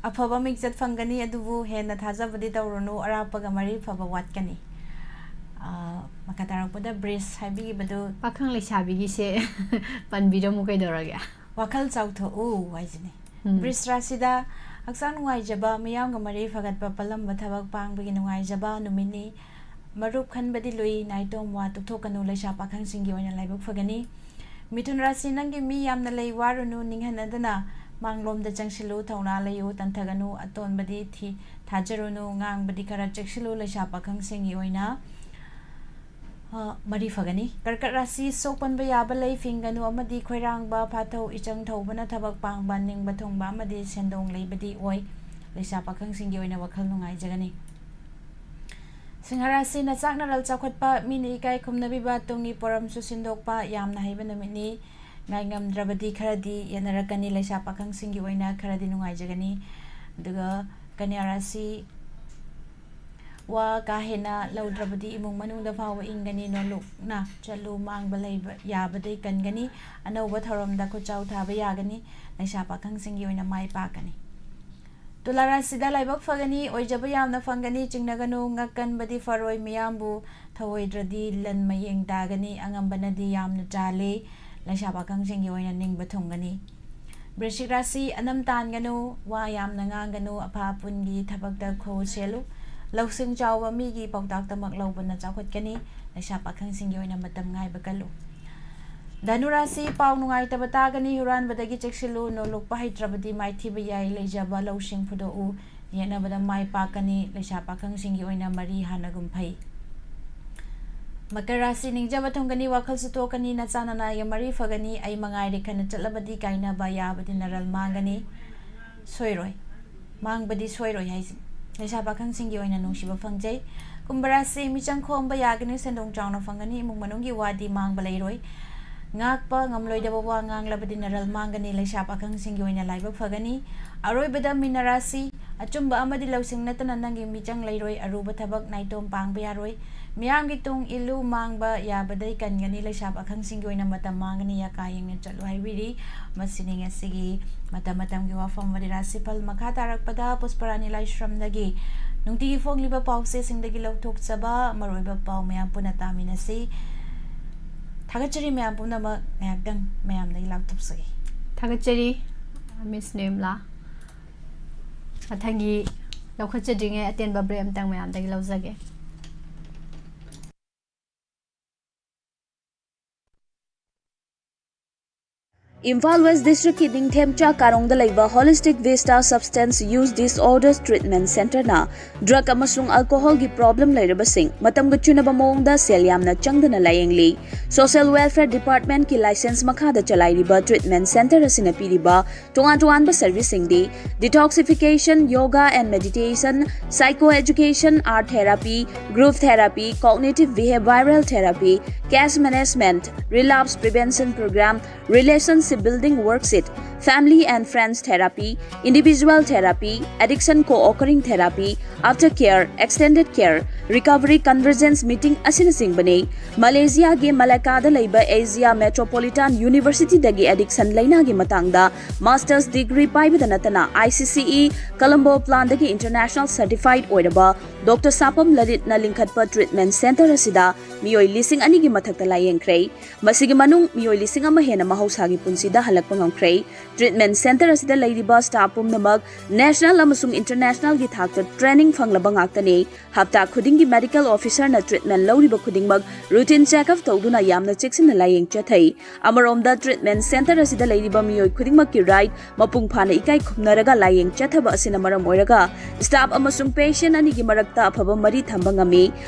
ꯑꯐꯕ ꯃꯤꯡꯆꯠ ꯐꯪꯒꯅꯤ, ꯑꯗꯨꯕꯨ ꯍꯦꯟꯅ ꯊꯥꯖꯕꯗꯤ ꯇꯧꯔꯨꯅꯨ, ꯑꯔꯥꯞꯄꯒ ꯃꯔꯤ ꯐꯕ ꯋꯥꯠꯀꯅꯤ꯫ ꯑꯥ, ꯃꯈꯥ ꯇꯥꯔꯛꯄꯗ ꯕ꯭ꯔꯤꯖ ꯍꯥꯏꯕꯤꯈꯤꯕꯗꯨ ꯄꯥꯈꯪ ꯂꯩꯁꯥꯕꯤꯒꯤꯁꯦ ꯄꯟꯕꯤꯔꯝꯃꯨ ꯀꯩꯗꯧꯔꯒꯦ? ꯋꯥꯈꯜ ꯆꯥꯎꯊꯣꯛꯎ ꯍꯥꯏꯁꯤꯅꯤ꯫ ꯎꯝ꯫ ꯕ꯭ꯔꯤꯖ ꯔꯥꯁꯤꯗ ꯍꯛꯆꯥꯡ ꯅꯨꯡꯉꯥꯏꯖꯕ, ꯃꯤꯌꯥꯝꯒ ꯃꯔꯤ ꯐꯒꯠꯄ, ꯄꯜꯂꯝꯕ ꯊꯕꯛ ꯄꯥꯡꯕꯒꯤ ꯅꯨꯡꯉꯥꯏꯖꯕ ꯅꯨꯃꯤꯠꯅꯤ꯫ ꯃꯔꯨꯞ ꯈꯟꯕꯗꯤ ꯂꯨꯏ, ꯅꯥꯏꯇꯣꯝ ꯋꯥ ꯇꯨꯞꯊꯣꯛꯀꯅꯨ, ꯂꯩꯁꯥ ꯄꯥꯈꯪꯁꯤꯡꯒꯤ ꯑꯣꯏꯅ ꯂꯥꯏꯕꯛ ꯐꯒꯅꯤ꯫ ꯃꯤꯊꯨꯟ ꯔꯥꯁꯤ, ꯅꯪꯒꯤ ꯃꯤ ꯌꯥꯝꯅ ꯂꯩ, ꯋꯥꯔꯨꯅꯨ, ꯅꯤꯡꯍꯟꯅꯗꯅ ꯃꯥꯡꯂꯣꯝꯗ ꯆꯪꯁꯤꯜꯂꯨ, ꯊꯧꯅꯥ ꯂꯩꯌꯨ, ꯇꯟꯊꯒꯅꯨ, ꯑꯇꯣꯟꯕꯗꯤ ꯊꯤ-, ꯊꯥꯖꯔꯨꯅꯨ, ꯉꯥꯡꯕꯗꯤ ꯈꯔ ꯆꯦꯛꯁꯤꯜꯂꯨ, ꯂꯩꯁꯥ ꯄꯥꯈꯪꯁꯤꯡꯒꯤ ꯑꯣꯏꯅ, ꯑ, ꯃꯔꯤ ꯐꯒꯅꯤ꯫ ꯀꯔꯀꯠ ꯔꯥꯁꯤ, ꯁꯣꯛ ꯄꯟꯕ ꯌꯥꯕ ꯂꯩ, ꯐꯤꯡꯒꯅꯨ ꯑꯃꯗꯤ ꯈꯣꯏꯔꯥꯡꯕ, ꯐꯥꯊꯧ, ꯏꯆꯪ ꯊꯧꯕꯅ ꯊꯕꯛ ꯄꯥꯡꯕ, ꯅꯤꯡꯕ ꯊꯨꯡꯕ ꯑꯃꯗꯤ ꯁꯦꯟꯗꯣꯡ ꯂꯩꯕꯗꯤ ꯑꯣꯏ꯫ ꯂꯩꯁꯥ ꯄꯥꯈꯪꯁꯤꯡꯒꯤ ꯑꯣꯏꯅ ꯋꯥꯈꯜ ꯅꯨꯡꯉꯥꯏꯖꯒꯅꯤ꯫ ꯁꯤꯡꯍ ꯔꯥꯁꯤ, ꯅꯆꯥꯛ ꯅꯔꯜ ꯆꯥꯎꯈꯠꯄ, ꯃꯤꯅ ꯏꯀꯥꯏ ꯈꯨꯝꯅꯕꯤꯕ, ꯇꯨꯡꯒꯤ ꯄꯣꯔꯝꯁꯨ ꯁꯤꯟꯗꯣꯛꯄ, ꯌꯥꯝꯅ ꯍꯩꯕ ꯅꯨꯃꯤꯠꯅꯤ꯫ ꯉꯥꯏꯉꯝꯗ꯭ꯔꯕꯗꯤ ꯈꯔꯗꯤ ꯌꯦꯠꯅꯔꯛꯀꯅꯤ, ꯂꯩꯁꯥ ꯄꯥꯈꯪꯁꯤꯡꯒꯤ ꯑꯣꯏꯅ ꯈꯔꯗꯤ ꯅꯨꯡꯉꯥꯏꯖꯒꯅꯤ꯫ ꯑꯗꯨꯒ ꯀꯟꯌꯥ ꯔꯥꯁꯤ, ꯋꯥ ꯀꯥ ꯍꯦꯟꯅ ꯂꯧꯗ꯭ꯔꯕꯗꯤ ꯏꯃꯨꯡ ꯃꯅꯨꯡꯗ ꯐꯥꯎꯕ ꯏꯪꯒꯅꯤ, ꯅꯣꯂꯨꯛꯅ ꯆꯠꯂꯨ, ꯃꯥꯡꯕ ꯂꯩꯕ ꯌꯥꯕꯗꯩ ꯀꯟꯒꯅꯤ, ꯑꯅꯧꯕ ꯊꯧꯔꯝꯗ ꯈꯨꯠꯆꯥꯎ ꯊꯥꯕ ꯌꯥꯒꯅꯤ, ꯂꯩꯁꯥ ꯄꯥꯈꯪꯁꯤꯡꯒꯤ ꯑꯣꯏꯅ ꯃꯥꯏ ꯄꯥꯛꯀꯅꯤ꯫ ꯇꯨꯂꯥ ꯔꯥꯁꯤꯗ ꯂꯥꯏꯕꯛ ꯐꯒꯅꯤ, ꯑꯣꯏꯖꯕ ꯌꯥꯝꯅ ꯐꯪꯒꯅꯤ, ꯆꯤꯡꯅꯒꯅꯨ, ꯉꯛ ꯀꯟꯕꯗꯤ ꯐꯔꯣꯏ, ꯃꯤꯌꯥꯝꯕꯨ ꯊꯧꯑꯣꯏꯗ꯭ꯔꯗꯤ ꯂꯟ ꯃꯌꯦꯡ ꯇꯥꯒꯅꯤ, ꯑꯉꯝꯕꯅꯗꯤ ꯌꯥꯝꯅ ꯆꯥꯜꯂꯤ, ꯂꯩꯁꯥ ꯄꯥꯈꯪꯁꯤꯡꯒꯤ ꯑꯣꯏꯅ ꯅꯤꯡꯕ ꯊꯨꯡꯒꯅꯤ꯫ ꯕ꯭ꯔꯤꯁꯤꯛ ꯔꯥꯁꯤ, ꯑꯅꯝ ꯇꯥꯟꯒꯅꯨ, ꯋꯥ ꯌꯥꯝꯅ ꯉꯥꯡꯒꯅꯨ, ꯑꯐ ꯑꯄꯨꯟꯒꯤ ꯊꯕꯛꯇ ꯈꯨ ꯁꯦꯜꯂꯨ, ꯂꯧꯁꯤꯡ ꯆꯥꯎꯕ ꯃꯤꯒꯤ ꯄꯥꯎꯇꯥꯛꯇꯃꯛ ꯂꯧꯕꯅ ꯆꯥꯎꯈꯠꯀꯅꯤ, ꯂꯩꯁꯥ ꯄꯥꯈꯪꯁꯤꯡꯒꯤ ꯑꯣꯏꯅ ꯃꯇꯝ ꯉꯥꯏꯕ ꯀꯜꯂꯨ꯫ ꯙꯅꯨ ꯔꯥꯁꯤ, ꯄꯥꯎ ꯅꯨꯡꯉꯥꯏꯇꯕ ꯇꯥꯒꯅꯤ, ꯍꯨꯔꯥꯟꯕꯗꯒꯤ ꯆꯦꯛꯁꯤꯜꯂꯨ, ꯅꯣꯂꯨꯛꯄ ꯍꯩꯇ꯭ꯔꯕꯗꯤ ꯃꯥꯏꯊꯤꯕ ꯌꯥꯏ, ꯂꯩꯖꯕ ꯂꯧꯁꯤꯡ ꯐꯨꯗꯣꯛꯎ, ꯌꯦꯠꯅꯕꯗ ꯃꯥꯏ ꯄꯥꯛꯀꯅꯤ, ꯂꯩꯁꯥ ꯄꯥꯈꯪꯁꯤꯡꯒꯤ ꯑꯣꯏꯅ ꯃꯔꯤ ꯍꯥꯟꯅꯒꯨꯝ ꯐꯩ꯫ ꯃꯀꯔ ꯔꯥꯁꯤ, ꯅꯤꯡꯖꯕ ꯊꯨꯡꯒꯅꯤ, ꯋꯥꯈꯜꯁꯨ ꯊꯣꯛꯀꯅꯤ, ꯅꯆꯥ ꯅꯅꯥꯏꯒ ꯃꯔꯤ ꯐꯒꯅꯤ, ꯑꯩ ꯃꯉꯥꯏꯔꯦ ꯈꯟꯅ ꯆꯠꯂꯕꯗꯤ ꯀꯥꯏꯅꯕ ꯌꯥꯕꯗꯤ ꯅꯔꯜ ꯃꯥꯡꯒꯅꯤ, ꯁꯣꯏꯔꯣꯏ꯫ ꯃꯥꯡꯕꯗꯤ ꯁꯣꯏꯔꯣꯏ ꯍꯥꯏꯁꯤꯅꯤ꯫ ꯂꯩꯁꯥ ꯄꯥꯈꯪꯁꯤꯡꯒꯤ ꯑꯣꯏꯅ ꯅꯨꯡꯁꯤꯕ ꯐꯪꯖꯩ꯫ ꯀꯨꯝꯚ ꯔꯥꯁꯤ, ꯃꯤꯆꯪ ꯈꯣꯝꯕ ꯌꯥꯒꯅꯤ, ꯁꯦꯟꯗꯣꯡ ꯆꯥꯎꯅ ꯐꯪꯒꯅꯤ, ꯏꯃꯨꯡ ꯃꯅꯨꯡꯒꯤ ꯋꯥꯗꯤ ꯃꯥꯡꯕ ꯂꯩꯔꯣꯏ꯫ ꯉꯥꯛꯄ ꯉꯝꯂꯣꯏꯗꯕ ꯋꯥ ꯉꯥꯡꯂꯕꯗꯤ ꯅꯔꯜ ꯃꯥꯡꯒꯅꯤ, ꯂꯩꯁꯥ ꯄꯥꯈꯪꯁꯤꯡꯒꯤ ꯑꯣꯏꯅ ꯂꯥꯏꯕꯛ ꯐꯒꯅꯤ꯫ ꯑꯔꯣꯏꯕꯗ ꯃꯤꯟꯅ ꯔꯥꯁꯤ, ꯑꯆꯨꯝꯕ ꯑꯃꯗꯤ ꯂꯧꯁꯤꯡ ꯅꯠꯇꯅ ꯅꯪꯒꯤ ꯃꯤꯆꯪ ꯂꯩꯔꯣꯏ, ꯑꯔꯨꯕ ꯊꯕꯛ ꯅꯥꯏꯇꯣꯝ ꯄꯥꯡꯕ ꯌꯥꯔꯣꯏ꯫ ꯃꯤꯌꯥꯝꯒꯤ ꯇꯨꯡ ꯏꯜꯂꯨ, ꯃꯥꯡꯕ ꯌꯥꯕꯗꯩ ꯀꯟꯒꯅꯤ, ꯂꯩꯁꯥ ꯄꯥꯈꯪꯁꯤꯡꯒꯤ ꯑꯣꯏꯅ ꯃꯇꯝ ꯃꯥꯡꯒꯅꯤ, ꯌꯥꯀꯥ ꯌꯦꯡꯅ ꯆꯠꯂꯨ ꯍꯥꯏꯕꯤꯔꯤ꯫ ꯃꯁꯤꯅꯤ ꯉꯁꯤꯒꯤ ꯃꯇꯝ ꯃꯇꯝꯒꯤ ꯋꯥꯐꯝ ꯋꯥꯔꯤ ꯔꯥꯁꯤꯐꯜ꯫ ꯃꯈꯥ ꯇꯥꯔꯛꯄꯗ ꯄꯨꯁꯄꯔꯥꯅꯤ ꯂꯥꯏꯁ꯭ꯔꯝꯗꯒꯤ ꯅꯨꯡꯇꯤꯒꯤ ꯐꯣꯡꯂꯤꯕ ꯄꯥꯎꯆꯦꯁꯤꯡꯗꯒꯤ ꯂꯧꯊꯣꯛꯆꯕ ꯃꯔꯨꯑꯣꯏꯕ ꯄꯥꯎ ꯃꯌꯥꯝ ꯄꯨꯟꯅ ꯇꯥꯃꯤꯟꯅꯁꯤ꯫ ꯊꯥꯒꯠꯆꯔꯤ ꯃꯌꯥꯝ ꯄꯨꯝꯅꯃꯛ꯫ ꯉꯥꯏꯍꯥꯛꯇꯪ ꯃꯌꯥꯝꯗꯒꯤ ꯂꯥꯎꯊꯣꯛꯆꯒꯦ꯫ ꯊꯥꯒꯠꯆꯔꯤ, ꯃꯤꯁ ꯅꯤꯔꯃꯂꯥ꯫ ꯃꯊꯪꯒꯤ ꯂꯧꯈꯠꯆꯗ꯭ꯔꯤꯉꯩ ꯑꯇꯦꯟꯕ ꯕ꯭ꯔꯦꯛ ꯑꯃꯇꯪ ꯃꯌꯥꯝꯗꯒꯤ ꯂꯧꯖꯒꯦ꯫ ꯏꯝꯐꯥꯜ ꯋꯦꯁ ꯗꯤꯁꯇ꯭ꯔꯤꯛꯀꯤ ꯅꯤꯡꯊꯦꯝꯆꯥ ꯀꯥꯔꯣꯡꯗ ꯂꯩꯕ Holistic Vista Substance Use Disorders Treatment Centerꯅ ꯗ꯭ꯔꯒ ꯑꯃꯁꯨꯡ ꯑꯜꯀꯣꯍꯣꯜꯒꯤ ꯄ꯭ꯔꯣꯕ꯭ꯂꯦꯝ ꯂꯩꯔꯕꯁꯤꯡ ꯃꯇꯝꯒ ꯆꯨꯅꯕ ꯃꯑꯣꯡꯗ ꯁꯦꯜ ꯌꯥꯝꯅ ꯆꯪꯗꯅ ꯂꯥꯌꯦꯡꯂꯤ꯫ ꯁꯣꯁꯤꯌꯦꯜ ꯋꯦꯜꯐꯦꯌꯔ ꯗꯤꯄꯥꯔꯠꯃꯦꯟꯠꯀꯤ ꯂꯥꯏꯁꯦꯟꯁ ꯃꯈꯥꯗ ꯆꯂꯥꯏꯔꯤꯕ ꯇ꯭ꯔꯤꯠꯃꯦꯟꯠ ꯁꯦꯟꯇꯔ ꯑꯁꯤꯅ ꯄꯤꯔꯤꯕ ꯇꯣꯉꯥꯟ ꯇꯣꯉꯥꯟꯕ ꯁꯔꯚꯤꯁꯁꯤꯡꯗꯤ detoxification, yoga and meditation, psycho education, art therapy, group therapy, cognitive behavioral therapy, case management, relapse prevention program, relationship building worksheet, family and friends therapy, individual therapy, addiction co-occurring therapy, after care, extended care, recovery convergence meeting ꯑꯁꯤꯅꯆꯤꯡꯕꯅꯤ꯫ ꯃꯂꯦꯁꯤꯌꯥꯒꯤ ꯃꯂꯥꯀꯥꯗ ꯂꯩꯕ Asia metropolitan ꯌꯨꯅꯤꯚꯔꯁꯤꯇꯤꯗꯒꯤ addiction ꯂꯩꯅꯥꯒꯤ ꯃꯇꯥꯡꯗ masters degree ꯄꯥꯏꯕꯗ ꯅꯠꯇꯅ ICCE Colombo Plan ꯗꯒꯤ international ꯁꯔꯇꯤꯐꯥꯏꯗ ꯑꯣꯏꯔꯕ doctor ꯁꯥꯄꯝ ꯂꯂꯤꯠꯅ ꯂꯤꯡꯈꯠꯄ treatment centre ꯑꯁꯤꯗ ꯃꯤꯑꯣꯏ ꯂꯤꯁꯤꯡ ꯑꯅꯤꯒꯤ ꯃꯊꯛꯇ ꯂꯥꯌꯦꯡꯈ꯭ꯔꯦ꯫ ꯃꯁꯤꯒꯤ ꯃꯅꯨꯡ ꯃꯤꯑꯣꯏ ꯂꯤꯁꯤꯡ ꯑꯃ ꯍꯦꯟꯅ ꯃꯍꯧꯁꯥꯒꯤ ꯄꯨꯟꯁꯤꯗ ꯍꯜꯂꯛꯄ ꯉꯝꯈ꯭ꯔꯦ꯫ ꯇ꯭ꯔꯤꯠꯃꯦꯟꯠ ꯁꯦꯟꯇꯔ ꯑꯁꯤꯗ ꯂꯩꯔꯤꯕ ꯁ꯭ꯇꯥꯐ ꯄꯨꯝꯅꯃꯛ ꯅꯦꯁꯅꯦꯜ ꯑꯃꯁꯨꯡ ꯏꯟꯇꯔꯅꯦꯁꯅꯦꯜꯒꯤ ꯊꯥꯛꯇ ꯇ꯭ꯔꯦꯅꯤꯡ ꯐꯪꯂꯕ ꯉꯥꯛꯇꯅꯤ꯫ ꯍꯞꯇꯥ ꯈꯨꯗꯤꯡꯒꯤ ꯃꯦꯗꯤꯀꯦꯜ ꯑꯣꯐꯤꯁꯔꯅ ꯇ꯭ꯔꯤꯠꯃꯦꯟꯠ ꯂꯧꯔꯤꯕ ꯈꯨꯗꯤꯡꯃꯛ ꯔꯨꯇꯤꯟ ꯆꯦꯛꯑꯞ ꯇꯧꯗꯨꯅ ꯌꯥꯝꯅ ꯆꯦꯛꯁꯤꯟꯅ ꯂꯥꯌꯦꯡ ꯆꯠꯊꯩ꯫ ꯑꯃꯔꯣꯝꯗ ꯇ꯭ꯔꯤꯠꯃꯦꯟꯠ ꯁꯦꯟꯇꯔ ꯑꯁꯤꯗ ꯂꯩꯔꯤꯕ ꯃꯤꯑꯣꯏ ꯈꯨꯗꯤꯡꯃꯛꯀꯤ ꯔꯥꯏꯠ ꯃꯄꯨꯡ ꯐꯥꯅ ꯏꯀꯥꯏ ꯈꯨꯝꯅꯔꯒ ꯂꯥꯌꯦꯡ ꯆꯠꯊꯕ ꯑꯁꯤꯅ ꯃꯔꯝ ꯑꯣꯏꯔꯒ ꯁ꯭ꯇꯥꯐ ꯑꯃꯁꯨꯡ ꯄꯦꯁꯦꯟꯠ ꯑꯅꯤꯒꯤ ꯃꯔꯛ ꯇ ꯑꯐꯕ ꯃꯔꯤ ꯊꯝꯕ ꯉꯝꯃꯤ꯫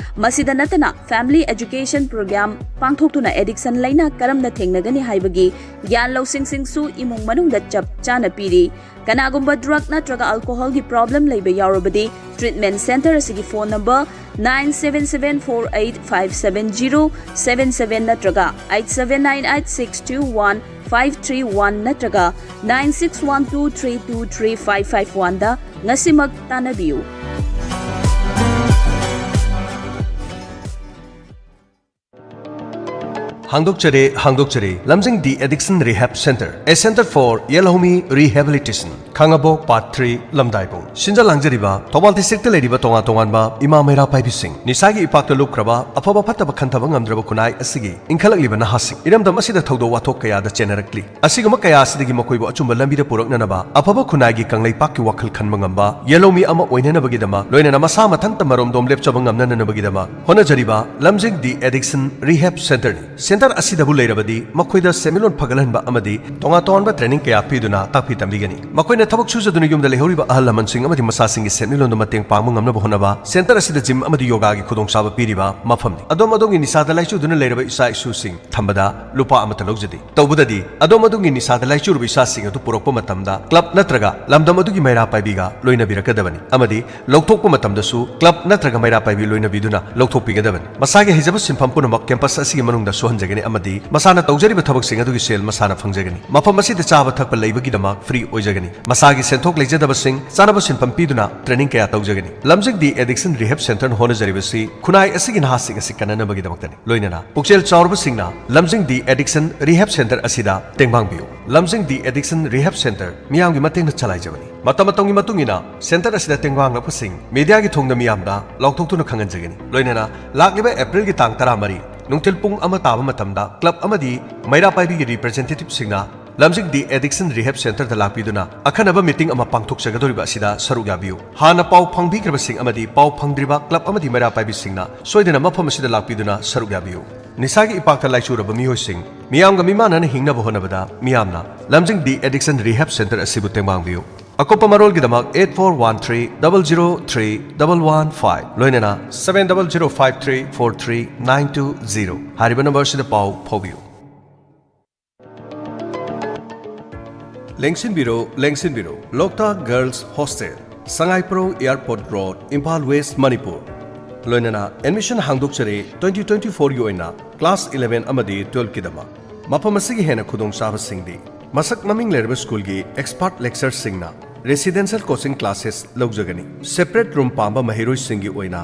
ꯃꯁꯤꯗ ꯅꯠꯇꯅ family education program ꯄꯥꯡꯊꯣꯛꯇꯨꯅ addiction ꯂꯥꯏꯅꯥ ꯀꯔꯝꯅ ꯊꯦꯡꯅꯒꯅꯤ ꯍꯥꯏꯕꯒꯤ ꯒ꯭ꯌꯥꯟ ꯂꯧꯁꯤꯡꯁꯤꯡꯁꯨ ꯏꯃꯨꯡ ꯃꯅꯨꯡꯗ ꯆꯞ ꯆꯥꯅ ꯄꯤꯔꯤ꯫ ꯀꯅꯥꯒꯨꯝꯕ drug ꯅꯠꯇ꯭ꯔꯒ alcohol ꯒꯤ problem ꯂꯩꯕ ꯌꯥꯎꯔꯕꯗꯤ treatment center ꯑꯁꯤꯒꯤ phone number nine seven seven four eight five seven zero seven seven ꯅꯠꯇ꯭ꯔꯒ eight seven nine eight six two one five three one ꯅꯠꯇ꯭ꯔꯒ nine six one two three two three five five one ꯗ ꯉꯁꯤꯃꯛ ꯇꯥꯟꯅꯕꯤꯌꯨ꯫ ꯍꯥꯡꯗꯣꯛꯆꯔꯦ, ꯍꯥꯡꯗꯣꯛꯆꯔꯦ, Lamjing the addiction rehab centre, a center for ꯌꯦꯜꯍꯧꯃꯤ rehabilitation, Khangabok part three, ꯂꯝꯗꯥꯏꯕꯨꯡ꯫ ꯁꯤꯟꯖ ꯂꯥꯡꯖꯔꯤꯕ ꯊꯧꯕꯥꯜ ꯗꯤꯁꯇ꯭ꯔꯤꯛꯇ ꯂꯩꯔꯤꯕ ꯇꯣꯉꯥꯟ ꯇꯣꯉꯥꯟꯕ ꯏꯃꯥ ꯃꯩꯔꯥ ꯄꯥꯏꯕꯤꯁꯤꯡ, ꯅꯤꯁꯥꯒꯤ ꯏꯄꯥꯛꯇ ꯂꯨꯞꯈ꯭ꯔꯕ, ꯑꯐꯕ ꯐꯠꯇꯕ ꯈꯟꯊꯕ ꯉꯝꯗ꯭ꯔꯕ ꯈꯨꯟꯅꯥꯏ ꯑꯁꯤꯒꯤ ꯏꯟꯈꯠꯂꯛꯂꯤꯕ ꯅꯍꯥꯁꯤꯡ, ꯏꯔꯝꯗꯝ ꯑꯁꯤꯗ ꯊꯧꯗꯣꯛ ꯋꯥꯊꯣꯛ ꯀꯌꯥꯗ ꯆꯦꯟꯅꯔꯛꯂꯤ꯫ ꯑꯁꯤꯒꯨꯝꯕ ꯀꯌꯥ ꯑꯁꯤꯗꯒꯤ ꯃꯈꯣꯏꯕꯨ ꯑꯆꯨꯝꯕ ꯂꯝꯕꯤꯗ ꯄꯨꯔꯛꯅꯅꯕ, ꯑꯐꯕ ꯈꯨꯟꯅꯥꯏꯒꯤ ꯀꯪꯂꯩꯄꯥꯛꯀꯤ ꯋꯥꯈꯜ ꯈꯟꯕ ꯉꯝꯕ ꯌꯦꯜꯍꯧꯃꯤ ꯑꯃ ꯑꯣꯏꯅꯅꯕꯒꯤꯗꯃꯛ, ꯂꯣꯏꯅꯅ ꯃꯁꯥ ꯃꯊꯟꯇ ꯃꯔꯣꯝꯗꯣꯝ ꯂꯦꯞꯆꯕ ꯉꯝꯅꯅꯕꯒꯤꯗꯃꯛ ꯍꯣꯠꯅꯖꯔꯤꯕ ꯂꯝꯖꯤꯡ ꯗꯤ ꯑꯦꯗꯤꯛꯁꯟ ꯔꯤꯍꯦꯕ ꯁꯦꯟꯇꯔꯅꯤ꯫ ꯁꯦꯟꯇꯔ ꯑꯁꯤꯗꯕꯨ ꯂꯩꯔꯕꯗꯤ ꯃꯈꯣꯏꯗ ꯁꯦꯟꯃꯤꯠꯂꯣꯟ ꯐꯒꯠꯍꯟꯕ ꯑꯃꯗꯤ ꯇꯣꯉꯥꯟ ꯇꯣꯉꯥꯟꯕ training ꯀꯌꯥ ꯄꯤꯗꯨꯅ ꯇꯥꯛꯄꯤ ꯇꯝꯕꯤꯒꯅꯤ꯫ ꯃꯈꯣꯏꯅ ꯊꯕꯛ ꯁꯨꯖꯗꯨꯅ ꯌꯨꯝꯗ ꯂꯩꯍꯧꯔꯤꯕ ꯑꯍꯜ ꯂꯃꯟꯁꯤꯡ ꯑꯃꯗꯤ ꯃꯆꯥꯁꯤꯡꯒꯤ ꯁꯦꯟꯃꯤꯠꯂꯣꯟꯗ ꯃꯇꯦꯡ ꯄꯥꯡꯕ ꯉꯝꯅꯕ ꯍꯣꯠꯅꯕ ꯁꯦꯟꯇꯔ ꯑꯁꯤꯗ ꯖꯤꯝ ꯑꯃꯗꯤ ꯌꯣꯒꯥꯒꯤ ꯈꯨꯗꯣꯡꯆꯥꯕ ꯄꯤꯔꯤꯕ ꯃꯐꯝꯅꯤ꯫ ꯑꯗꯣꯝ ꯑꯗꯣꯝꯒꯤ ꯅꯤꯁꯥꯗ ꯂꯥꯏꯆꯨꯗꯨꯅ ꯂꯩꯔꯕ ꯏꯆꯥ ꯏꯁꯨꯁꯤꯡ ꯊꯝꯕꯗ ꯂꯨꯄꯥ ꯑꯃꯠꯇ ꯂꯧꯖꯗꯦ꯫ ꯇꯧꯕꯗꯗꯤ ꯑꯗꯣꯝ ꯑꯗꯣꯝꯒꯤ ꯅꯤꯁꯥꯗ ꯂꯥꯏꯆꯨꯔꯕ ꯏꯆꯥꯁꯤꯡ ꯑꯗꯨ ꯄꯨꯔꯛꯄ ꯃꯇꯝꯗ ꯀ꯭ꯂꯕ ꯅꯠꯇ꯭ꯔꯒ ꯂꯝꯗꯝ ꯑꯗꯨꯒꯤ ꯃꯩꯔꯥ ꯄꯥꯏꯕꯤꯒ ꯂꯣꯏꯅꯕꯤꯔꯛꯀꯗꯕꯅꯤ ꯑꯃꯗꯤ ꯂꯧꯊꯣꯛꯄ ꯃꯇꯝꯗꯁꯨ ꯀ꯭ꯂꯕ ꯅꯠꯇ꯭ꯔꯒ ꯃꯩꯔꯥ ꯄꯥꯏꯕꯤ ꯂꯣꯏꯅꯕꯤꯗꯨꯅ ꯂꯧꯊꯣꯛꯄꯤꯒꯗꯕꯅꯤ꯫ ꯃꯁꯥꯒꯤ ꯍꯩꯖꯕ ꯁꯤꯟꯐꯝ ꯄꯨꯝꯅꯃꯛ ꯀꯦꯝꯄꯁ ꯑꯁꯤꯒꯤ ꯃꯅꯨꯡꯗ ꯁꯨꯍꯟꯖꯒꯅꯤ ꯑꯃꯗꯤ ꯃꯁꯥꯅ ꯇꯧꯖꯔꯤꯕ ꯊꯕꯛꯁꯤꯡ ꯑꯗꯨꯒꯤ ꯁꯦꯜ ꯃꯁꯥꯅ ꯐꯪꯖꯒꯅꯤ꯫ ꯃꯐꯝ ꯑꯁꯤꯗ ꯆꯥꯕ ꯊꯛꯄ ꯂꯩꯕꯒꯤꯗꯃꯛ ꯐ꯭ꯔꯤ ꯑꯣꯏꯖꯒꯅꯤ꯫ ꯃꯁꯥꯒꯤ ꯁꯦꯟꯊꯣꯛ ꯂꯩꯖꯗꯕꯁꯤꯡ ꯆꯥꯅꯕ ꯁꯤꯟꯐꯝ ꯄꯤꯗꯨꯅ ꯇ꯭ꯔꯦꯅꯤꯡ ꯀꯌꯥ ꯇꯧꯖꯒꯅꯤ꯫ ꯂꯝꯖꯤꯡ ꯗꯤ ꯑꯦꯗꯤꯛꯁꯟ ꯔꯤꯍꯦꯕ ꯁꯦꯟꯇꯔꯅ ꯍꯣꯠꯅꯖꯔꯤꯕꯁꯤ ꯈꯨꯟꯅꯥꯏ ꯑꯁꯤꯒꯤ ꯅꯍꯥꯁꯤꯡ ꯑꯁꯤ ꯀꯟꯅꯅꯕꯒꯤꯗꯃꯛꯇꯅꯤ꯫ ꯂꯣꯏꯅꯅ ꯄꯨꯛꯆꯦꯜ ꯆꯥꯎꯔꯕꯁꯤꯡꯅ ꯂꯝꯖꯤꯡ ꯗꯤ ꯑꯦꯗꯤꯛꯁꯟ ꯔꯤꯍꯦꯕ ꯁꯦꯟꯇꯔ ꯑꯁꯤꯗ ꯇꯦꯡꯕꯥꯡꯕꯤꯌꯨ꯫ ꯂꯝꯖꯤꯡ ꯗꯤ ꯑꯦꯗꯤꯛꯁꯟ ꯔꯤꯍꯦꯕ ꯁꯦꯟꯇꯔ ꯃꯤꯌꯥꯝꯒꯤ ꯃꯇꯦꯡꯅ ꯆꯂꯥꯏꯖꯕꯅꯤ꯫ ꯃꯇꯝ ꯃꯇꯝꯒꯤ ꯃꯇꯨꯡ ꯏꯟꯅ ꯁꯦꯟꯇꯔ ꯑꯁꯤꯗ ꯇꯦꯡꯕꯥꯡꯂꯛꯄꯁꯤꯡ ꯃꯤꯗꯤꯌꯥꯒꯤ ꯊꯣꯡꯗ ꯃꯤꯌꯥꯝꯗ ꯂꯥꯎꯊꯣꯛꯇꯨꯅ ꯈꯪꯍꯟꯖꯒꯅꯤ꯫ ꯂꯣꯏꯅꯅ ꯂꯥꯛꯂꯤꯕ ꯑꯦꯄ꯭ꯔꯤꯜꯒꯤ ꯇꯥꯡ ꯇꯔꯥꯃꯔꯤ ꯅꯨꯡꯊꯤꯜ ꯄꯨꯡ ꯑꯃ ꯇꯥꯕ ꯃꯇꯝꯗ ꯀ꯭ꯂꯕ ꯑꯃꯗꯤ ꯃꯩꯔꯥ ꯄꯥꯏꯕꯤꯒꯤ ꯔꯤꯄ꯭ꯔꯖꯦꯟꯇꯦꯇꯤꯕꯁꯤꯡꯅ ꯂꯝꯖꯤꯡ ꯗꯤ ꯑꯦꯗꯤꯛꯁꯟ ꯔꯤꯍꯦꯕ ꯁꯦꯟꯇꯔꯗ ꯂꯥꯛꯄꯤꯗꯨꯅ ꯑꯈꯟꯅꯕ ꯃꯤꯇꯤꯡ ꯑꯃ ꯄꯥꯡꯊꯣꯛꯆꯒꯗꯧꯔꯤꯕ ꯑꯁꯤꯗ ꯁꯔꯨꯛ ꯌꯥꯕꯤꯌꯨ꯫ ꯍꯥꯟꯅ ꯄꯥꯎ ꯐꯪꯕꯤꯈ꯭ꯔꯕꯁꯤꯡ ꯑꯃꯗꯤ ꯄꯥꯎ ꯐꯪꯗ꯭ꯔꯤꯕ ꯀ꯭ꯂꯕ ꯑꯃꯗꯤ ꯃꯩꯔꯥ ꯄꯥꯏꯕꯤꯁꯤꯡꯅ ꯁꯣꯏꯗꯅ ꯃꯐꯝ ꯑꯁꯤꯗ ꯂꯥꯛꯄꯤꯗꯨꯅ ꯁꯔꯨꯛ ꯌꯥꯕꯤꯌꯨ꯫ ꯅꯤꯁꯥꯒꯤ ꯏꯄꯥꯛꯇ ꯂꯥꯏꯆꯨꯔꯕ ꯃꯤꯑꯣꯏꯁꯤꯡ ꯃꯤꯌꯥꯝꯒ ꯃꯤꯃꯥꯟꯅꯅ ꯍꯤꯡꯅꯕ ꯍꯣꯠꯅꯕꯗ ꯃꯤꯌꯥꯝꯅ ꯂꯝꯖꯤꯡ ꯗꯤ ꯑꯦꯗꯤꯛꯁꯟ ꯔꯤꯍꯦꯕ ꯁꯦꯟꯇꯔ ꯑꯁꯤꯕꯨ ꯇꯦꯡꯕꯥꯡꯕꯤꯌꯨ꯫ ꯑꯀꯨꯞꯄ ꯃꯔꯣꯜꯒꯤꯗꯃꯛ eight four one three double zero three double one five, ꯂꯣꯏꯅꯅ seven double zero five three four three nine two zero ꯍꯥꯏꯔꯤꯕ ꯅꯝꯕꯔꯁꯤꯗ ꯄꯥꯎ ꯐꯥꯎꯕꯤꯌꯨ꯫ ꯂꯦꯡꯁꯤꯟꯕꯤꯔꯣ, ꯂꯦꯡꯁꯤꯟꯕꯤꯔꯣ, Loktak girls hostel, Sangaiprou airport road, Imphal west, Manipur. ꯂꯣꯏꯅꯅ ꯑꯦꯗꯃꯤꯁꯟ ꯍꯥꯡꯗꯣꯛꯆꯔꯤ twenty twenty fourꯒꯤ ꯑꯣꯏꯅ ꯀ꯭ꯂꯥꯁ eleven ꯑꯃꯗꯤ twelveꯀꯤꯗꯃꯛ꯫ ꯃꯐꯝ ꯑꯁꯤꯒꯤ ꯍꯦꯟꯅ ꯈꯨꯗꯣꯡꯆꯥꯕꯁꯤꯡꯗꯤ ꯃꯁꯛ ꯃꯃꯤꯡ ꯂꯩꯔꯕ ꯁ꯭ꯀꯨꯜꯒꯤ ꯑꯦꯛꯁꯄꯔꯠ ꯂꯦꯛꯆꯔꯁꯤꯡꯅ ꯔꯦꯁꯤꯗꯦꯟꯁꯤꯌꯦꯜ ꯀꯣꯆꯤꯡ ꯀ꯭ꯂꯥꯁꯦꯁ ꯂꯧꯖꯒꯅꯤ꯫ ꯁꯦꯄꯔꯦꯠ ꯔꯨꯝ ꯄꯥꯝꯕ ꯃꯍꯩꯔꯣꯏꯁꯤꯡꯒꯤ ꯑꯣꯏꯅ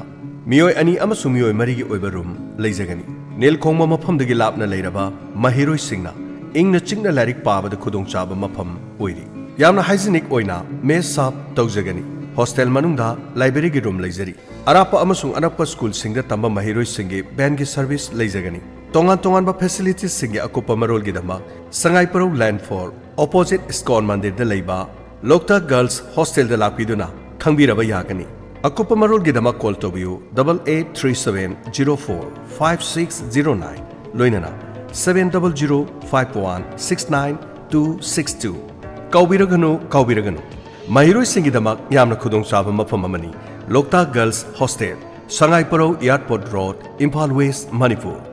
ꯃꯤꯑꯣꯏ ꯑꯅꯤ ꯑꯃꯁꯨꯡ ꯃꯤꯑꯣꯏ ꯃꯔꯤꯒꯤ ꯑꯣꯏꯕ ꯔꯨꯝ ꯂꯩꯖꯒꯅꯤ꯫ ꯅꯤꯜ ꯈꯣꯡꯕ ꯃꯐꯝꯗꯒꯤ ꯂꯥꯞꯅ ꯂꯩꯔꯕ ꯃꯍꯩꯔꯣꯏꯁꯤꯡꯅ ꯏꯪꯅ ꯆꯤꯛꯅ ꯂꯥꯏꯔꯤꯛ ꯄꯥꯕꯗ ꯈꯨꯗꯣꯡꯆꯥꯕ ꯃꯐꯝ ꯑꯣꯏꯔꯤ꯫ ꯌꯥꯝꯅ ꯍꯥꯏꯖꯤꯅꯤꯛ ꯑꯣꯏꯅ ꯃꯦꯁ ꯁꯥꯔꯚ ꯇꯧꯖꯒꯅꯤ꯫ ꯍꯣꯁꯇꯦꯜ ꯃꯅꯨꯡꯗ ꯂꯥꯏꯕ꯭ꯔꯦꯔꯤꯒꯤ ꯔꯨꯝ ꯂꯩꯖꯔꯤ꯫ ꯑꯔꯥꯞꯄ ꯑꯃꯁꯨꯡ ꯑꯅꯛꯄ ꯁ꯭ꯀꯨꯜꯁꯤꯡꯗ ꯇꯝꯕ ꯃꯍꯩꯔꯣꯏꯁꯤꯡꯒꯤ ꯚꯦꯟꯒꯤ ꯁꯔꯚꯤꯁ ꯂꯩꯖꯒꯅꯤ꯫ ꯇꯣꯉꯥꯟ ꯇꯣꯉꯥꯟꯕ ꯐꯦꯁꯤꯂꯤꯇꯤꯁꯁꯤꯡꯒꯤ ꯑꯀꯨꯞꯄ ꯃꯔꯣꯜꯒꯤꯗꯃꯛ ꯁꯉꯥꯏꯄ꯭ꯔꯧ ꯂꯥꯏꯟ ꯐꯣꯔ, ꯑꯣꯄꯣꯖꯤꯠ ꯏꯁꯀꯣꯟ ꯃꯟꯗꯤꯔꯗ ꯂꯩꯕ ꯂꯣꯛꯇꯥꯛ ꯒꯔꯜꯁ ꯍꯣꯁꯇꯦꯜꯗ ꯂꯥꯛꯄꯤꯗꯨꯅ ꯈꯪꯕꯤꯔꯕ ꯌꯥꯒꯅꯤ꯫ ꯑꯀꯨꯞꯄ ꯃꯔꯣꯜꯒꯤꯗꯃꯛ ꯀꯣꯜ ꯇꯧꯕꯤꯌꯨ double eight three seven zero four five six zero nine, ꯂꯣꯏꯅꯅ seven double zero five one six nine two six two꯫ ꯀꯥꯎꯕꯤꯔꯒꯅꯨ, ꯀꯥꯎꯕꯤꯔꯒꯅꯨ, ꯃꯍꯩꯔꯣꯏꯁꯤꯡꯒꯤꯗꯃꯛ ꯌꯥꯝꯅ ꯈꯨꯗꯣꯡꯆꯥꯕ ꯃꯐꯝ ꯑꯃꯅꯤ Loktak girls hostel, Sangaiprou airport road, Imphal west, Manipur.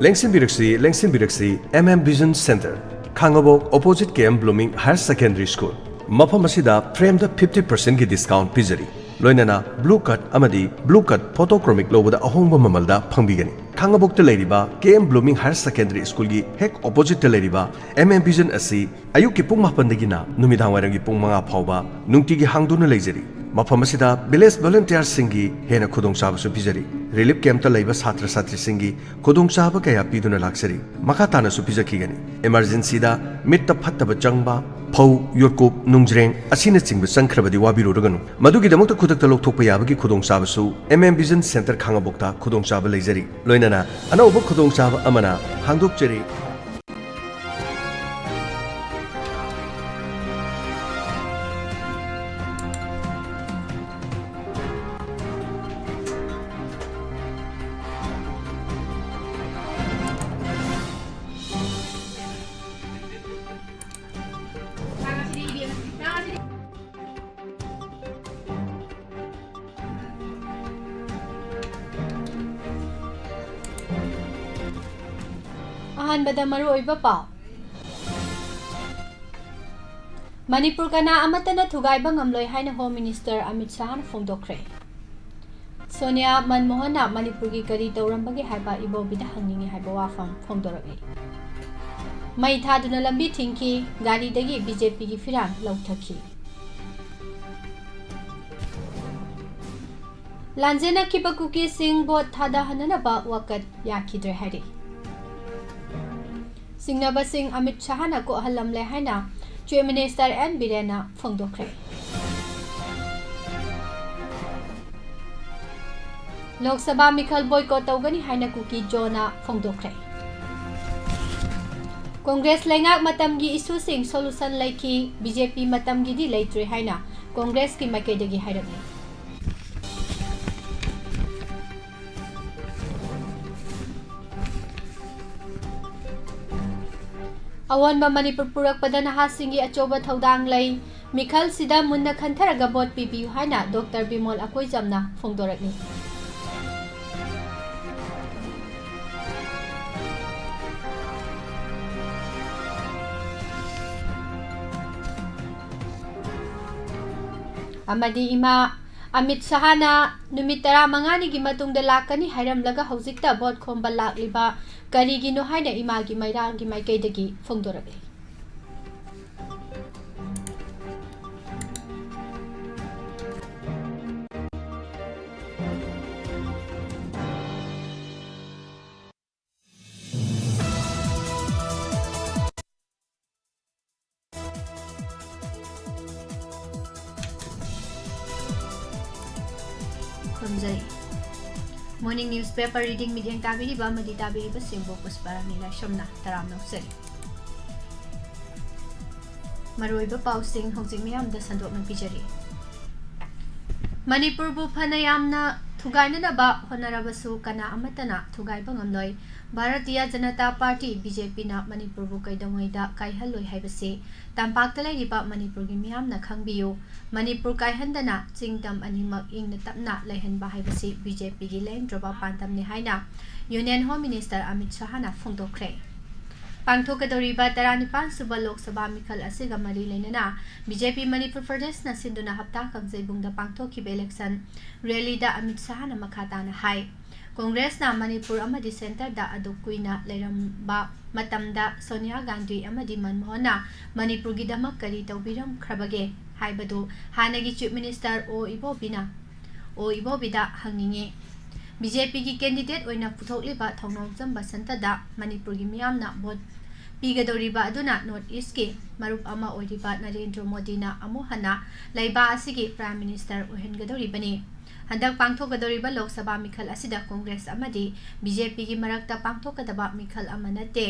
ꯂꯦꯡꯁꯤꯟꯕꯤꯔꯛꯁꯤ, ꯂꯦꯡꯁꯤꯟꯕꯤꯔꯛꯁꯤ, M M Vision Center, Khangabok, opposite K M Blooming Higher Secondary School꯫ ꯃꯐꯝ ꯑꯁꯤꯗ ꯐ꯭ꯔꯦꯝꯗ fifty percentꯀꯤ ꯗꯤꯁꯀꯥꯎꯟ ꯄꯤꯖꯔꯤ, ꯂꯣꯏꯅꯅ ꯕ꯭ꯂꯨ ꯀꯠ ꯑꯃꯗꯤ ꯕ꯭ꯂꯨ ꯀꯠ ꯐꯣꯇꯣꯀ꯭ꯔꯣꯃꯤꯛ ꯂꯧꯕꯗ ꯑꯍꯣꯡꯕ ꯃꯃꯜꯗ ꯐꯪꯕꯤꯒꯅꯤ꯫ ꯈꯥꯡꯉꯕꯣꯛꯇ ꯂꯩꯔꯤꯕ K M Blooming Higher Secondary Schoolꯒꯤ ꯍꯦꯛ ꯑꯣꯄꯣꯖꯤꯠꯇ ꯂꯩꯔꯤꯕ M M Vision ꯑꯁꯤ ꯑꯌꯨꯛꯀꯤ ꯄꯨꯡ ꯃꯥꯄꯟꯗꯒꯤꯅ ꯅꯨꯃꯤꯗꯥꯡꯋꯥꯏꯔꯝꯒꯤ ꯄꯨꯡ ꯃꯉꯥ ꯐꯥꯎꯕ ꯅꯨꯡꯇꯤꯒꯤ ꯍꯥꯡꯗꯨꯅ ꯂꯩꯖꯔꯤ꯫ ꯃꯐꯝ ꯑꯁꯤꯗ ꯚꯤꯂꯦꯖ ꯚꯣꯂꯨꯟꯇꯤꯌꯔꯁꯤꯡꯒꯤ ꯍꯦꯟꯅ ꯈꯨꯗꯣꯡꯆꯥꯕꯁꯨ ꯄꯤꯖꯔꯤ꯫ ꯔꯤꯂꯤꯐ ꯀꯦꯝꯞꯇ ꯂꯩꯕ ꯁꯥꯇ꯭ꯔ ꯁꯥꯇ꯭ꯔꯤꯁꯤꯡꯒꯤ ꯈꯨꯗꯣꯡꯆꯥꯕ ꯀꯌꯥ ꯄꯤꯗꯨꯅ ꯂꯥꯛꯆꯔꯤ꯫ ꯃꯈꯥ ꯇꯥꯅꯁꯨ ꯄꯤꯖꯈꯤꯒꯅꯤ꯫ ꯏꯃꯔꯖꯦꯟꯁꯤꯗ ꯃꯤꯠꯇ ꯐꯠꯇꯕ ꯆꯪꯕ, ꯐꯧ, ꯌꯣꯠꯀꯨꯞ, ꯅꯨꯡꯖ꯭ꯔꯦꯡ ꯑꯁꯤꯅꯆꯤꯡꯕ ꯆꯪꯈ꯭ꯔꯕꯗꯤ ꯋꯥꯕꯤꯔꯨꯔꯒꯅꯨ꯫ ꯃꯗꯨꯒꯤꯗꯃꯛꯇ ꯈꯨꯗꯛꯇ ꯂꯧꯊꯣꯛꯄ ꯌꯥꯕꯒꯤ ꯈꯨꯗꯣꯡꯆꯥꯕꯁꯨ M M Vision Center ꯈꯥꯡꯉꯕꯣꯛꯇ ꯈꯨꯗꯣꯡꯆꯥꯕ ꯂꯩꯖꯔꯤ꯫ ꯂꯣꯏꯅꯅ ꯑꯅꯧꯕ ꯈꯨꯗꯣꯡꯆꯥꯕ ꯑꯃꯅ ꯍꯥꯡꯗꯣꯛꯆꯔꯤ꯫ ꯑꯍꯥꯟꯕꯗ ꯃꯔꯨꯑꯣꯏꯕ ꯄꯥꯎ꯫ ꯃꯅꯤꯄꯨꯔ ꯀꯅꯥ ꯑꯃꯠꯇꯅ ꯊꯨꯒꯥꯏꯕ ꯉꯝꯂꯣꯏ ꯍꯥꯏꯅ Home Minister ꯑꯃꯤꯠ ꯁꯍꯥꯅ ꯐꯣꯡꯗꯣꯛꯈ꯭ꯔꯦ꯫ ꯁꯣꯅꯤꯌꯥ ꯃꯟꯃꯣꯍꯟꯅ ꯃꯅꯤꯄꯨꯔꯒꯤ ꯀꯔꯤ ꯇꯧꯔꯝꯕꯒꯦ ꯍꯥꯏꯕ ꯏꯕꯣꯕꯤꯗ ꯍꯪꯅꯤꯡꯉꯤ ꯍꯥꯏꯕ ꯋꯥꯐꯝ ꯐꯣꯡꯗꯣꯔꯛꯂꯤ꯫ ꯃꯩ ꯊꯥꯗꯨꯅ ꯂꯝꯕꯤ ꯊꯤꯡꯈꯤ, ꯒꯥꯔꯤꯗꯒꯤ BJPꯒꯤ ꯐꯤꯔꯥꯜ ꯂꯧꯊꯈꯤ꯫ ꯂꯥꯟꯖꯦꯟꯅꯈꯤꯕ ꯀꯨꯀꯤꯁꯤꯡ ꯚꯣꯠ ꯊꯥꯗꯍꯟꯅꯅꯕ ꯋꯥꯀꯠ ꯌꯥꯈꯤꯗ꯭ꯔꯦ ꯍꯥꯏꯔꯤ꯫ ꯁꯤꯡꯅꯕꯁꯤꯡ ꯑꯃꯤꯠ ꯁꯍꯥꯅ ꯀꯣꯛꯍꯜꯂꯝꯂꯦ ꯍꯥꯏꯅ Chief Minister ꯑꯦꯟ ꯕꯤꯔꯦꯟꯅ ꯐꯣꯡꯗꯣꯛꯈ꯭ꯔꯦ꯫ ꯂꯣꯛ ꯁꯚꯥ ꯃꯤꯈꯜ boycott ꯇꯧꯒꯅꯤ ꯍꯥꯏꯅ ꯀꯨꯀꯤ ꯖꯣꯅ ꯐꯣꯡꯗꯣꯛꯈ꯭ꯔꯦ꯫ ꯀꯣꯡꯒ꯭ꯔꯦꯁ ꯂꯩꯉꯥꯛ ꯃꯇꯝꯒꯤ issueꯁꯤꯡ solution ꯂꯩꯈꯤ, BJP ꯃꯇꯝꯒꯤꯗꯤ ꯂꯩꯇ꯭ꯔꯦ ꯍꯥꯏꯅ ꯀꯣꯡꯒ꯭ꯔꯦꯁꯀꯤ ꯃꯥꯏꯀꯩꯗꯒꯤ ꯍꯥꯏꯔꯝꯃꯤ꯫ ꯑꯑꯣꯟꯕ ꯃꯅꯤꯄꯨꯔ ꯄꯨꯔꯛꯄꯗ ꯅꯍꯥꯁꯤꯡꯒꯤ ꯑꯆꯧꯕ ꯊꯧꯗꯥꯡ ꯂꯩ꯫ ꯃꯤꯈꯜꯁꯤꯗ ꯃꯨꯟꯅ ꯈꯟꯊꯔꯒ ꯚꯣꯠ ꯄꯤꯕꯤꯌꯨ ꯍꯥꯏꯅ ꯗꯣꯛꯇꯔ ꯕꯤꯃꯣꯜ ꯑꯀꯣꯏꯖꯝꯅ ꯐꯣꯡꯗꯣꯔꯛꯂꯤ꯫ ꯑꯃꯗꯤ ꯏꯃꯥ ꯑꯃꯤꯠ ꯁꯍꯥꯅ ꯅꯨꯃꯤꯠ ꯇꯔꯥꯃꯉꯥꯅꯤꯒꯤ ꯃꯇꯨꯡꯗ ꯂꯥꯛꯀꯅꯤ ꯍꯥꯏꯔꯝꯂꯒ ꯍꯧꯖꯤꯛꯇ ꯚꯣꯠ ꯈꯣꯝꯕ ꯂꯥꯛꯂꯤꯕ ꯀꯔꯤꯒꯤꯅꯣ ꯍꯥꯏꯅ ꯏꯃꯥꯒꯤ ꯃꯩꯔꯥꯒꯤ ꯃꯥꯏꯀꯩꯗꯒꯤ ꯐꯣꯡꯗꯣꯔꯛꯂꯤ꯫ ꯈꯨꯔꯨꯝꯖꯔꯤ꯫ Morning newspaper reading ꯃꯤꯠꯌꯦꯡ ꯇꯥꯕꯤꯔꯤꯕ ꯑꯃꯗꯤ ꯇꯥꯕꯤꯔꯤꯕꯁꯤꯡꯕꯨ ꯄꯨꯁꯄꯔꯥꯅꯤ ꯂꯥꯏꯁ꯭ꯔꯝꯅ ꯇꯔꯥꯝꯅ ꯑꯣꯛꯆꯔꯤ꯫ ꯃꯔꯨꯑꯣꯏꯕ ꯄꯥꯎꯁꯤꯡ ꯍꯧꯖꯤꯛ ꯃꯤꯌꯥꯝꯗ ꯁꯟꯗꯣꯛꯅ ꯄꯤꯖꯔꯤ꯫ ꯃꯅꯤꯄꯨꯔꯕꯨ ꯐꯅ ꯌꯥꯝꯅ ꯊꯨꯒꯥꯏꯅꯅꯕ ꯍꯣꯠꯅꯔꯕꯁꯨ ꯀꯅꯥ ꯑꯃꯠꯇꯅ ꯊꯨꯒꯥꯏꯕ ꯉꯝꯂꯣꯏ꯫ ꯚꯥꯔꯇꯤꯌ ꯖꯅꯇꯥ ꯄꯥꯔꯇꯤ, BJPꯅ ꯃꯅꯤꯄꯨꯔꯕꯨ ꯀꯩꯗꯧꯉꯩꯗ ꯀꯥꯏꯍꯜꯂꯣꯏ ꯍꯥꯏꯕꯁꯤ ꯇꯝꯄꯥꯛꯇ ꯂꯩꯔꯤꯕ ꯃꯅꯤꯄꯨꯔꯒꯤ ꯃꯤꯌꯥꯝꯅ ꯈꯪꯕꯤꯌꯨ꯫ ꯃꯅꯤꯄꯨꯔ ꯀꯥꯏꯍꯟꯗꯅ ꯆꯤꯡ ꯇꯝ ꯑꯅꯤꯃꯛ ꯏꯪꯅ ꯇꯞꯅ ꯂꯩꯍꯟꯕ ꯍꯥꯏꯕꯁꯤ BJPꯒꯤ ꯂꯦꯡꯗ꯭ꯔꯕ ꯄꯥꯟꯗꯝꯅꯤ ꯍꯥꯏꯅ Union Home Minister ꯑꯃꯤꯠ ꯁꯍꯥꯅ ꯐꯣꯡꯗꯣꯛꯈ꯭ꯔꯦ꯫ ꯄꯥꯡꯊꯣꯛꯀꯗꯧꯔꯤꯕ ꯇꯔꯥꯅꯤꯄꯥꯟ ꯁꯨꯕ ꯂꯣꯛ ꯁꯚꯥ ꯃꯤꯈꯜ ꯑꯁꯤꯒ ꯃꯔꯤ ꯂꯩꯅꯅ ꯕꯤ ꯖꯦ ꯄꯤ ꯃꯅꯤꯄꯨꯔ ꯄ꯭ꯔꯗꯦꯁꯅ ꯁꯤꯟꯗꯨꯅ ꯍꯞꯇꯥ ꯀꯥꯡꯖꯩꯕꯨꯡꯗ ꯄꯥꯡꯊꯣꯛꯈꯤꯕ election rally ꯗ ꯑꯃꯤꯠ ꯁꯥꯍꯅ ꯃꯈꯥ ꯇꯥꯅ ꯍꯥꯏ, ꯀꯣꯡꯒ꯭ꯔꯦꯁꯅ ꯃꯅꯤꯄꯨꯔ ꯑꯃꯗꯤ centre ꯗ ꯑꯗꯨꯛ ꯀꯨꯏꯅ ꯂꯩꯔꯝꯕ ꯃꯇꯝꯗ ꯁꯣꯅꯤꯌꯥ ꯒꯥꯟꯙꯤ ꯑꯃꯗꯤ ꯃꯟꯃꯣꯍꯟꯅ ꯃꯅꯤꯄꯨꯔꯒꯤꯗꯃꯛ ꯀꯔꯤ ꯇꯧꯕꯤꯔꯝꯈ꯭ꯔꯕꯒꯦ ꯍꯥꯏꯕꯗꯨ ꯍꯥꯟꯅꯒꯤ Chief Minister ꯑꯣ ꯏꯕꯣꯕꯤꯅ, ꯑꯣ ꯏꯕꯣꯕꯤꯗ ꯍꯪꯅꯤꯡꯏ꯫ ꯕꯤ ꯖꯦ ꯄꯤꯒꯤ candidate ꯑꯣꯏꯅ ꯄꯨꯊꯣꯛꯂꯤꯕ ꯊꯧꯅꯥꯎꯖꯝ ꯕꯁꯟꯇꯗ ꯃꯅꯤꯄꯨꯔꯒꯤ ꯃꯤꯌꯥꯝꯅ vote ꯄꯤꯒꯗꯧꯔꯤꯕ ꯑꯗꯨꯅ North East ꯀꯤ ꯃꯔꯨꯞ ꯑꯃ ꯑꯣꯏꯔꯤꯕ ꯅꯔꯦꯟꯗ꯭ꯔ ꯃꯣꯗꯤꯅ ꯑꯃꯨꯛ ꯍꯟꯅ ꯂꯩꯕꯥꯛ ꯑꯁꯤꯒꯤ Prime Minister ꯑꯣꯏꯍꯟꯒꯗꯧꯔꯤꯕꯅꯤ꯫ ꯍꯟꯗꯛ ꯄꯥꯡꯊꯣꯛꯀꯗꯧꯔꯤꯕ ꯂꯣꯛ ꯁꯚꯥ ꯃꯤꯈꯜ ꯑꯁꯤꯗ ꯀꯣꯡꯒ꯭ꯔꯦꯁ ꯑꯃꯗꯤ ꯕꯤ ꯖꯦ ꯄꯤꯒꯤ ꯃꯔꯛꯇ ꯄꯥꯡꯊꯣꯛꯀꯗꯕ ꯃꯤꯈꯜ ꯑꯃ ꯅꯠꯇꯦ꯫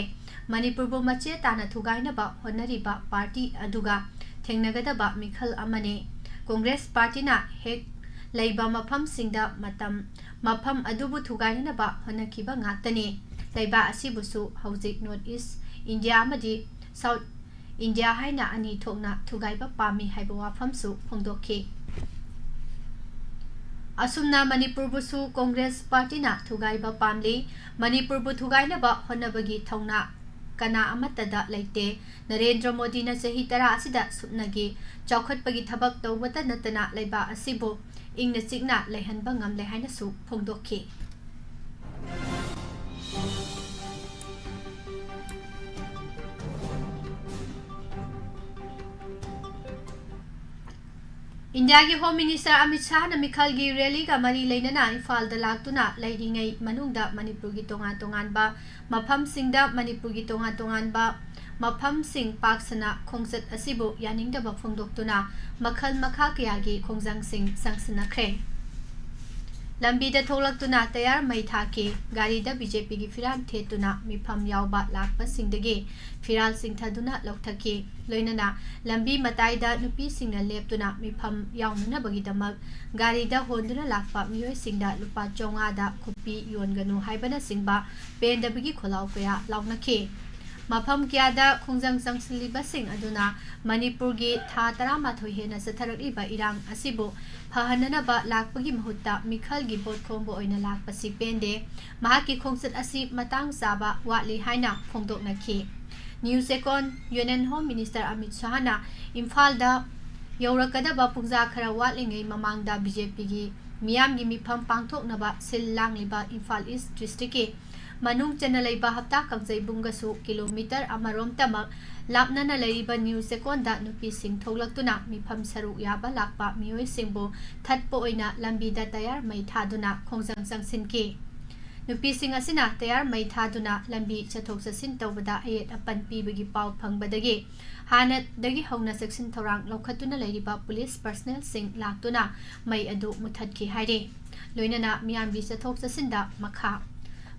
ꯃꯅꯤꯄꯨꯔꯕꯨ ꯃꯆꯦ ꯇꯥꯅ ꯊꯨꯒꯥꯏꯅꯕ ꯍꯣꯠꯅꯔꯤꯕ party ꯑꯗꯨꯒ ꯊꯦꯡꯅꯒꯗꯕ ꯃꯤꯈꯜ ꯑꯃꯅꯤ꯫ ꯀꯣꯡꯒ꯭ꯔꯦꯁ party ꯅ ꯍꯦꯛ ꯂꯩꯕ ꯃꯐꯝꯁꯤꯡꯗ ꯃꯇꯝ, ꯃꯐꯝ ꯑꯗꯨꯕꯨ ꯊꯨꯒꯥꯏꯅꯅꯕ ꯍꯣꯠꯅꯈꯤꯕ ꯉꯥꯛꯇꯅꯤ꯫ ꯂꯩꯕꯥꯛ ꯑꯁꯤꯕꯨꯁꯨ ꯍꯧꯖꯤꯛ North East India ꯑꯃꯗꯤ South India ꯍꯥꯏꯅ ꯑꯅꯤ ꯊꯣꯛꯅ ꯊꯨꯒꯥꯏꯕ ꯄꯥꯝꯃꯤ ꯍꯥꯏꯕ ꯋꯥꯐꯝꯁꯨ ꯐꯣꯡꯗꯣꯛꯈꯤ꯫ ꯑꯁꯨꯝꯅ ꯃꯅꯤꯄꯨꯔꯕꯨꯁꯨ ꯀꯣꯡꯒ꯭ꯔꯦꯁ party ꯅ ꯊꯨꯒꯥꯏꯕ ꯄꯥꯝꯂꯤ꯫ ꯃꯅꯤꯄꯨꯔꯕꯨ ꯊꯨꯒꯥꯏꯅꯕ ꯍꯣꯠꯅꯕꯒꯤ ꯊꯧꯅꯥ ꯀꯅꯥ ꯑꯃꯠꯇꯗ ꯂꯩꯇꯦ꯫ ꯅꯔꯦꯟꯗ꯭ꯔ ꯃꯣꯗꯤꯅ ꯆꯍꯤ ꯇꯔꯥ ꯑꯁꯤꯗ ꯁꯨꯞꯅꯒꯤ ꯆꯥꯎꯈꯠꯄꯒꯤ ꯊꯕꯛ ꯇꯧꯕꯇ ꯅꯠꯇꯅ ꯂꯩꯕꯥꯛ ꯑꯁꯤꯕꯨ ꯏꯪꯅ ꯆꯤꯛꯅ ꯂꯩꯍꯟꯕ ꯉꯝꯂꯦ ꯍꯥꯏꯅꯁꯨ ꯐꯣꯡꯗꯣꯛꯈꯤ꯫ ꯏꯟꯗꯤꯌꯥꯒꯤ Home Minister ꯑꯃꯤꯠ ꯁꯥꯍꯅ ꯃꯤꯈꯜꯒꯤ rally ꯒ ꯃꯔꯤ ꯂꯩꯅꯅ ꯏꯝꯐꯥꯜꯗ ꯂꯥꯛꯇꯨꯅ ꯂꯩꯔꯤꯉꯩ ꯃꯅꯨꯡꯗ ꯃꯅꯤꯄꯨꯔꯒꯤ ꯇꯣꯉꯥꯟ ꯇꯣꯉꯥꯟꯕ ꯃꯐꯝꯁꯤꯡꯗ ꯃꯅꯤꯄꯨꯔꯒꯤ ꯇꯣꯉꯥꯟ ꯇꯣꯉꯥꯟꯕ ꯃꯐꯝꯁꯤꯡ ꯄꯥꯛ ꯁꯟꯅ ꯈꯣꯡꯆꯠ ꯑꯁꯤꯕꯨ ꯌꯥꯅꯤꯡꯗꯕ ꯐꯣꯡꯗꯣꯛꯇꯨꯅ ꯃꯈꯜ ꯃꯈꯥ ꯀꯌꯥꯒꯤ ꯈꯣꯡꯖꯪꯁꯤꯡ ꯆꯪꯁꯤꯟꯅꯈ꯭ꯔꯦ꯫ ꯂꯝꯕꯤꯗ ꯊꯣꯛꯂꯛꯇꯨꯅ ꯇꯌꯥꯔ ꯃꯩ ꯊꯥꯈꯤ꯫ ꯒꯥꯔꯤꯗ ꯕꯤ ꯖꯦ ꯄꯤꯒꯤ ꯐꯤꯔꯥꯜ ꯊꯦꯠꯇꯨꯅ ꯃꯤꯐꯝ ꯌꯥꯎꯕ ꯂꯥꯛꯄꯁꯤꯡꯗꯒꯤ ꯐꯤꯔꯥꯜ ꯆꯤꯡꯊꯗꯨꯅ ꯂꯧꯊꯈꯤ꯫ ꯂꯣꯏꯅꯅ ꯂꯝꯕꯤ ꯃꯇꯥꯏꯗ ꯅꯨꯄꯤꯁꯤꯡꯅ ꯂꯦꯞꯇꯨꯅ ꯃꯤꯐꯝ ꯌꯥꯎꯅꯅꯕꯒꯤꯗꯃꯛ ꯒꯥꯔꯤꯗ ꯍꯣꯟꯗꯨꯅ ꯂꯥꯛꯄ ꯃꯤꯑꯣꯏꯁꯤꯡꯗ ꯂꯨꯄꯥ ꯆꯥꯝꯃꯉꯥꯗ ꯈꯨꯠꯄꯤ ꯌꯣꯟꯒꯅꯨ ꯍꯥꯏꯕꯅꯆꯤꯡꯕ ꯄꯦꯟꯗꯕꯒꯤ ꯈꯣꯜꯂꯥꯎ ꯀꯌꯥ ꯂꯥꯎꯅꯈꯤ꯫ ꯃꯐꯝ ꯀꯌꯥꯗ ꯈꯣꯡꯖꯪ ꯆꯪꯁꯤꯜꯂꯤꯕꯁꯤꯡ ꯑꯗꯨꯅ ꯃꯅꯤꯄꯨꯔꯒꯤ ꯊꯥ ꯇꯔꯥꯃꯥꯊꯣꯏ ꯍꯦꯟꯅ ꯆꯠꯊꯔꯛꯂꯤꯕ ꯏꯔꯥꯡ ꯑꯁꯤꯕꯨ ꯐꯍꯟꯅꯅꯕ ꯂꯥꯛꯄꯒꯤ ꯃꯍꯨꯠꯇ ꯃꯤꯈꯜꯒꯤ ꯚꯣꯠ ꯈꯣꯝꯕ ꯑꯣꯏꯅ ꯂꯥꯛꯄꯁꯤ ꯄꯦꯟꯗꯦ꯫ ꯃꯍꯥꯛꯀꯤ ꯈꯣꯡꯆꯠ ꯑꯁꯤ ꯃꯇꯥꯡ ꯆꯥꯕ ꯋꯥꯠꯂꯤ ꯍꯥꯏꯅ ꯐꯣꯡꯗꯣꯛꯅꯈꯤ꯫ News Econ, Union Home Minister Amit ꯁꯍꯥꯅ ꯏꯝꯐꯥꯜꯗ ꯌꯧꯔꯛꯀꯗꯕ ꯄꯨꯡꯖꯥ ꯈꯔ ꯋꯥꯠꯂꯤꯉꯩ ꯃꯃꯥꯡꯗ ꯕꯤ ꯖꯦ ꯄꯤꯒꯤ ꯃꯤꯌꯥꯝꯒꯤ ꯃꯤꯐꯝ ꯄꯥꯡꯊꯣꯛꯅꯕ ꯁꯤꯜ ꯂꯥꯡꯂꯤꯕ ꯏꯝꯐꯥꯜ ꯏꯁ ꯗꯤꯁꯇ꯭ꯔꯤꯛꯀꯤ ꯃꯅꯨꯡ ꯆꯟꯅ ꯂꯩꯕ ꯍꯞꯇꯥ ꯀꯥꯡꯖꯩꯕꯨꯡꯒꯁꯨ ꯀꯤꯂꯣꯃꯤꯇꯔ ꯑꯃꯔꯣꯝꯇꯃꯛ ꯂꯥꯞꯅꯅ ꯂꯩꯔꯤꯕ ꯅ꯭ꯌꯨ ꯆꯦꯀꯣꯟꯗ ꯅꯨꯄꯤꯁꯤꯡ ꯊꯣꯛꯂꯛꯇꯨꯅ ꯃꯤꯐꯝ ꯁꯔꯨꯛ ꯌꯥꯕ ꯂꯥꯛꯄ ꯃꯤꯑꯣꯏꯁꯤꯡꯕꯨ ꯊꯠꯄ ꯑꯣꯏꯅ ꯂꯝꯕꯤꯗ ꯇꯌꯥꯔ ꯃꯩ ꯊꯥꯗꯨꯅ ꯈꯣꯡꯖꯪ ꯆꯪꯁꯤꯟꯈꯤ꯫ ꯅꯨꯄꯤꯁꯤꯡ ꯑꯁꯤꯅ ꯇꯌꯥꯔ ꯃꯩ ꯊꯥꯗꯨꯅ ꯂꯝꯕꯤ ꯆꯠꯊꯣꯛ ꯆꯠꯁꯤꯟ ꯇꯧꯕꯗ ꯑꯌꯦꯠ ꯑꯄꯟ ꯄꯤꯕꯒꯤ ꯄꯥꯎ ꯐꯪꯕꯗꯒꯤ ꯍꯥꯟꯅꯗꯒꯤ ꯍꯧꯅ ꯆꯦꯛꯁꯤꯟ ꯊꯧꯔꯥꯡ ꯂꯧꯈꯠꯇꯨꯅ ꯂꯩꯔꯤꯕ ꯄꯨꯂꯤꯁ ꯄꯔꯁꯅꯦꯜꯁꯤꯡ ꯂꯥꯛꯇꯨꯅ ꯃꯩ ꯑꯗꯨ ꯃꯨꯊꯠꯈꯤ ꯍꯥꯏꯔꯤ꯫ ꯂꯣꯏꯅꯅ ꯃꯤꯌꯥꯝꯒꯤ ꯆꯠꯊꯣꯛ ꯆꯠꯁꯤꯟꯗ ꯃꯈꯥ꯫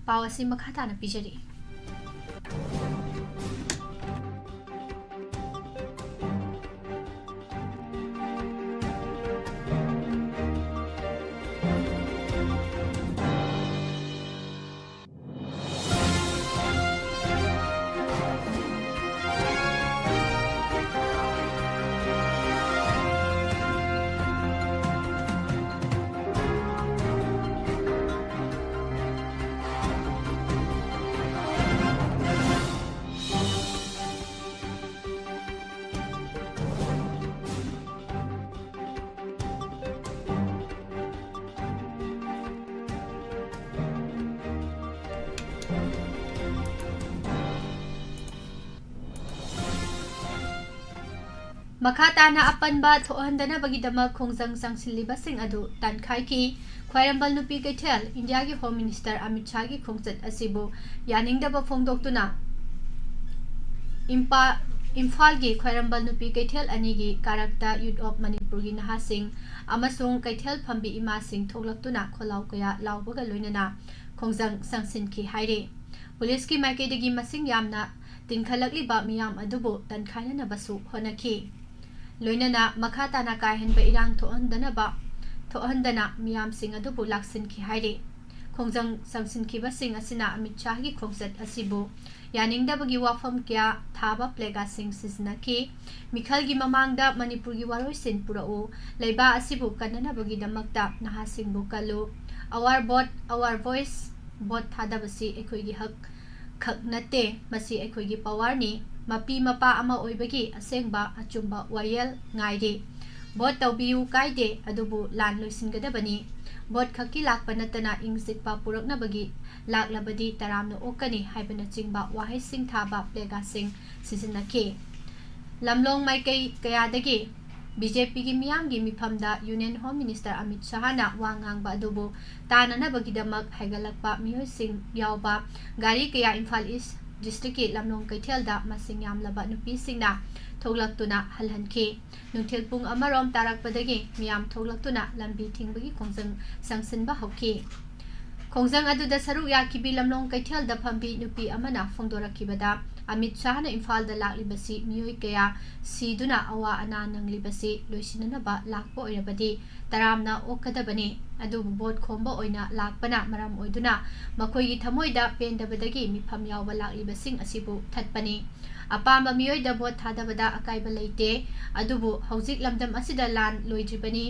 ꯄꯥꯎ ꯑꯁꯤ ꯃꯈꯥ ꯇꯥꯅ ꯄꯤꯖꯔꯤ꯫ ꯃꯈꯥ ꯇꯥꯅ ꯑꯄꯟꯕ ꯊꯣꯛꯍꯟꯗꯅꯕꯒꯤꯗꯃꯛ ꯈꯣꯡꯖꯪ ꯆꯪꯁꯤꯜꯂꯤꯕꯁꯤꯡ ꯑꯗꯨ ꯇꯥꯟꯈꯥꯏꯈꯤ꯫ ꯈ꯭ꯋꯥꯏꯔꯝꯕꯟ ꯅꯨꯄꯤ ꯀꯩꯊꯦꯜ, ꯏꯟꯗꯤꯌꯥꯒꯤ ꯍꯣꯝ ꯃꯤꯅꯤꯁꯇꯔ ꯑꯃꯤꯠ ꯁꯥꯍꯒꯤ ꯈꯣꯡꯆꯠ ꯑꯁꯤꯕꯨ ꯌꯥꯅꯤꯡꯗꯕ ꯐꯣꯡꯗꯣꯛꯇꯨꯅ ꯏꯝꯄꯥ-, ꯏꯝꯐꯥꯜꯒꯤ ꯈ꯭ꯋꯥꯏꯔꯝꯕꯟ ꯅꯨꯄꯤ ꯀꯩꯊꯦꯜ ꯑꯅꯤꯒꯤ ꯀꯥꯔꯛꯇ ꯌꯨꯠ ꯑꯣꯐ ꯃꯅꯤꯄꯨꯔꯒꯤ ꯅꯍꯥꯁꯤꯡ ꯑꯃꯁꯨꯡ ꯀꯩꯊꯦꯜ ꯐꯝꯕꯤ ꯏꯃꯥꯁꯤꯡ ꯊꯣꯛꯂꯛꯇꯨꯅ ꯈꯣꯜꯂꯥꯎ ꯀꯌꯥ ꯂꯥꯎꯕꯒ ꯂꯣꯏꯅꯅ ꯈꯣꯡꯖꯪ ꯆꯪꯁꯤꯟꯈꯤ ꯍꯥꯏꯔꯤ꯫ ꯄꯨꯂꯤꯁꯀꯤ ꯃꯥꯏꯀꯩꯗꯒꯤ ꯃꯁꯤꯡ ꯌꯥꯝꯅ ꯇꯤꯟꯈꯠꯂꯛꯂꯤꯕ ꯃꯤꯌꯥꯝ ꯑꯗꯨꯕꯨ ꯇꯟꯈꯥꯏꯅꯅꯕꯁꯨ ꯍꯣꯠꯅꯈꯤ꯫ ꯂꯣꯏꯅꯅ ꯃꯈꯥ ꯇꯥꯅ ꯀꯥ ꯍꯦꯟꯕ ꯏꯔꯥꯡ ꯊꯣꯛꯍꯟꯗꯅꯕ, ꯊꯣꯛꯍꯟꯗꯅ ꯃꯤꯌꯥꯝꯁꯤꯡ ꯑꯗꯨꯕꯨ ꯂꯥꯛꯁꯤꯟꯈꯤ ꯍꯥꯏꯔꯤ꯫ ꯈꯣꯡꯖꯪ ꯆꯪꯁꯤꯟꯈꯤꯕꯁꯤꯡ ꯑꯁꯤꯅ ꯑꯃꯤꯠ ꯁꯥꯍꯒꯤ ꯈꯣꯡꯆꯠ ꯑꯁꯤꯕꯨ ꯌꯥꯅꯤꯡꯗꯕꯒꯤ ꯋꯥꯐꯝ ꯀꯌꯥ ꯊꯥꯕ ꯄ꯭ꯂꯦꯒꯥꯁꯤꯡ ꯁꯤꯖꯤꯟꯅꯈꯤ꯫ ꯃꯤꯈꯜꯒꯤ ꯃꯃꯥꯡꯗ ꯃꯅꯤꯄꯨꯔꯒꯤ ꯋꯥꯔꯣꯏꯁꯤꯟ ꯄꯨꯔꯛꯎ, ꯂꯩꯕꯥꯛ ꯑꯁꯤꯕꯨ ꯀꯟꯅꯅꯕꯒꯤꯗꯃꯛꯇ ꯅꯍꯥꯁꯤꯡꯕꯨ ꯀꯜꯂꯨ, Our Vote, Our Voice, vote ꯊꯥꯗꯕꯁꯤ ꯑꯩꯈꯣꯏꯒꯤ ꯍꯛ ꯈꯛ ꯅꯠꯇꯦ, ꯃꯁꯤ ꯑꯩꯈꯣꯏꯒꯤ ꯄꯋꯥꯔꯅꯤ꯫ ꯃꯄꯤ ꯃꯄꯥ ꯑꯃ ꯑꯣꯏꯕꯒꯤ ꯑꯁꯦꯡꯕ ꯑꯆꯨꯝꯕ ꯋꯥꯌꯦꯜ ꯉꯥꯏꯔꯤ꯫ ꯚꯣꯠ ꯇꯧꯕꯤꯌꯨ ꯀꯥꯏꯗꯦ, ꯑꯗꯨꯕꯨ ꯂꯥꯟ ꯂꯣꯏꯁꯤꯟꯒꯗꯕꯅꯤ꯫ ꯚꯣꯠ ꯈꯛꯀꯤ ꯂꯥꯛꯄ ꯅꯠꯇꯅ ꯏꯪ ꯆꯤꯛꯄ ꯄꯨꯔꯛꯅꯕꯒꯤ ꯂꯥꯛꯂꯕꯗꯤ ꯇꯔꯥꯝꯅ ꯑꯣꯛꯀꯅꯤ ꯍꯥꯏꯕꯅꯆꯤꯡꯕ ꯋꯥꯍꯩꯁꯤꯡ ꯊꯥꯕ ꯄ꯭ꯂꯦꯒꯥꯁꯤꯡ ꯁꯤꯖꯤꯟꯅꯈꯤ꯫ ꯂꯝꯂꯣꯡ ꯃꯥꯏꯀꯩ ꯀꯌꯥꯗꯒꯤ BJPꯒꯤ ꯃꯤꯌꯥꯝꯒꯤ ꯃꯤꯐꯝꯗ Union Home Minister ꯑꯃꯤꯠ ꯁꯥꯍꯅ ꯋꯥ ꯉꯥꯡꯕ ꯑꯗꯨꯕꯨ ꯇꯥꯅꯅꯕꯒꯤꯗꯃꯛ ꯍꯥꯏꯒꯠꯂꯛꯄ ꯃꯤꯑꯣꯏꯁꯤꯡ ꯌꯥꯎꯕ ꯒꯥꯔꯤ ꯀꯌꯥ ꯏꯝꯐꯥꯜ ꯏꯁ ꯗꯤꯁꯇ꯭ꯔꯤꯛꯀꯤ ꯂꯝꯂꯣꯡ ꯀꯩꯊꯦꯜꯗ ꯃꯁꯤꯡ ꯌꯥꯝꯂꯕ ꯅꯨꯄꯤꯁꯤꯡꯅ ꯊꯣꯛꯂꯛꯇꯨꯅ ꯍꯜꯍꯟꯈꯤ꯫ ꯅꯨꯡꯊꯤꯜ ꯄꯨꯡ ꯑꯃꯔꯣꯝ ꯇꯥꯔꯛꯄꯗꯒꯤ ꯃꯤꯌꯥꯝ ꯊꯣꯛꯂꯛꯇꯨꯅ ꯂꯝꯕꯤ ꯊꯤꯡꯕꯒꯤ ꯈꯣꯡꯖꯪ ꯆꯪꯁꯤꯟꯕ ꯍꯧꯈꯤ꯫ ꯈꯣꯡꯖꯪ ꯑꯗꯨꯗ ꯁꯔꯨꯛ ꯌꯥꯈꯤꯕꯤ ꯂꯝꯂꯣꯡ ꯀꯩꯊꯦꯜꯗ ꯐꯝꯕꯤ ꯅꯨꯄꯤ ꯑꯃꯅ ꯐꯣꯡꯗꯣꯔꯛꯈꯤꯕꯗ, ꯑꯃꯤꯠ ꯁꯥꯍꯅ ꯏꯝꯐꯥꯜꯗ ꯂꯥꯛꯂꯤꯕꯁꯤ ꯃꯤꯑꯣꯏ ꯀꯌꯥ ꯁꯤꯗꯨꯅ ꯑꯋꯥ ꯑꯅꯥ ꯅꯪꯂꯤꯕꯁꯤ ꯂꯣꯏꯁꯤꯟꯅꯅꯕ ꯂꯥꯛꯄ ꯑꯣꯏꯔꯕꯗꯤ ꯇꯔꯥꯝꯅ ꯑꯣꯛꯀꯗꯕꯅꯤ꯫ ꯑꯗꯨꯕꯨ ꯚꯣꯠ ꯈꯣꯝꯕ ꯑꯣꯏꯅ ꯂꯥꯛꯄꯅ ꯃꯔꯝ ꯑꯣꯏꯗꯨꯅ ꯃꯈꯣꯏꯒꯤ ꯊꯃꯣꯏꯗ ꯄꯦꯟꯗꯕꯗꯒꯤ ꯃꯤꯐꯝ ꯌꯥꯎꯕ ꯂꯥꯛꯂꯤꯕꯁꯤꯡ ꯑꯁꯤꯕꯨ ꯊꯠꯄꯅꯤ꯫ ꯑꯄꯥꯝꯕ ꯃꯤꯑꯣꯏꯗ ꯚꯣꯠ ꯊꯥꯗꯕꯗ ꯑꯀꯥꯏꯕ ꯂꯩꯇꯦ꯫ ꯑꯗꯨꯕꯨ ꯍꯧꯖꯤꯛ ꯂꯝꯗꯝ ꯑꯁꯤꯗ ꯂꯥꯟ ꯂꯣꯏꯗ꯭ꯔꯤꯕꯅꯤ꯫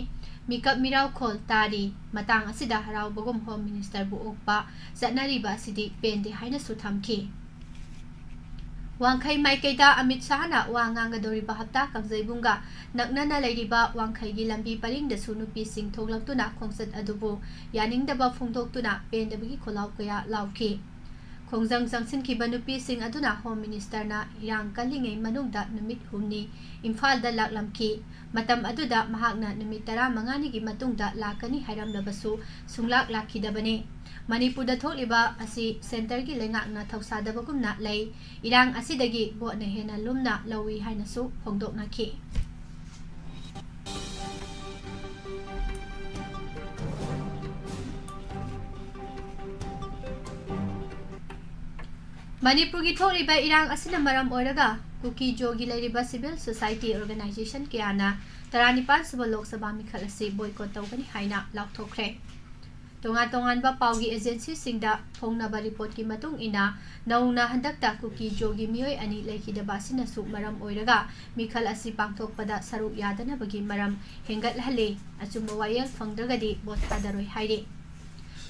ꯃꯤꯀꯞ ꯃꯤꯔꯥꯎꯈꯣꯜ ꯇꯥꯔꯤ꯫ ꯃꯇꯥꯡ ꯑꯁꯤꯗ ꯍꯔꯥꯎꯕꯒꯨꯝ ꯍꯣꯝ ꯃꯤꯅꯤꯁꯇꯔꯕꯨ ꯑꯣꯛꯄ ꯆꯠꯅꯔꯤꯕ ꯑꯁꯤꯗꯤ ꯄꯦꯟꯗꯦ ꯍꯥꯏꯅꯁꯨ ꯊꯝꯈꯤ꯫ ꯋꯥꯡꯈꯩ ꯃꯥꯏꯀꯩꯗ ꯑꯃꯤꯠ ꯁꯥꯍꯅ ꯋꯥ ꯉꯥꯡꯒꯗꯧꯔꯤꯕ ꯍꯞꯇꯥ ꯀꯥꯡꯖꯩꯕꯨꯡꯒ ꯅꯛꯅꯅ ꯂꯩꯔꯤꯕ ꯋꯥꯡꯈꯩꯒꯤ ꯂꯝꯕꯤ ꯄꯔꯤꯡꯗꯁꯨ ꯅꯨꯄꯤꯁꯤꯡ ꯊꯣꯛꯂꯛꯇꯨꯅ ꯈꯣꯡꯆꯠ ꯑꯗꯨꯕꯨ ꯌꯥꯅꯤꯡꯗꯕ ꯐꯣꯡꯗꯣꯛꯇꯨꯅ ꯄꯦꯟꯗꯕꯒꯤ ꯈꯣꯜꯂꯥꯎ ꯀꯌꯥ ꯂꯥꯎꯈꯤ꯫ ꯈꯣꯡꯖꯪ ꯆꯪꯁꯤꯟꯈꯤꯕ ꯅꯨꯄꯤꯁꯤꯡ ꯑꯗꯨꯅ ꯍꯣꯝ ꯃꯤꯅꯤꯁꯇꯔꯅ ꯏꯔꯥꯡ ꯀꯜꯂꯤꯉꯩ ꯃꯅꯨꯡꯗ ꯅꯨꯃꯤꯠ ꯍꯨꯝꯅꯤ ꯏꯝꯐꯥꯜꯗ ꯂꯥꯛꯂꯝꯈꯤ꯫ ꯃꯇꯝ ꯑꯗꯨꯗ ꯃꯍꯥꯛꯅ ꯅꯨꯃꯤꯠ ꯇꯔꯥꯃꯉꯥꯅꯤꯒꯤ ꯃꯇꯨꯡꯗ ꯂꯥꯛꯀꯅꯤ ꯍꯥꯏꯔꯝꯂꯕꯁꯨ ꯁꯨꯡꯂꯥꯛ ꯂꯥꯛꯈꯤꯗꯕꯅꯤ꯫ ꯃꯅꯤꯄꯨꯔꯗ ꯊꯣꯛꯂꯤꯕ ꯑꯁꯤ ꯁꯦꯟꯇꯔꯒꯤ ꯂꯩꯉꯥꯛꯅ ꯊꯧꯁꯥꯗꯕꯒꯨꯝꯅ ꯂꯩ꯫ ꯏꯔꯥꯡ ꯑꯁꯤꯗꯒꯤ ꯚꯣꯠꯅ ꯍꯦꯟꯅ ꯂꯨꯝꯅ ꯂꯧꯏ ꯍꯥꯏꯅꯁꯨ ꯐꯣꯡꯗꯣꯛꯅꯈꯤ꯫ ꯃꯅꯤꯄꯨꯔꯒꯤ ꯊꯣꯛꯂꯤꯕ ꯏꯔꯥꯡ ꯑꯁꯤꯅ ꯃꯔꯝ ꯑꯣꯏꯔꯒ ꯀꯨꯀꯤ ꯖꯣꯒꯤ ꯂꯩꯔꯤꯕ civil society organization ꯀꯌꯥꯅ ꯇꯔꯥꯅꯤꯄꯥꯟ ꯁꯨꯕ ꯂꯣꯛ ꯁꯚꯥ ꯃꯤꯈꯜ ꯑꯁꯤ boycott ꯇꯧꯒꯅꯤ ꯍꯥꯏꯅ ꯂꯥꯎꯊꯣꯛꯈ꯭ꯔꯦ꯫ ꯇꯣꯉꯥꯟ ꯇꯣꯉꯥꯟꯕ ꯄꯥꯎꯒꯤ ꯑꯦꯖꯦꯟꯁꯤꯁꯤꯡꯗ ꯐꯣꯡꯅꯕ ꯔꯤꯄꯣꯔꯠꯀꯤ ꯃꯇꯨꯡ ꯏꯟꯅ, ꯅꯧꯅ ꯍꯟꯗꯛꯇ ꯀꯨꯀꯤ ꯖꯣꯒꯤ ꯃꯤꯑꯣꯏ ꯑꯅꯤ ꯂꯩꯈꯤꯗꯕ ꯑꯁꯤꯅꯁꯨ ꯃꯔꯝ ꯑꯣꯏꯔꯒ ꯃꯤꯈꯜ ꯑꯁꯤ ꯄꯥꯡꯊꯣꯛꯄꯗ ꯁꯔꯨꯛ ꯌꯥꯗꯅꯕꯒꯤ ꯃꯔꯝ ꯍꯦꯟꯒꯠꯍꯜꯂꯦ꯫ ꯑꯆꯨꯝꯕ ꯋꯥꯌꯦꯜ ꯐꯪꯗ꯭ꯔꯒꯗꯤ ꯚꯣꯠ ꯊꯥꯗꯔꯣꯏ ꯍꯥꯏꯔꯤ꯫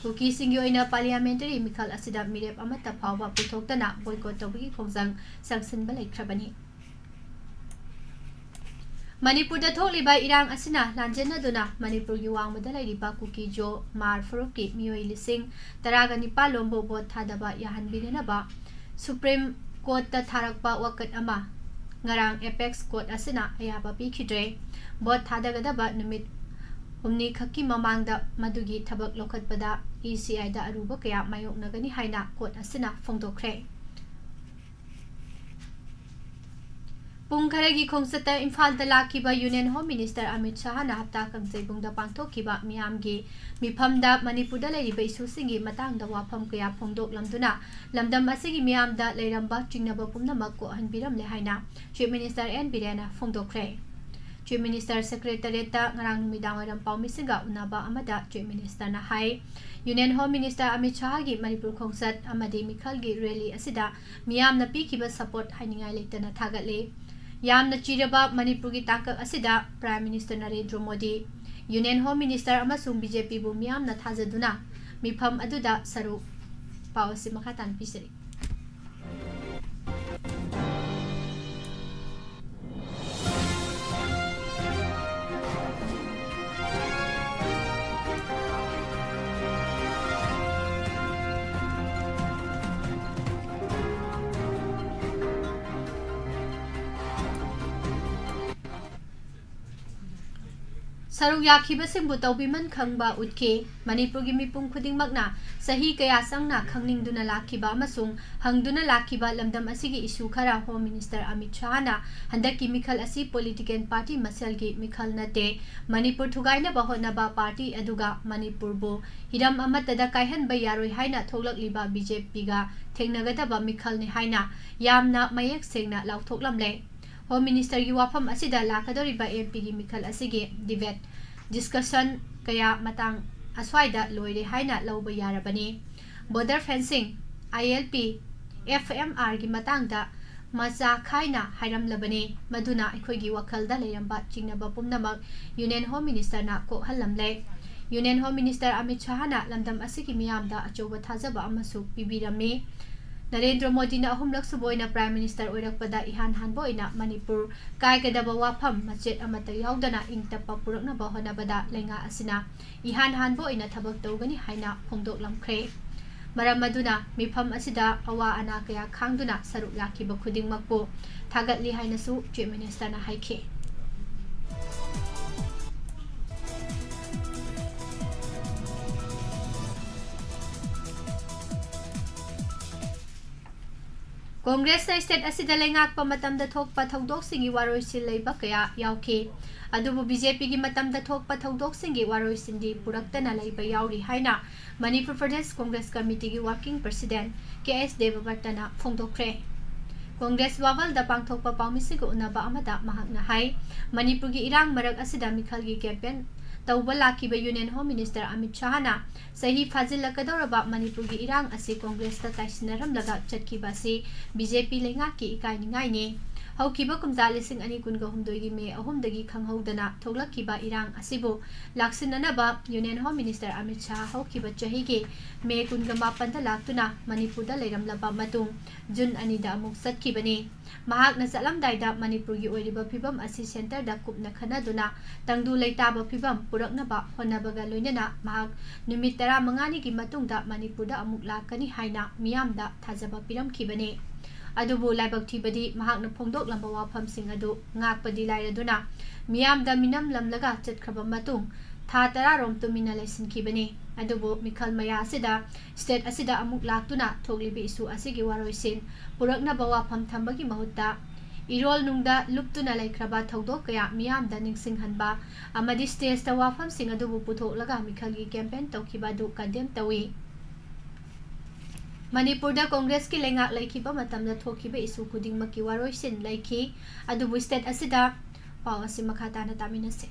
ꯀꯨꯀꯤꯁꯤꯡꯒꯤ ꯑꯣꯏꯅ ꯄꯥꯔꯂꯤꯌꯥꯃꯦꯟꯇꯔꯤ ꯃꯤꯈꯜ ꯑꯁꯤꯗ ꯃꯤꯔꯦꯞ ꯑꯃꯠꯇ ꯐꯥꯎꯕ ꯄꯨꯊꯣꯛꯇꯅ ꯕꯣꯏꯀꯣꯠ ꯇꯧꯕꯒꯤ ꯈꯣꯡꯖꯪ ꯆꯪꯁꯤꯟꯕ ꯂꯩꯈ꯭ꯔꯕꯅꯤ꯫ ꯃꯅꯤꯄꯨꯔꯗ ꯊꯣꯛꯂꯤꯕ ꯏꯔꯥꯡ ꯑꯁꯤꯅ ꯂꯥꯟꯖꯦꯟꯅꯗꯨꯅ ꯃꯅꯤꯄꯨꯔꯒꯤ ꯋꯥꯡꯃꯗ ꯂꯩꯔꯤꯕ ꯀꯨꯀꯤ ꯖꯣ ꯃꯥꯔ ꯐꯨꯔꯨꯞꯀꯤ ꯃꯤꯑꯣꯏ ꯂꯤꯁꯤꯡ ꯇꯔꯥꯒ ꯅꯤꯄꯥꯜ ꯂꯣꯝꯕꯨ ꯚꯣꯠ ꯊꯥꯗꯕ ꯌꯥꯍꯟꯕꯤꯗꯅꯕ ꯁꯨꯄ꯭ꯔꯤꯝ ꯀꯣꯔꯠꯇ ꯊꯥꯔꯛꯄ ꯋꯥꯀꯠ ꯑꯃ ꯉꯔꯥꯡ ꯑꯦꯄꯦꯛꯁ ꯀꯣꯔꯠ ꯑꯁꯤꯅ ꯑꯌꯥꯕ ꯄꯤꯈꯤꯗ꯭ꯔꯦ꯫ ꯚꯣꯠ ꯊꯥꯗꯒꯗꯕ ꯅꯨꯃꯤꯠ ꯍꯨꯝꯅꯤ ꯈꯛꯀꯤ ꯃꯃꯥꯡꯗ ꯃꯗꯨꯒꯤ ꯊꯕꯛ ꯂꯧꯈꯠꯄꯗ ꯏ ꯁꯤ ꯑꯥꯏꯗ ꯑꯔꯨꯕ ꯀꯌꯥ ꯃꯥꯌꯣꯛꯅꯒꯅꯤ ꯍꯥꯏꯅ ꯀꯣꯔꯠ ꯑꯁꯤꯅ ꯐꯣꯡꯗꯣꯛꯈ꯭ꯔꯦ꯫ ꯄꯨꯡ ꯈꯔꯒꯤ ꯈꯣꯡꯆꯠꯇ ꯏꯝꯐꯥꯜꯗ ꯂꯥꯛꯈꯤꯕ ꯌꯨꯅꯤꯌꯟ ꯍꯣꯝ ꯃꯤꯅꯤꯁꯇꯔ ꯑꯃꯤꯠ ꯁꯥꯍꯅ ꯍꯞꯇꯥ ꯀꯥꯡꯖꯩꯕꯨꯡꯗ ꯄꯥꯡꯊꯣꯛꯈꯤꯕ ꯃꯤꯌꯥꯝꯒꯤ ꯃꯤꯐꯝꯗ ꯃꯅꯤꯄꯨꯔꯗ ꯂꯩꯔꯤꯕ ꯏꯁꯨꯁꯤꯡꯒꯤ ꯃꯇꯥꯡꯗ ꯋꯥꯐꯝ ꯀꯌꯥ ꯐꯣꯡꯗꯣꯛꯂꯝꯗꯨꯅ ꯂꯝꯗꯝ ꯑꯁꯤꯒꯤ ꯃꯤꯌꯥꯝꯗ ꯂꯩꯔꯝꯕ ꯆꯤꯡꯅꯕ ꯄꯨꯝꯅꯃꯛ ꯀꯣꯛꯍꯟꯕꯤꯔꯝꯂꯦ ꯍꯥꯏꯅ ꯆꯤꯐ ꯃꯤꯅꯤꯁꯇꯔ ꯑꯦꯟ ꯕꯤꯔꯦꯟꯅ ꯐꯣꯡꯗꯣꯛꯈ꯭ꯔꯦ꯫ ꯆꯤꯐ ꯃꯤꯅꯤꯁꯇꯔ ꯁꯦꯀ꯭ꯔꯦꯇꯔꯤꯌꯦꯠꯇ ꯉꯔꯥꯡ ꯅꯨꯃꯤꯗꯥꯡꯋꯥꯏꯔꯝ ꯄꯥꯎꯃꯤꯁꯤꯡꯒ ꯎꯅꯕ ꯑꯃꯗ ꯆꯤꯐ ꯃꯤꯅꯤꯁꯇꯔꯅ ꯍꯥꯏ, ꯌꯨꯅꯤꯌꯟ ꯍꯣꯝ ꯃꯤꯅꯤꯁꯇꯔ ꯑꯃꯤꯠ ꯁꯥꯍꯒꯤ ꯃꯅꯤꯄꯨꯔ ꯈꯣꯡꯆꯠ ꯑꯃꯗꯤ ꯃꯤꯈꯜꯒꯤ ꯔꯦꯂꯤ ꯑꯁꯤꯗ ꯃꯤꯌꯥꯝꯅ ꯄꯤꯈꯤꯕ ꯁꯄꯣꯔꯠ ꯍꯥꯏꯅꯤꯡꯉꯥꯏ ꯂꯩꯇꯅ ꯊꯥꯒꯠꯂꯤ꯫ ꯌꯥꯝꯅ ꯆꯤꯔꯕ ꯃꯅꯤꯄꯨꯔꯒꯤ ꯇꯥꯡꯀꯛ ꯑꯁꯤꯗ prime minister Narendra Modi, union home minister ꯑꯃꯁꯨꯡ ꯕꯤ ꯖꯦ ꯄꯤꯕꯨ ꯃꯤꯌꯥꯝꯅ ꯊꯥꯖꯗꯨꯅ ꯃꯤꯐꯝ ꯑꯗꯨꯗ ꯁꯔꯨꯛ꯫ ꯄꯥꯎ ꯑꯁꯤ ꯃꯈꯥ ꯇꯥꯅ ꯄꯤꯖꯔꯤ꯫ ꯁꯔꯨꯛ ꯌꯥꯈꯤꯕꯁꯤꯡꯕꯨ ꯇꯧꯕꯤꯃꯜ ꯈꯪꯕ ꯎꯠꯈꯤ꯫ ꯃꯅꯤꯄꯨꯔꯒꯤ ꯃꯤꯄꯨꯝ ꯈꯨꯗꯤꯡꯃꯛꯅ ꯆꯍꯤ ꯀꯌꯥ ꯆꯪꯅ ꯈꯪꯅꯤꯡꯗꯨꯅ ꯂꯥꯛꯈꯤꯕ ꯑꯃꯁꯨꯡ ꯍꯪꯗꯨꯅ ꯂꯥꯛꯈꯤꯕ ꯂꯝꯗꯝ ꯑꯁꯤꯒꯤ issue ꯈꯔ Home Minister ꯑꯃꯤꯠ ꯁꯥꯍꯅ ꯍꯟꯗꯛꯀꯤ ꯃꯤꯈꯜ ꯑꯁꯤ political party ꯃꯁꯦꯜꯒꯤ ꯃꯤꯈꯜ ꯅꯠꯇꯦ, ꯃꯅꯤꯄꯨꯔ ꯊꯨꯒꯥꯏꯅꯕ ꯍꯣꯠꯅꯕ party ꯑꯗꯨꯒ ꯃꯅꯤꯄꯨꯔꯕꯨ ꯍꯤꯔꯝ ꯑꯃꯠꯇꯗ ꯀꯥꯏꯍꯟꯕ ꯌꯥꯔꯣꯏ ꯍꯥꯏꯅ ꯊꯣꯛꯂꯛꯂꯤꯕ BJP ꯒ ꯊꯦꯡꯅꯒꯗꯕ ꯃꯤꯈꯜꯅꯤ ꯍꯥꯏꯅ ꯌꯥꯝꯅ ꯃꯌꯦꯛ ꯁꯦꯡꯅ ꯂꯥꯎꯊꯣꯛꯂꯝꯂꯦ꯫ Home Minister ꯒꯤ ꯋꯥꯐꯝ ꯑꯁꯤꯗ ꯂꯥꯛꯀꯗꯧꯔꯤꯕ MP ꯒꯤ ꯃꯤꯈꯜ ꯑꯁꯤꯒꯤ debate, discussion ꯀꯌꯥ ꯃꯇꯥꯡ ꯑꯁ꯭ꯋꯥꯏꯗ ꯂꯣꯏꯔꯦ ꯍꯥꯏꯅ ꯂꯧꯕ ꯌꯥꯔꯕꯅꯤ꯫ Border fencing, I L P, F M R ꯒꯤ ꯃꯇꯥꯡꯗ ꯃꯆꯥ ꯈꯥꯏꯅ ꯍꯥꯏꯔꯝꯂꯕꯅꯤ꯫ ꯃꯗꯨꯅ ꯑꯩꯈꯣꯏꯒꯤ ꯋꯥꯈꯜꯗ ꯂꯩꯔꯝꯕ ꯆꯤꯡꯅꯕ ꯄꯨꯝꯅꯃꯛ Union Home Minister ꯅ ꯀꯣꯛꯍꯜꯂꯝꯂꯦ꯫ Union Home Minister ꯑꯃꯤꯠ ꯁꯥꯍꯅ ꯂꯝꯗꯝ ꯑꯁꯤꯒꯤ ꯃꯤꯌꯥꯝꯗ ꯑꯆꯧꯕ ꯊꯥꯖꯕ ꯑꯃꯁꯨ ꯄꯤꯕꯤꯔꯝꯃꯤ꯫ ꯅꯔꯦꯟꯗ꯭ꯔ ꯃꯣꯗꯤꯅ ꯑꯍꯨꯝꯂꯛ ꯁꯨꯕ ꯑꯣꯏꯅ Prime Minister ꯑꯣꯏꯔꯛꯄꯗ ꯏꯍꯥꯟ ꯍꯥꯟꯕ ꯑꯣꯏꯅ ꯃꯅꯤꯄꯨꯔ ꯀꯥꯏꯒꯗꯕ ꯋꯥꯐꯝ ꯃꯆꯦꯠ ꯑꯃꯠꯇ ꯌꯥꯎꯗꯅ ꯏꯪ ꯇꯞꯄ ꯄꯨꯔꯛꯅꯕ ꯍꯣꯠꯅꯕꯗ ꯂꯩꯉꯥꯛ ꯑꯁꯤꯅ ꯏꯍꯥꯟ ꯍꯥꯟꯕ ꯑꯣꯏꯅ ꯊꯕꯛ ꯇꯧꯒꯅꯤ ꯍꯥꯏꯅ ꯐꯣꯡꯗꯣꯛꯂꯝꯈ꯭ꯔꯦ꯫ ꯃꯔꯝ ꯑꯗꯨꯅ ꯃꯤꯐꯝ ꯑꯁꯤꯗ ꯑꯋꯥ ꯑꯅꯥ ꯀꯌꯥ ꯈꯥꯡꯗꯨꯅ ꯁꯔꯨꯛ ꯌꯥꯈꯤꯕ ꯈꯨꯗꯤꯡꯃꯛꯄꯨ ꯊꯥꯒꯠꯂꯤ ꯍꯥꯏꯅꯁꯨ Chief Minister ꯅ ꯍꯥꯏꯈꯤ꯫ Congress ꯅ state ꯑꯁꯤꯗ ꯂꯩꯉꯥꯛꯄ ꯃꯇꯝꯗ ꯊꯣꯛꯄ ꯊꯧꯗꯣꯛꯁꯤꯡꯒꯤ ꯋꯥꯔꯣꯏꯁꯤꯟ ꯂꯩꯕ ꯀꯌꯥ ꯌꯥꯎꯈꯤ꯫ ꯑꯗꯨꯕꯨ B J P ꯒꯤ ꯃꯇꯝꯗ ꯊꯣꯛꯄ ꯊꯧꯗꯣꯛꯁꯤꯡꯒꯤ ꯋꯥꯔꯣꯏꯁꯤꯟꯗꯤ ꯄꯨꯔꯛꯇꯅ ꯂꯩꯕ ꯌꯥꯎꯔꯤ ꯍꯥꯏꯅ ꯃꯅꯤꯄꯨꯔ ꯄ꯭ꯔꯗꯦꯁ Congress Committee ꯒꯤ Working President K S ꯗꯦꯕꯕ꯭ꯔꯇꯅ ꯐꯣꯡꯗꯣꯛꯈ꯭ꯔꯦ꯫ Congress ꯋꯥꯕꯜꯗ ꯄꯥꯡꯊꯣꯛꯄ ꯄꯥꯎꯃꯤꯁꯤꯡꯒ ꯎꯅꯕ ꯑꯃꯗ ꯃꯍꯥꯛꯅ ꯍꯥꯏ, ꯃꯅꯤꯄꯨꯔꯒꯤ ꯏꯔꯥꯡ ꯃꯔꯛ ꯑꯁꯤꯗ ꯃꯤꯈꯜꯒꯤ campaign ꯇꯧꯕ ꯂꯥꯛꯈꯤꯕ Union Home Minister ꯑꯃꯤꯠ ꯁꯥꯍꯅ ꯆꯍꯤ ꯐꯥꯖꯤꯜꯂꯛꯀꯗꯧꯔꯕ ꯃꯅꯤꯄꯨꯔꯒꯤ ꯏꯔꯥꯡ ꯑꯁꯤ Congress ꯇ ꯇꯥꯏꯁꯤꯟꯅꯔꯝꯂꯒ ꯆꯠꯈꯤꯕ ꯑꯁꯤ B J P ꯂꯩꯉꯥꯛꯀꯤ ꯏꯀꯥꯏꯅꯤꯡꯉꯥꯏꯅꯤ꯫ ꯍꯧꯈꯤꯕ ꯀꯨꯝꯖꯥ ꯂꯤꯁꯤꯡ ꯑꯅꯤ ꯀꯨꯟꯒ ꯍꯨꯝꯗꯣꯏꯒꯤ May ꯑꯍꯨꯝꯗꯒꯤ ꯈꯪꯍꯧꯗꯅ ꯊꯣꯛꯂꯛꯈꯤꯕ ꯏꯔꯥꯡ ꯑꯁꯤꯕꯨ ꯂꯥꯛꯁꯤꯟꯅꯅꯕ Union Home Minister Amit Shah ꯍꯧꯈꯤꯕ ꯆꯍꯤꯒꯤ May ꯀꯨꯟꯒ ꯃꯥꯄꯟꯗ ꯂꯥꯛꯇꯨꯅ ꯃꯅꯤꯄꯨꯔꯗ ꯂꯩꯔꯝꯂꯕ ꯃꯇꯨꯡ June ꯑꯅꯤꯗ ꯑꯃꯨꯛ ꯆꯠꯈꯤꯕꯅꯤ꯫ ꯃꯍꯥꯛꯅ ꯆꯠꯂꯝꯗꯥꯏꯗ ꯃꯅꯤꯄꯨꯔꯒꯤ ꯑꯣꯏꯔꯤꯕ ꯐꯤꯚꯝ ꯑꯁꯤ centre ꯗ ꯀꯨꯞꯅ ꯈꯟꯅꯗꯨꯅ ꯇꯪꯗꯨ ꯂꯩꯇꯥꯕ ꯐꯤꯚꯝ ꯄꯨꯔꯛꯅꯕ ꯍꯣꯠꯅꯕꯒ ꯂꯣꯏꯅꯅ ꯃꯍꯥꯛ ꯅꯨꯃꯤꯠ ꯇꯔꯥꯃꯉꯥꯅꯤꯒꯤ ꯃꯇꯨꯡꯗ ꯃꯅꯤꯄꯨꯔꯗ ꯑꯃꯨꯛ ꯂꯥꯛꯀꯅꯤ ꯍꯥꯏꯅ ꯃꯤꯌꯥꯝꯗ ꯊꯥꯖꯕ ꯄꯤꯔꯝꯈꯤꯕꯅꯤ꯫ ꯑꯗꯨꯕꯨ ꯂꯥꯏꯕꯛ ꯊꯤꯕꯗꯤ ꯃꯍꯥꯛꯅ ꯐꯣꯡꯗꯣꯛꯂꯝꯕ ꯋꯥꯐꯝꯁꯤꯡ ꯑꯗꯨ ꯉꯥꯛꯄꯗꯤ ꯂꯥꯏꯔꯗꯨꯅ ꯃꯤꯌꯥꯝꯗ ꯃꯤꯅꯝꯂꯝꯂꯒ ꯆꯠꯈ꯭ꯔꯕ ꯃꯇꯨꯡ ꯊꯥ ꯇꯔꯥꯔꯣꯝ ꯇꯨꯃꯤꯟꯅ ꯂꯩꯁꯤꯟꯈꯤꯕꯅꯤ꯫ ꯑꯗꯨꯕꯨ ꯃꯤꯈꯜ ꯃꯌꯥ ꯑꯁꯤꯗ state ꯑꯁꯤꯗ ꯑꯃꯨꯛ ꯂꯥꯛꯇꯨꯅ ꯊꯣꯛꯂꯤꯕ issue ꯑꯁꯤꯒꯤ ꯋꯥꯔꯣꯏꯁꯤꯟ ꯄꯨꯔꯛꯅꯕ ꯋꯥꯐꯝ ꯊꯝꯕꯒꯤ ꯃꯍꯨꯠꯇ ꯏꯔꯣꯜ ꯅꯨꯡꯗ ꯂꯨꯞꯇꯨꯅ ꯂꯩꯈ꯭ꯔꯕ ꯊꯧꯗꯣꯛ ꯀꯌꯥ ꯃꯤꯌꯥꯝꯗ ꯅꯤꯡꯁꯤꯡꯍꯟꯕ ꯑꯃꯗꯤ stage ꯇ ꯋꯥꯐꯝꯁꯤꯡ ꯑꯗꯨꯕꯨ ꯄꯨꯊꯣꯛꯂꯒ ꯃꯤꯈꯜꯒꯤ campaign ꯇꯧꯈꯤꯕ ꯑꯗꯨ condemn ꯇꯧꯏ꯫ ꯃꯅꯤꯄꯨꯔꯗ Congress ꯀꯤ ꯂꯩꯉꯥꯛ ꯂꯩꯈꯤꯕ ꯃꯇꯝꯗ ꯊꯣꯛꯈꯤꯕ issue ꯈꯨꯗꯤꯡꯃꯛꯀꯤ ꯋꯥꯔꯣꯏꯁꯤꯟ ꯂꯩꯈꯤ꯫ ꯑꯗꯨꯕꯨ state ꯑꯁꯤꯗ ꯄꯥꯎ ꯑꯁꯤ ꯃꯈꯥ ꯇꯥꯅ ꯇꯥꯃꯤꯟꯅꯁꯤ꯫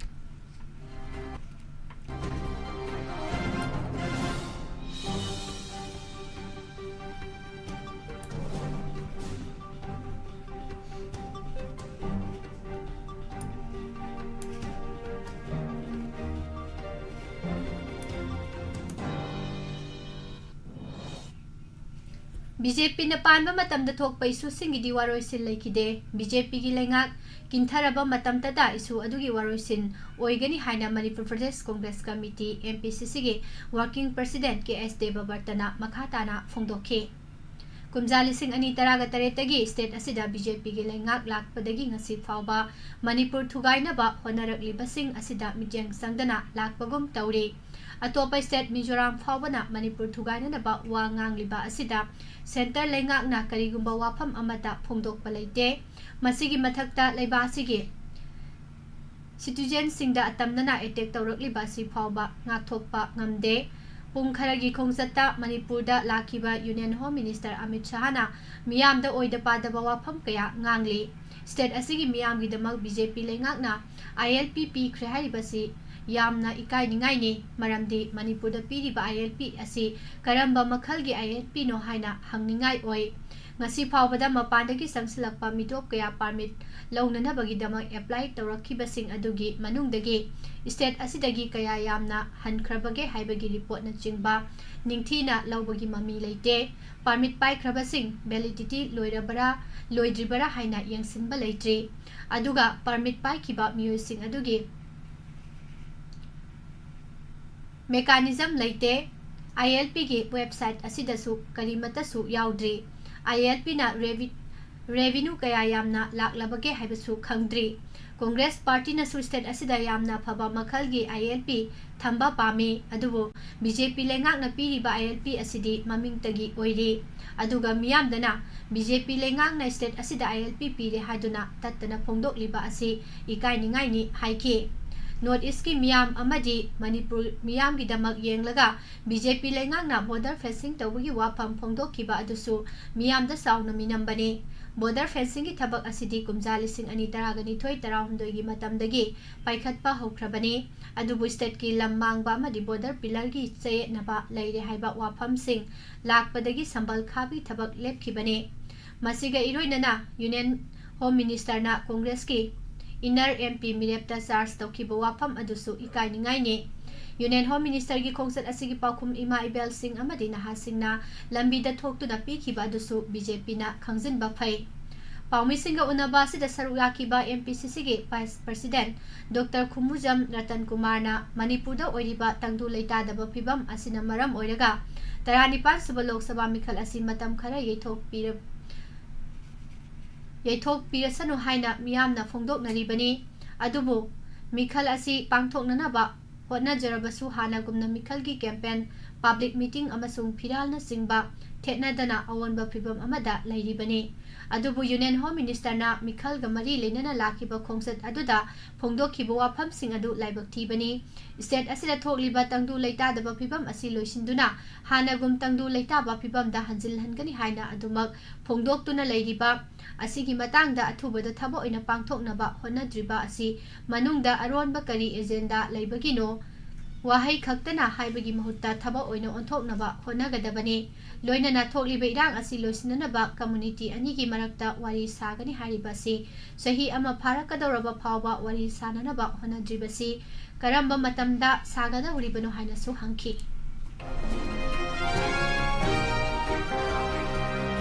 BJPꯅ ꯄꯥꯟꯕ ꯃꯇꯝꯗ ꯊꯣꯛꯄ ꯏꯁꯨꯁꯤꯡꯒꯤꯗꯤ ꯋꯥꯔꯣꯏꯁꯤꯟ ꯂꯩꯈꯤꯗꯦ꯫ BJPꯒꯤ ꯂꯩꯉꯥꯛ ꯀꯤꯟꯊꯔꯕ ꯃꯇꯝꯗꯇ ꯏꯁꯨ ꯑꯗꯨꯒꯤ ꯋꯥꯔꯣꯏꯁꯤꯟ ꯑꯣꯏꯒꯅꯤ ꯍꯥꯏꯅ ꯃꯅꯤꯄꯨꯔ ꯄ꯭ꯔꯗꯦꯁ ꯀꯣꯡꯒ꯭ꯔꯦꯁ ꯀꯃꯤꯇꯤ, MPCCꯒꯤ working president K S ꯗꯦꯕꯕ꯭ꯔꯇꯅ ꯃꯈꯥ ꯇꯥꯅ ꯐꯣꯡꯗꯣꯛꯈꯤ꯫ ꯀꯨꯝꯖꯥ ꯂꯤꯁꯤꯡ ꯑꯅꯤ ꯇꯔꯥꯒ ꯇꯔꯦꯠꯇꯒꯤ state ꯑꯁꯤꯗ BJPꯒꯤ ꯂꯩꯉꯥꯛ ꯂꯥꯛꯄꯗꯒꯤ ꯉꯁꯤ ꯐꯥꯎꯕ ꯃꯅꯤꯄꯨꯔ ꯊꯨꯒꯥꯏꯅꯕ ꯍꯣꯠꯅꯔꯛꯂꯤꯕꯁꯤꯡ ꯑꯁꯤꯗ ꯃꯤꯠꯌꯦꯡ ꯆꯪꯗꯅ ꯂꯥꯛꯄꯒꯨꯝ ꯇꯧꯔꯤ꯫ ꯑꯇꯣꯞꯄ state ꯃꯤꯖꯣꯔꯥꯝ ꯐꯥꯎꯕꯅ ꯃꯅꯤꯄꯨꯔ ꯊꯨꯒꯥꯏꯅꯅꯕ ꯋꯥ ꯉꯥꯡꯂꯤꯕ ꯑꯁꯤꯗ centre ꯂꯩꯉꯥꯛꯅ ꯀꯔꯤꯒꯨꯝꯕ ꯋꯥꯐꯝ ꯑꯃꯠꯇ ꯐꯣꯡꯗꯣꯛꯄ ꯂꯩꯇꯦ꯫ ꯃꯁꯤꯒꯤ ꯃꯊꯛꯇ ꯂꯩꯕꯥꯛ ꯑꯁꯤꯒꯤ citizenꯁꯤꯡꯗ ꯑꯇꯝꯅꯅ attack ꯇꯧꯔꯛꯂꯤꯕ ꯑꯁꯤ ꯐꯥꯎꯕ ꯉꯥꯛꯊꯣꯛꯄ ꯉꯝꯗꯦ꯫ ꯄꯨꯡ ꯈꯔꯒꯤ ꯈꯣꯡꯆꯠꯇ ꯃꯅꯤꯄꯨꯔꯗ ꯂꯥꯛꯈꯤꯕ Union Home Minister ꯑꯃꯤꯠ ꯁꯍꯥꯅ ꯃꯤꯌꯥꯝꯗ ꯑꯣꯏꯗ ꯄꯥꯗꯕ ꯋꯥꯐꯝ ꯀꯌꯥ ꯉꯥꯡꯂꯤ꯫ State ꯑꯁꯤꯒꯤ ꯃꯤꯌꯥꯝꯒꯤꯗꯃꯛ BJP ꯂꯩꯉꯥꯛꯅ ILP ꯄꯤꯈ꯭ꯔꯦ ꯍꯥꯏꯔꯤꯕꯁꯤ ꯌꯥꯝꯅ ꯏꯀꯥꯏꯅꯤꯡꯉꯥꯏꯅꯤ, ꯃꯔꯝꯗꯤ ꯃꯅꯤꯄꯨꯔꯗ ꯄꯤꯔꯤꯕ ILP ꯑꯁꯤ ꯀꯔꯝꯕ ꯃꯈꯜꯒꯤ ILPꯅꯣ ꯍꯥꯏꯅ ꯍꯪꯅꯤꯡꯉꯥꯏ ꯑꯣꯏ꯫ ꯉꯁꯤ ꯐꯥꯎꯕꯗ ꯃꯄꯥꯟꯗꯒꯤ ꯆꯪꯁꯤꯜꯂꯛꯄ ꯃꯤꯇꯣꯞ ꯀꯌꯥ permit ꯂꯧꯅꯅꯕꯒꯤꯗꯃꯛ apply ꯇꯧꯔꯛꯈꯤꯕꯁꯤꯡ ꯑꯗꯨꯒꯤ ꯃꯅꯨꯡꯗꯒꯤ state ꯑꯁꯤꯗꯒꯤ ꯀꯌꯥ ꯌꯥꯝꯅ ꯍꯟꯈ꯭ꯔꯕꯒꯦ ꯍꯥꯏꯕꯒꯤ reportꯅꯆꯤꯡꯕ ꯅꯤꯡꯊꯤꯅ ꯂꯧꯕꯒꯤ ꯃꯃꯤ ꯂꯩꯇꯦ꯫ Permit ꯄꯥꯏꯈ꯭ꯔꯕꯁꯤꯡ validity ꯂꯣꯏꯔꯕꯔꯥ, ꯂꯣꯏꯗ꯭ꯔꯤꯕꯔꯥ ꯍꯥꯏꯅ ꯌꯦꯡꯁꯤꯟꯕ ꯂꯩꯇ꯭ꯔꯤ꯫ ꯑꯗꯨꯒ permit ꯄꯥꯏꯈꯤꯕ ꯃꯤꯑꯣꯏꯁꯤꯡ ꯑꯗꯨꯒꯤ mechanism ꯂꯩꯇꯦ꯫ ILPꯒꯤ website ꯑꯁꯤꯗꯁꯨ ꯀꯔꯤꯃꯠꯇꯁꯨ ꯌꯥꯎꯗ꯭ꯔꯤ꯫ ILPꯅ revi-, revenue ꯀꯌꯥ ꯌꯥꯝꯅ ꯂꯥꯛꯂꯕꯒꯦ ꯍꯥꯏꯕꯁꯨ ꯈꯪꯗ꯭ꯔꯤ꯫ ꯀꯣꯡꯒ꯭ꯔꯦꯁ ꯄꯥꯔꯇꯤꯅꯁꯨ state ꯑꯁꯤꯗ ꯌꯥꯝꯅ ꯐꯕ ꯃꯈꯜꯒꯤ ILP ꯊꯝꯕ ꯄꯥꯝꯃꯤ, ꯑꯗꯨꯕꯨ BJP ꯂꯩꯉꯥꯛꯅ ꯄꯤꯔꯤꯕ ILP ꯑꯁꯤꯗꯤ ꯃꯃꯤꯡꯇꯒꯤ ꯑꯣꯏꯔꯤ꯫ ꯑꯗꯨꯒ ꯃꯤꯌꯥꯝꯗꯅ BJP ꯂꯩꯉꯥꯛꯅ state ꯑꯁꯤꯗ ILP ꯄꯤꯔꯦ ꯍꯥꯏꯗꯨꯅ ꯇꯠꯇꯅ ꯐꯣꯡꯗꯣꯛꯂꯤꯕ ꯑꯁꯤ ꯏꯀꯥꯏꯅꯤꯡꯉꯥꯏꯅꯤ ꯍꯥꯏꯈꯤ꯫ North Eastꯀꯤ ꯃꯤꯌꯥꯝ ꯑꯃꯗꯤ ꯃꯅꯤꯄꯨꯔ ꯃꯤꯌꯥꯝꯒꯤꯗꯃꯛ ꯌꯦꯡꯂꯒ BJP ꯂꯩꯉꯥꯛꯅ border fencing ꯇꯧꯕꯒꯤ ꯋꯥꯐꯝ ꯐꯣꯡꯗꯣꯛꯈꯤꯕ ꯑꯗꯨꯁꯨ ꯃꯤꯌꯥꯝꯗ ꯆꯥꯎꯅ ꯃꯤꯅꯝꯕꯅꯤ꯫ Border fencingꯒꯤ ꯊꯕꯛ ꯑꯁꯤꯗꯤ ꯀꯨꯝꯖꯥ ꯂꯤꯁꯤꯡ ꯑꯅꯤ ꯇꯔꯥꯒ ꯅꯤꯊꯣꯏ ꯇꯔꯥꯍꯨꯝꯗꯣꯏꯒꯤ ꯃꯇꯝꯗꯒꯤ ꯄꯥꯏꯈꯠꯄ ꯍꯧꯈ꯭ꯔꯕꯅꯤ꯫ ꯑꯗꯨꯕꯨ stateꯀꯤ ꯂꯝ ꯃꯥꯡꯕ ꯑꯃꯗꯤ border pillarꯒꯤ ꯆꯌꯦꯠꯅꯕ ꯂꯩꯔꯦ ꯍꯥꯏꯕ ꯋꯥꯐꯝꯁꯤꯡ ꯂꯥꯛꯄꯗꯒꯤ ꯁꯝꯕꯜ ꯈꯥꯕꯒꯤ ꯊꯕꯛ ꯂꯦꯞꯈꯤꯕꯅꯤ꯫ ꯃꯁꯤꯒ ꯏꯔꯣꯏꯅꯅ Union Home Ministerꯅ ꯀꯣꯡꯒ꯭ꯔꯦꯁꯀꯤ inner MP ꯃꯤꯔꯦꯞꯇ charge ꯇꯧꯈꯤꯕ ꯋꯥꯐꯝ ꯑꯗꯨꯁꯨ ꯏꯀꯥꯏꯅꯤꯡꯉꯥꯏꯅꯤ꯫ Union Home Ministerꯒꯤ ꯈꯣꯡꯆꯠ ꯑꯁꯤꯒꯤ ꯄꯥꯎꯈꯨꯝ ꯏꯃꯥ ꯏꯕꯦꯜꯁꯤꯡ ꯑꯃꯗꯤ ꯅꯍꯥꯁꯤꯡꯅ ꯂꯝꯕꯤꯗ ꯊꯣꯛꯇꯨꯅ ꯄꯤꯈꯤꯕ ꯑꯗꯨꯁꯨ BJPꯅ ꯈꯪꯖꯤꯟꯕ ꯐꯩ꯫ ꯄꯥꯎꯃꯤꯁꯤꯡꯒ ꯎꯅꯕ ꯑꯁꯤꯗ ꯁꯔꯨꯛ ꯌꯥꯈꯤꯕ MPCCꯒꯤ Vice President Doctor ꯈꯨꯃꯨꯖꯝ ꯔꯇꯟ ꯀꯨꯃꯥꯔꯅ ꯃꯅꯤꯄꯨꯔꯗ ꯑꯣꯏꯔꯤꯕ ꯇꯪꯗꯨ ꯂꯩꯇꯥꯗꯕ ꯐꯤꯕꯝ ꯑꯁꯤꯅ ꯃꯔꯝ ꯑꯣꯏꯔꯒ ꯇꯔꯥꯅꯤꯄꯥꯟ ꯁꯨꯕ ꯂꯣꯛ ꯁꯚꯥ ꯃꯤꯈꯜ ꯑꯁꯤ ꯃꯇꯝ ꯈꯔ ꯌꯩꯊꯣꯛꯄꯤꯔ-, ꯌꯩꯊꯣꯛꯄꯤꯔꯁꯅꯨ ꯍꯥꯏꯅ ꯃꯤꯌꯥꯝꯅ ꯐꯣꯡꯗꯣꯛꯅꯔꯤꯕꯅꯤ꯫ ꯑꯗꯨꯕꯨ ꯃꯤꯈꯜ ꯑꯁꯤ ꯄꯥꯡꯊꯣꯛꯅꯅꯕ ꯍꯣꯠꯅꯖꯔꯕꯁꯨ ꯍꯥꯟꯅꯒꯨꯝꯅ ꯃꯤꯈꯜꯒꯤ campaign, public meeting ꯑꯃꯁꯨꯡ ꯐꯤꯔꯥꯜꯅꯆꯤꯡꯕ ꯊꯦꯠꯅꯗꯅ ꯑꯑꯣꯟꯕ ꯐꯤꯚꯝ ꯑꯃꯗ ꯂꯩꯔꯤꯕꯅꯤ꯫ ꯑꯗꯨꯕꯨ Union Home Ministerꯅ ꯃꯤꯈꯜꯒ ꯃꯔꯤ ꯂꯩꯅꯅ ꯂꯥꯛꯈꯤꯕ ꯈꯣꯡꯆꯠ ꯑꯗꯨꯗ ꯐꯣꯡꯗꯣꯛꯈꯤꯕ ꯋꯥꯐꯝꯁꯤꯡ ꯑꯗꯨ ꯂꯥꯏꯕꯛ ꯊꯤꯕꯅꯤ꯫ State ꯑꯁꯤꯗ ꯊꯣꯛꯂꯤꯕ ꯇꯪꯗꯨ ꯂꯩꯇꯥꯗꯕ ꯐꯤꯚꯝ ꯑꯁꯤ ꯂꯣꯏꯁꯤꯟꯗꯨꯅ ꯍꯥꯟꯅꯒꯨꯝ ꯇꯪꯗꯨ ꯂꯩꯇꯥꯕ ꯐꯤꯚꯝꯗ ꯍꯟꯖꯤꯜꯍꯟꯒꯅꯤ ꯍꯥꯏꯅ ꯑꯗꯨꯃꯛ ꯐꯣꯡꯗꯣꯛꯇꯨꯅ ꯂꯩꯔꯤꯕ ꯑꯁꯤꯒꯤ ꯃꯇꯥꯡꯗ ꯑꯊꯨꯕꯗ ꯊꯕꯛ ꯑꯣꯏꯅ ꯄꯥꯡꯊꯣꯛꯅꯕ ꯍꯣꯠꯅꯗ꯭ꯔꯤꯕ ꯑꯁꯤ ꯃꯅꯨꯡꯗ ꯑꯔꯣꯟꯕ ꯀꯔꯤ agenda ꯂꯩꯕꯒꯤꯅꯣ? ꯋꯥꯍꯩ ꯈꯛꯇꯅ ꯍꯥꯏꯕꯒꯤ ꯃꯍꯨꯠꯇ ꯊꯕꯛ ꯑꯣꯏꯅ ꯑꯣꯟꯊꯣꯛꯅꯕ ꯍꯣꯠꯅꯒꯗꯕꯅꯤ꯫ ꯂꯣꯏꯅꯅ ꯊꯣꯛꯂꯤꯕ ꯏꯔꯥꯡ ꯑꯁꯤ ꯂꯣꯏꯁꯤꯟꯅꯅꯕ community ꯑꯅꯤꯒꯤ ꯃꯔꯛꯇ ꯋꯥꯔꯤ ꯁꯥꯒꯅꯤ ꯍꯥꯏꯔꯤꯕ ꯑꯁꯤ ꯆꯍꯤ ꯑꯃ ꯐꯥꯔꯛꯀꯗꯧꯔꯕ ꯐꯥꯎꯕ ꯋꯥꯔꯤ ꯁꯥꯅꯅꯕ ꯍꯣꯠꯅꯗ꯭ꯔꯤꯕꯁꯤ ꯀꯔꯝꯕ ꯃꯇꯝꯗ ꯁꯥꯒꯗꯧꯔꯤꯕꯅꯣ ꯍꯥꯏꯅꯁꯨ ꯍꯪꯈꯤ꯫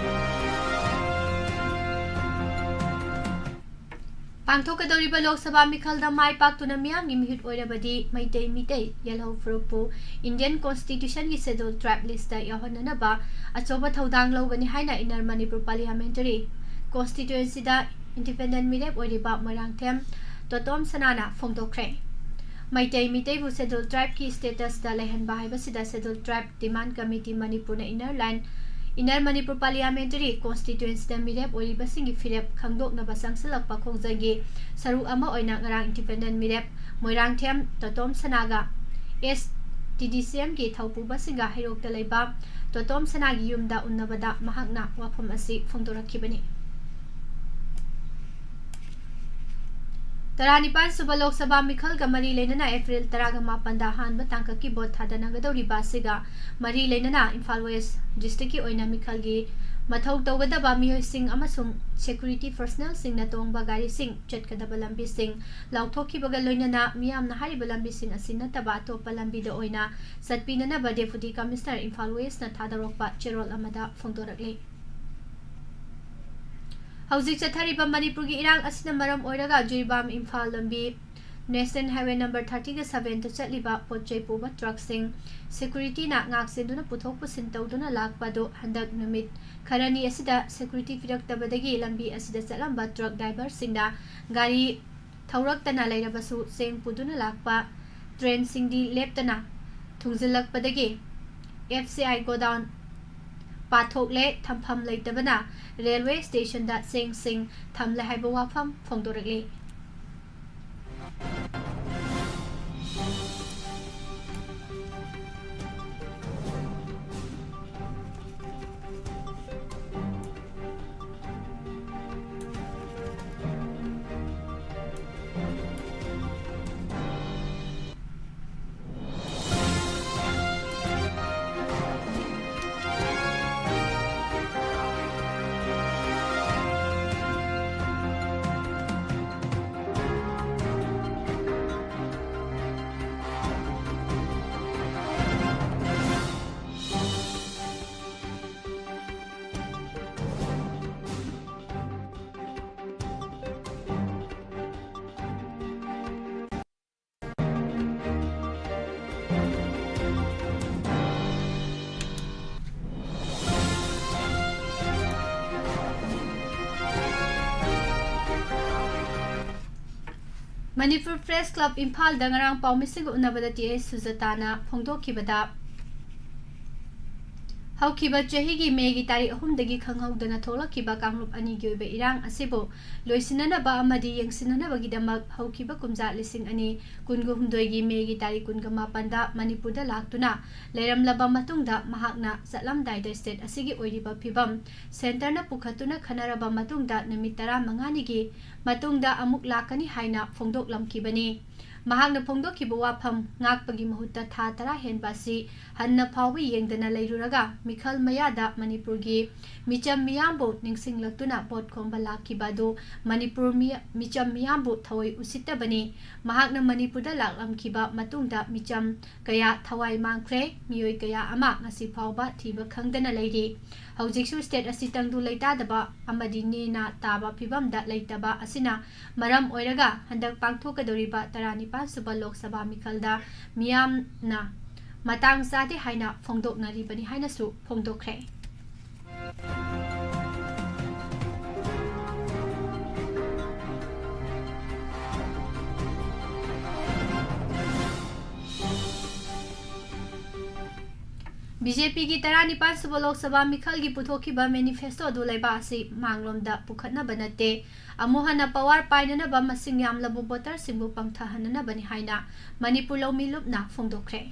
ꯄꯥꯡꯊꯣꯛꯀꯗꯧꯔꯤꯕ ꯂꯣꯛ ꯁꯚꯥ ꯃꯤꯈꯜꯗ ꯃꯥꯏ ꯄꯥꯛꯇꯨꯅ ꯃꯤꯌꯥꯝꯒꯤ ꯃꯤꯍꯨꯠ ꯑꯣꯏꯔꯕꯗꯤ Meitei Meitei ꯌꯦꯜꯍꯧ ꯐꯨꯔꯨꯞꯄꯨ Indian Constitutionꯒꯤ Scheduled Tribe listꯇ ꯌꯥꯎꯍꯟꯅꯅꯕ ꯑꯆꯧꯕ ꯊꯧꯗꯥꯡ ꯂꯧꯒꯅꯤ ꯍꯥꯏꯅ Inner Manipur Parliamentary Constituencyꯗ independent ꯃꯤꯔꯦꯞ ꯑꯣꯏꯔꯤꯕ ꯃꯣꯏꯔꯥꯡꯊꯦꯝ ꯇꯣꯇꯣꯝ ꯁꯅꯥꯅ ꯐꯣꯡꯗꯣꯛꯈ꯭ꯔꯦ꯫ ꯃꯩꯇꯩ ꯃꯤꯇꯩꯕꯨ Scheduled Tribeꯀꯤ statusꯇ ꯂꯩꯍꯟꯕ ꯍꯥꯏꯕꯁꯤꯗ Scheduled Tribe Demand Committee ꯃꯅꯤꯄꯨꯔꯅ Inner Line, Inner Manipur Parliamentary Constituencyꯗ ꯃꯤꯔꯦꯞ ꯑꯣꯏꯔꯤꯕꯁꯤꯡꯒꯤ ꯐꯤꯔꯦꯞ ꯈꯪꯗꯣꯛꯅꯕ ꯆꯪꯁꯤꯜꯂꯛꯄ ꯈꯣꯡꯖꯪꯒꯤ ꯁꯔꯨꯛ ꯑꯃ ꯑꯣꯏꯅ ꯉꯔꯥꯡ independent ꯃꯤꯔꯦꯞ ꯃꯣꯏꯔꯥꯡꯊꯦꯝ ꯇꯣꯇꯣꯝ ꯁꯅꯥꯒ STDCMꯒꯤ ꯊꯧꯄꯨꯕꯁꯤꯡꯒ ꯍꯩꯔꯣꯛꯇ ꯂꯩꯕ ꯇꯣꯇꯣꯝ ꯁꯅꯥꯒꯤ ꯌꯨꯝꯗ ꯎꯅꯕꯗ ꯃꯍꯥꯛꯅ ꯋꯥꯐꯝ ꯑꯁꯤ ꯐꯣꯡꯗꯣꯔꯛꯈꯤꯕꯅꯤ꯫ ꯇꯔꯥꯅꯤꯄꯥꯟ ꯁꯨꯕ ꯂꯣꯛ ꯁꯚꯥ ꯃꯤꯈꯜꯒ ꯃꯔꯤ ꯂꯩꯅꯅ April ꯇꯔꯥꯒ ꯃꯥꯄꯟꯗ ꯑꯍꯥꯟꯕ ꯇꯥꯡꯀꯛꯀꯤ vote ꯊꯥꯗꯅꯒꯗꯧꯔꯤꯕ ꯑꯁꯤꯒ ꯃꯔꯤ ꯂꯩꯅꯅ ꯏꯝꯐꯥꯜ West districtꯀꯤ ꯑꯣꯏꯅ ꯃꯤꯈꯜꯒꯤ ꯃꯊꯧ ꯇꯧꯒꯗꯕ ꯃꯤꯑꯣꯏꯁꯤꯡ ꯑꯃꯁꯨꯡ security personnelꯁꯤꯡꯅ ꯇꯣꯡꯕ ꯒꯥꯔꯤꯁꯤꯡ ꯆꯠꯀꯗꯕ ꯂꯝꯕꯤꯁꯤꯡ ꯂꯥꯎꯊꯣꯛꯈꯤꯕꯒ ꯂꯣꯏꯅꯅ ꯃꯤꯌꯥꯝꯅ ꯍꯥꯏꯔꯤꯕ ꯂꯝꯕꯤꯁꯤꯡ ꯑꯁꯤ ꯅꯠꯇꯕ ꯑꯇꯣꯞꯄ ꯂꯝꯕꯤꯗ ꯑꯣꯏꯅ ꯆꯠꯄꯤꯅꯅꯕ Deputy Commissioner ꯏꯝꯐꯥꯜ Westꯅ ꯊꯥꯗꯣꯔꯛꯄ ꯆꯦꯔꯣꯜ ꯑꯃꯗ ꯐꯣꯡꯗꯣꯔꯛꯂꯤ꯫ ꯍꯧꯖꯤꯛ ꯆꯠꯊꯔꯤꯕ ꯃꯅꯤꯄꯨꯔꯒꯤ ꯏꯔꯥꯡ ꯑꯁꯤꯅ ꯃꯔꯝ ꯑꯣꯏꯔꯒ ꯖꯤꯔꯤꯕꯥꯝ ꯏꯝꯐꯥꯜ ꯂꯝꯕꯤ National Highway number thirtyꯒ sevenꯗ ꯆꯠꯂꯤꯕ ꯄꯣꯠ ꯆꯩ ꯄꯨꯕ truckꯁꯤꯡ securityꯅ ꯉꯥꯛꯁꯦꯟꯗꯨꯅ ꯄꯨꯊꯣꯛ ꯄꯨꯁꯤꯟ ꯇꯧꯗꯨꯅ ꯂꯥꯛꯄ ꯑꯗꯨ ꯍꯟꯗꯛ ꯅꯨꯃꯤꯠ ꯈꯔꯅꯤ ꯑꯁꯤꯗ security ꯄꯤꯔꯛꯇꯕꯗꯒꯤ ꯂꯝꯕꯤ ꯑꯁꯤꯗ ꯆꯠꯂꯝꯕ truck driverꯁꯤꯡꯅ ꯒꯥꯔꯤ ꯊꯧꯔꯛꯇꯅ ꯂꯩꯔꯕꯁꯨ ꯆꯦꯡ ꯄꯨꯗꯨꯅ ꯂꯥꯛꯄ trainꯁꯤꯡꯗꯤ ꯂꯦꯞꯇꯅ ꯊꯨꯡꯖꯤꯜꯂꯛꯄꯗꯒꯤ F C I godown ꯄꯥꯊꯣꯛꯂꯦ, ꯊꯝꯐꯝ ꯂꯩꯇꯕꯅ railway stationꯗ ꯆꯦꯡꯁꯤꯡ ꯊꯝꯂꯦ ꯍꯥꯏꯕ ꯋꯥꯐꯝ ꯐꯣꯡꯗꯣꯔꯛꯂꯤ꯫ Manipur Press Club ꯏꯝꯐꯥꯜꯗ ꯉꯔꯥꯡ ꯄꯥꯎꯃꯤꯁꯤꯡꯒ ꯎꯅꯕꯗ ꯇꯤ ꯑꯩꯆ ꯁꯨꯖꯥꯇꯥꯅ ꯐꯣꯡꯗꯣꯛꯈꯤꯕꯗ, ꯍꯧꯈꯤꯕ ꯆꯍꯤꯒꯤ ꯃꯦꯒꯤ ꯇꯥꯔꯤꯛ ꯑꯍꯨꯝꯗꯒꯤ ꯈꯪꯍꯧꯗꯅ ꯊꯣꯛꯂꯛꯈꯤꯕ ꯀꯥꯡꯂꯨꯞ ꯑꯅꯤꯒꯤ ꯑꯣꯏꯕ ꯏꯔꯥꯡ ꯑꯁꯤꯕꯨ ꯂꯣꯏꯁꯤꯟꯅꯅꯕ ꯑꯃꯗꯤ ꯌꯦꯡꯁꯤꯟꯅꯅꯕꯒꯤꯗꯃꯛ ꯍꯧꯈꯤꯕ ꯀꯨꯝꯖꯥ ꯂꯤꯁꯤꯡ ꯑꯅꯤ ꯀꯨꯟꯒ ꯍꯨꯝꯗꯣꯏꯒꯤ ꯃꯦꯒꯤ ꯇꯥꯔꯤꯛ ꯀꯨꯟꯒ ꯃꯥꯄꯟꯗ ꯃꯅꯤꯄꯨꯔꯗ ꯂꯥꯛꯇꯨꯅ ꯂꯩꯔꯝꯂꯕ ꯃꯇꯨꯡꯗ ꯃꯍꯥꯛꯅ ꯆꯠꯂꯝꯗꯥꯏꯗ state ꯑꯁꯤꯒꯤ ꯑꯣꯏꯔꯤꯕ ꯐꯤꯕꯝ centreꯅ ꯄꯨꯈꯠꯇꯨꯅ ꯈꯟꯅꯔꯕ ꯃꯇꯨꯡꯗ ꯅꯨꯃꯤꯠ ꯇꯔꯥꯃꯉꯥꯅꯤꯒꯤ ꯃꯇꯨꯡꯗ ꯑꯃꯨꯛ ꯂꯥꯛꯀꯅꯤ ꯍꯥꯏꯅ ꯐꯣꯡꯗꯣꯛꯂꯝꯈꯤꯕꯅꯤ꯫ ꯃꯍꯥꯛꯅ ꯐꯣꯡꯗꯣꯛꯈꯤꯕ ꯋꯥꯐꯝ, ꯉꯥꯛꯄꯒꯤ ꯃꯍꯨꯠꯇ ꯊꯥ ꯇꯔꯥ ꯍꯦꯟꯕ ꯑꯁꯤ ꯍꯟꯅ ꯐꯥꯎꯕ ꯌꯦꯡꯗꯅ ꯂꯩꯔꯨꯔꯒ ꯃꯤꯈꯜ ꯃꯌꯥꯗ ꯃꯅꯤꯄꯨꯔꯒꯤ ꯃꯤꯆꯝ ꯃꯤꯌꯥꯝꯕꯨ ꯅꯤꯡꯁꯤꯡꯂꯛꯇꯨꯅ ꯚꯣꯠ ꯈꯣꯝꯕ ꯂꯥꯛꯈꯤꯕ ꯑꯗꯨ ꯃꯅꯤꯄꯨꯔ ꯃꯤ-, ꯃꯤꯆꯝ ꯃꯤꯌꯥꯝꯕꯨ ꯊꯑꯣꯏ ꯎꯁꯤꯠꯇꯕꯅꯤ꯫ ꯃꯍꯥꯛꯅ ꯃꯅꯤꯄꯨꯔꯗ ꯂꯥꯛꯂꯝꯈꯤꯕ ꯃꯇꯨꯡꯗ ꯃꯤꯆꯝ ꯀꯌꯥ ꯊꯋꯥꯏ ꯃꯥꯡꯈ꯭ꯔꯦ, ꯃꯤꯑꯣꯏ ꯀꯌꯥ ꯑꯃ ꯉꯁꯤ ꯐꯥꯎꯕ ꯊꯤꯕ ꯈꯪꯗꯅ ꯂꯩꯔꯤ꯫ ꯍꯧꯖꯤꯛꯁꯨ state ꯑꯁꯤ ꯇꯪꯗꯨ ꯂꯩꯇꯥꯗꯕ ꯑꯃꯗꯤ ꯅꯦꯅꯥ ꯇꯥꯕ ꯐꯤꯕꯝꯗ ꯂꯩꯇꯕ ꯑꯁꯤꯅ ꯃꯔꯝ ꯑꯣꯏꯔꯒ ꯍꯟꯗꯛ ꯄꯥꯡꯊꯣꯛꯀꯗꯧꯔꯤꯕ ꯇꯔꯥꯅꯤꯄꯥꯟ ꯁꯨꯕ ꯂꯣꯛ ꯁꯚꯥ ꯃꯤꯈꯜꯗ ꯃꯤꯌꯥꯝꯅ ꯃꯇꯥꯡ ꯆꯥꯗꯦ ꯍꯥꯏꯅ ꯐꯣꯡꯗꯣꯛꯅꯔꯤꯕꯅꯤ ꯍꯥꯏꯅꯁꯨ ꯐꯣꯡꯗꯣꯛꯈ꯭ꯔꯦ꯫ BJPꯒꯤ ꯇꯔꯥꯅꯤꯄꯥꯟ ꯁꯨꯕ ꯂꯣꯛ ꯁꯚꯥ ꯃꯤꯈꯜꯒꯤ ꯄꯨꯊꯣꯛꯈꯤꯕ manifesto ꯑꯗꯨ ꯂꯩꯕꯥꯛ ꯑꯁꯤ ꯃꯥꯡꯂꯣꯝꯗ ꯄꯨꯈꯠꯅꯕ ꯅꯠꯇꯦ, ꯑꯃꯨꯛ ꯍꯟꯅ power ꯄꯥꯏꯅꯅꯕ ꯃꯁꯤꯡ ꯌꯥꯝꯂꯕ voterꯁꯤꯡꯕꯨ ꯄꯪꯊꯍꯟꯅꯅꯕꯅꯤ ꯍꯥꯏꯅ ꯃꯅꯤꯄꯨꯔ ꯂꯧꯃꯤ ꯂꯨꯞꯅ ꯐꯣꯡꯗꯣꯛꯈ꯭ꯔꯦ꯫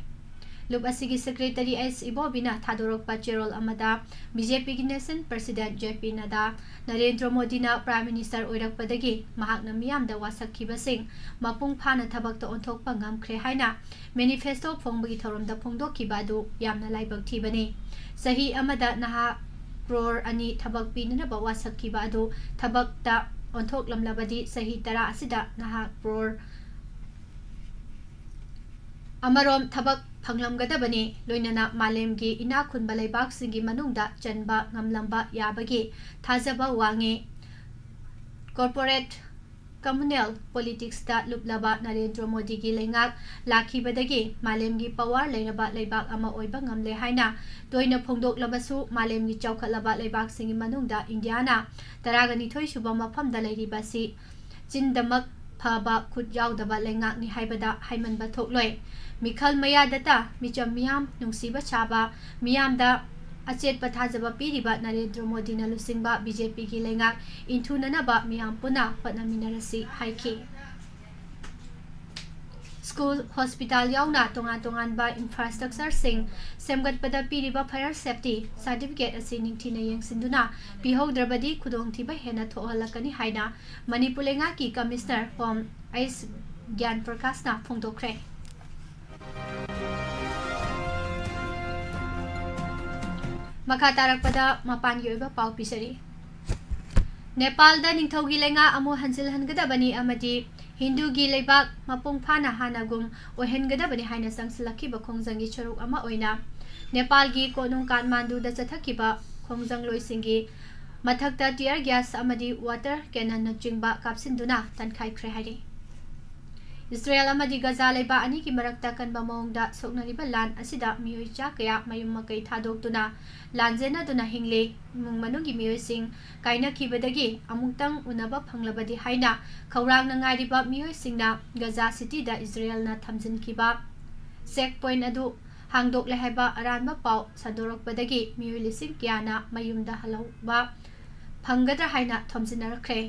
ꯂꯨꯞ ꯑꯁꯤꯒꯤ secretary ꯑꯦꯁ ꯏꯕꯣꯕꯤꯅ ꯊꯥꯗꯣꯔꯛꯄ ꯆꯦꯔꯣꯜ ꯑꯃꯗ BJPꯒꯤ national president JP ꯅꯗꯥ, ꯅꯔꯦꯟꯗ꯭ꯔ ꯃꯣꯗꯤꯅ Prime Minister ꯑꯣꯏꯔꯛꯄꯗꯒꯤ ꯃꯍꯥꯛꯅ ꯃꯤꯌꯥꯝꯗ ꯋꯥꯁꯛꯈꯤꯕꯁꯤꯡ ꯃꯄꯨꯡ ꯐꯥꯅ ꯊꯕꯛꯇ ꯑꯣꯟꯊꯣꯛꯄ ꯉꯝꯈ꯭ꯔꯦ ꯍꯥꯏꯅ manifesto ꯐꯣꯡꯕꯒꯤ ꯊꯧꯔꯝꯗ ꯐꯣꯡꯗꯣꯛꯈꯤꯕ ꯑꯗꯨ ꯌꯥꯝꯅ ꯂꯥꯏꯕꯛ ꯊꯤꯕꯅꯤ꯫ ꯆꯍꯤ ꯑꯃꯗ ꯅꯍꯥ crore ꯑꯅꯤ ꯊꯕꯛ ꯄꯤꯅꯅꯕ ꯋꯥꯁꯛꯈꯤꯕ ꯑꯗꯨ ꯊꯕꯛꯇ ꯑꯣꯟꯊꯣꯛꯂꯝꯂꯕꯗꯤ ꯆꯍꯤ ꯇꯔꯥ ꯑꯁꯤꯗ ꯅꯍꯥ crore ꯑꯃꯔꯣꯝ ꯊꯕꯛ ꯐꯪꯂꯝꯒꯗꯕꯅꯤ, ꯂꯣꯏꯅꯅ ꯃꯥꯂꯦꯝꯒꯤ ꯏꯅꯥꯛ ꯈꯨꯟꯕ ꯂꯩꯕꯥꯛꯁꯤꯡꯒꯤ ꯃꯅꯨꯡꯗ ꯆꯟꯕ ꯉꯝꯂꯝꯕ ꯌꯥꯕꯒꯤ ꯊꯥꯖꯕ ꯋꯥꯡꯉꯤ꯫ Corporate communal politicsꯇ ꯂꯨꯞꯂꯕ ꯅꯔꯦꯟꯗ꯭ꯔ ꯃꯣꯗꯤꯒꯤ ꯂꯩꯉꯥꯛ ꯂꯥꯛꯈꯤꯕꯗꯒꯤ ꯃꯥꯂꯦꯝꯒꯤ power ꯂꯩꯔꯕ ꯂꯩꯕꯥꯛ ꯑꯃ ꯑꯣꯏꯕ ꯉꯝꯂꯦ ꯍꯥꯏꯅ ꯇꯣꯏꯅ ꯐꯣꯡꯗꯣꯛꯂꯕꯁꯨ, ꯃꯥꯂꯦꯝꯒꯤ ꯆꯥꯎꯈꯠꯂꯕ ꯂꯩꯕꯥꯛꯁꯤꯡꯒꯤ ꯃꯅꯨꯡꯗ ꯏꯟꯗꯤꯌꯥꯅ ꯇꯔꯥꯒ ꯅꯤꯊꯣꯏ ꯁꯨꯕ ꯃꯐꯝꯗ ꯂꯩꯔꯤꯕ ꯑꯁꯤ ꯆꯤꯟꯗꯃꯛ ꯐꯕ ꯈꯨꯠ ꯌꯥꯎꯗꯕ ꯂꯩꯉꯥꯛꯅꯤ ꯍꯥꯏꯕꯗ ꯍꯥꯏꯃꯟꯕ ꯊꯣꯛꯂꯣꯏ꯫ ꯃꯤꯈꯜ ꯃꯌꯥꯗꯇ ꯃꯤꯆꯝ ꯃꯤꯌꯥꯝ ꯅꯨꯡꯁꯤꯕ ꯁꯥꯕ, ꯃꯤꯌꯥꯝꯗ ꯑꯆꯦꯠꯄ ꯊꯥꯖꯕ ꯄꯤꯔꯤꯕ ꯅꯔꯦꯟꯗ꯭ꯔ ꯃꯣꯗꯤꯅ ꯂꯨꯆꯤꯡꯕ BJPꯒꯤ ꯂꯩꯉꯥꯛ ꯏꯟꯊꯨꯅꯅꯕ ꯃꯤꯌꯥꯝ ꯄꯨꯟꯅ ꯍꯣꯠꯅꯃꯤꯟꯅꯔꯁꯤ ꯍꯥꯏꯈꯤ꯫ School, hospital ꯌꯥꯎꯅ ꯇꯣꯉꯥꯟ ꯇꯣꯉꯥꯟꯕ infrastructureꯁꯤꯡ ꯁꯦꯝꯒꯠꯄꯗ ꯄꯤꯔꯤꯕ fire safety certificate ꯑꯁꯤ ꯅꯤꯡꯊꯤꯅ ꯌꯦꯡꯁꯤꯟꯗꯨꯅ ꯄꯤꯍꯧꯗ꯭ꯔꯕꯗꯤ ꯈꯨꯗꯣꯡꯊꯤꯕ ꯍꯦꯟꯅ ꯊꯣꯛꯍꯜꯂꯛꯀꯅꯤ ꯍꯥꯏꯅ ꯃꯅꯤꯄꯨꯔ ꯂꯩꯉꯥꯛꯀꯤ Commissioner Home ꯑꯩꯆ ꯒ꯭ꯌꯥꯟ ꯄ꯭ꯔꯀꯥꯁꯅ ꯐꯣꯡꯗꯣꯛꯈ꯭ꯔꯦ꯫ ꯃꯈꯥ ꯇꯥꯔꯛꯄꯗ ꯃꯄꯥꯟꯒꯤ ꯑꯣꯏꯕ ꯄꯥꯎ ꯄꯤꯖꯔꯤ꯫ ꯅꯦꯄꯥꯜꯗ ꯅꯤꯡꯊꯧꯒꯤ ꯂꯩꯉꯥꯛ ꯑꯃꯨꯛ ꯍꯟꯖꯤꯜꯍꯟꯒꯗꯕꯅꯤ ꯑꯃꯗꯤ ꯍꯤꯟꯗꯨꯒꯤ ꯂꯩꯕꯥꯛ ꯃꯄꯨꯡ ꯐꯥꯅ ꯍꯥꯟꯅꯒꯨꯝ ꯑꯣꯏꯍꯟꯒꯗꯕꯅꯤ ꯍꯥꯏꯅ ꯆꯪꯁꯤꯜꯂꯛꯈꯤꯕ ꯈꯣꯡꯖꯪꯒꯤ ꯁꯔꯨꯛ ꯑꯃ ꯑꯣꯏꯅ ꯅꯦꯄꯥꯜꯒꯤ ꯀꯣꯅꯨꯡ ꯀꯥꯊꯃꯥꯟꯗꯨꯗ ꯆꯠꯊꯈꯤꯕ ꯈꯣꯡꯖꯪꯂꯣꯏꯁꯤꯡꯒꯤ ꯃꯊꯛꯇ tear gas ꯑꯃꯗꯤ water cannonꯅꯆꯤꯡꯕ ꯀꯥꯞꯁꯤꯟꯗꯨꯅ ꯇꯟꯈꯥꯏꯈ꯭ꯔꯦ ꯍꯥꯏꯔꯤ꯫ ꯏꯁꯔꯥꯌꯦꯜ ꯑꯃꯗꯤ ꯒꯖꯥ ꯂꯩꯕꯥꯛ ꯑꯅꯤꯒꯤ ꯃꯔꯛꯇ ꯀꯟꯕ ꯃꯑꯣꯡꯗ ꯁꯣꯛꯅꯔꯤꯕ ꯂꯥꯟ ꯑꯁꯤꯗ ꯃꯤꯑꯣꯏ ꯆꯥ ꯀꯌꯥ ꯃꯌꯨꯝ ꯃꯀꯩ ꯊꯥꯗꯣꯛꯇꯨꯅ ꯂꯥꯟꯖꯦꯟꯅꯗꯨꯅ ꯍꯤꯡꯂꯤ꯫ ꯏꯃꯨꯡ ꯃꯅꯨꯡꯒꯤ ꯃꯤꯑꯣꯏꯁꯤꯡ ꯀꯥꯏꯅꯈꯤꯕꯗꯒꯤ ꯑꯃꯨꯛꯇꯪ ꯎꯅꯕ ꯐꯪꯂꯕꯗꯤ ꯍꯥꯏꯅ ꯈꯧꯔꯥꯡꯅ ꯉꯥꯏꯔꯤꯕ ꯃꯤꯑꯣꯏꯁꯤꯡꯅ ꯒꯖꯥ ꯁꯤꯇꯤꯗ ꯏꯁꯔꯥꯌꯦꯜꯅ ꯊꯝꯖꯤꯟꯈꯤꯕ check point ꯑꯗꯨ ꯍꯥꯡꯗꯣꯛꯂꯦ ꯍꯥꯏꯕ ꯑꯔꯥꯟꯕ ꯄꯥꯎ ꯁꯟꯗꯣꯔꯛꯄꯗꯒꯤ ꯃꯤꯑꯣꯏ ꯂꯤꯁꯤꯡ ꯀꯌꯥꯅ ꯃꯌꯨꯝꯗ ꯍꯜꯍꯧꯕ ꯐꯪꯒꯗ꯭ꯔꯥ ꯍꯥꯏꯅ ꯊꯣꯝꯖꯤꯟꯅꯔꯛꯈ꯭ꯔꯦ꯫